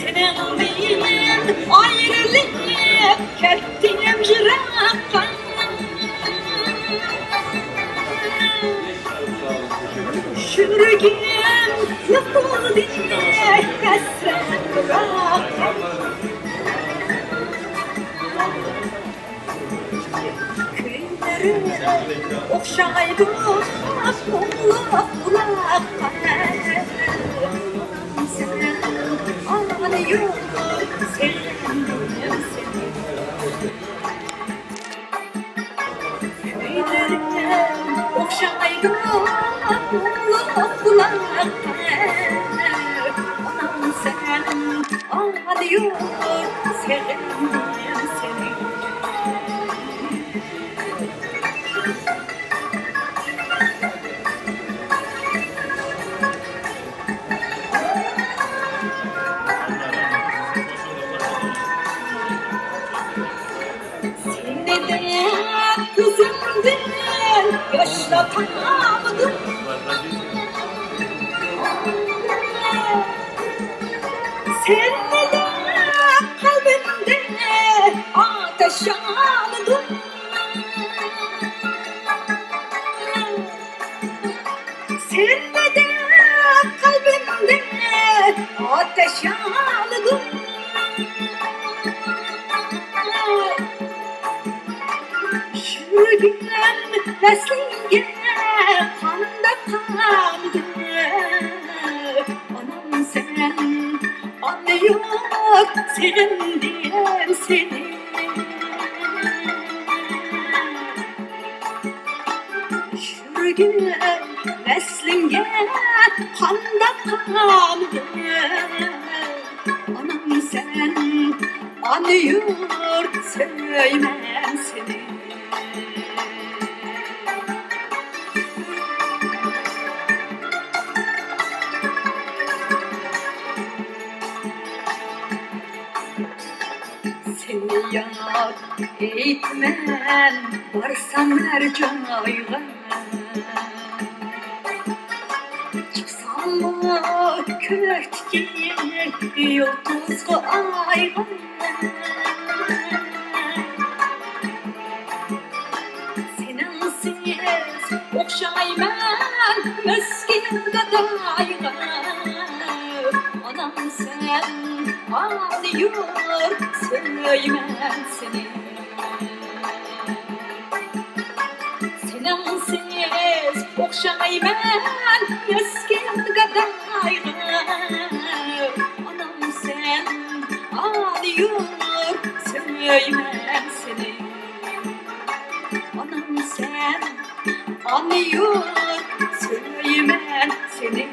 Senin bilen يۈرىكىم يىقىلدى ھەسرەت بىلەن. كۈيلىرىم ئوخشايدۇ مۇڭلۇق بۇلاققا. سەن ئانا يۇرت سېغىندىم سېنى. كۈيلىرىم ئوخشايدۇ مۇڭلۇق بۇلاققا. ئانام سەن ئانا يۇرت سېغىندىم سېنى. سېنى دەپ كۆزۈمدىن ياشلار تاڭلىدىم. سېنى دەپ قەلبىمدە ئاتەش يانىدۇ. سېنى دەپ قەلبىمدە ئاتەش يانىدۇ. يۈرىكىم ۋەسلىڭگە قانداق قانىدۇ؟ ئانام سەن، ئانا يۇرت سېغىندىم سېنى. يۈرىكىم ۋەسلىڭگە قانداق قانىدۇ؟ ئانام سەن، ئانا يۇرت سۆيىمەن سېنى. سېنى ياد ئېتىمەن بارسام ھەر جايغا. چىقساممۇ كۆكتىكى يۇلتۇزغا، ئايغا. سېنىڭسىز ئوخشايمەن مىسكىن گادايغا. ئانام سەن، ئانا يۇرت سۆيىمەن سېنى. سېنىڭسىز ئوخشايمەن مىسكىن گادايغا. ئانام سەن، ئانا يۇرت سۆيىمەن سېنى. ئانام سەن، ئانا يۇرت سۆيىمەن سېنى.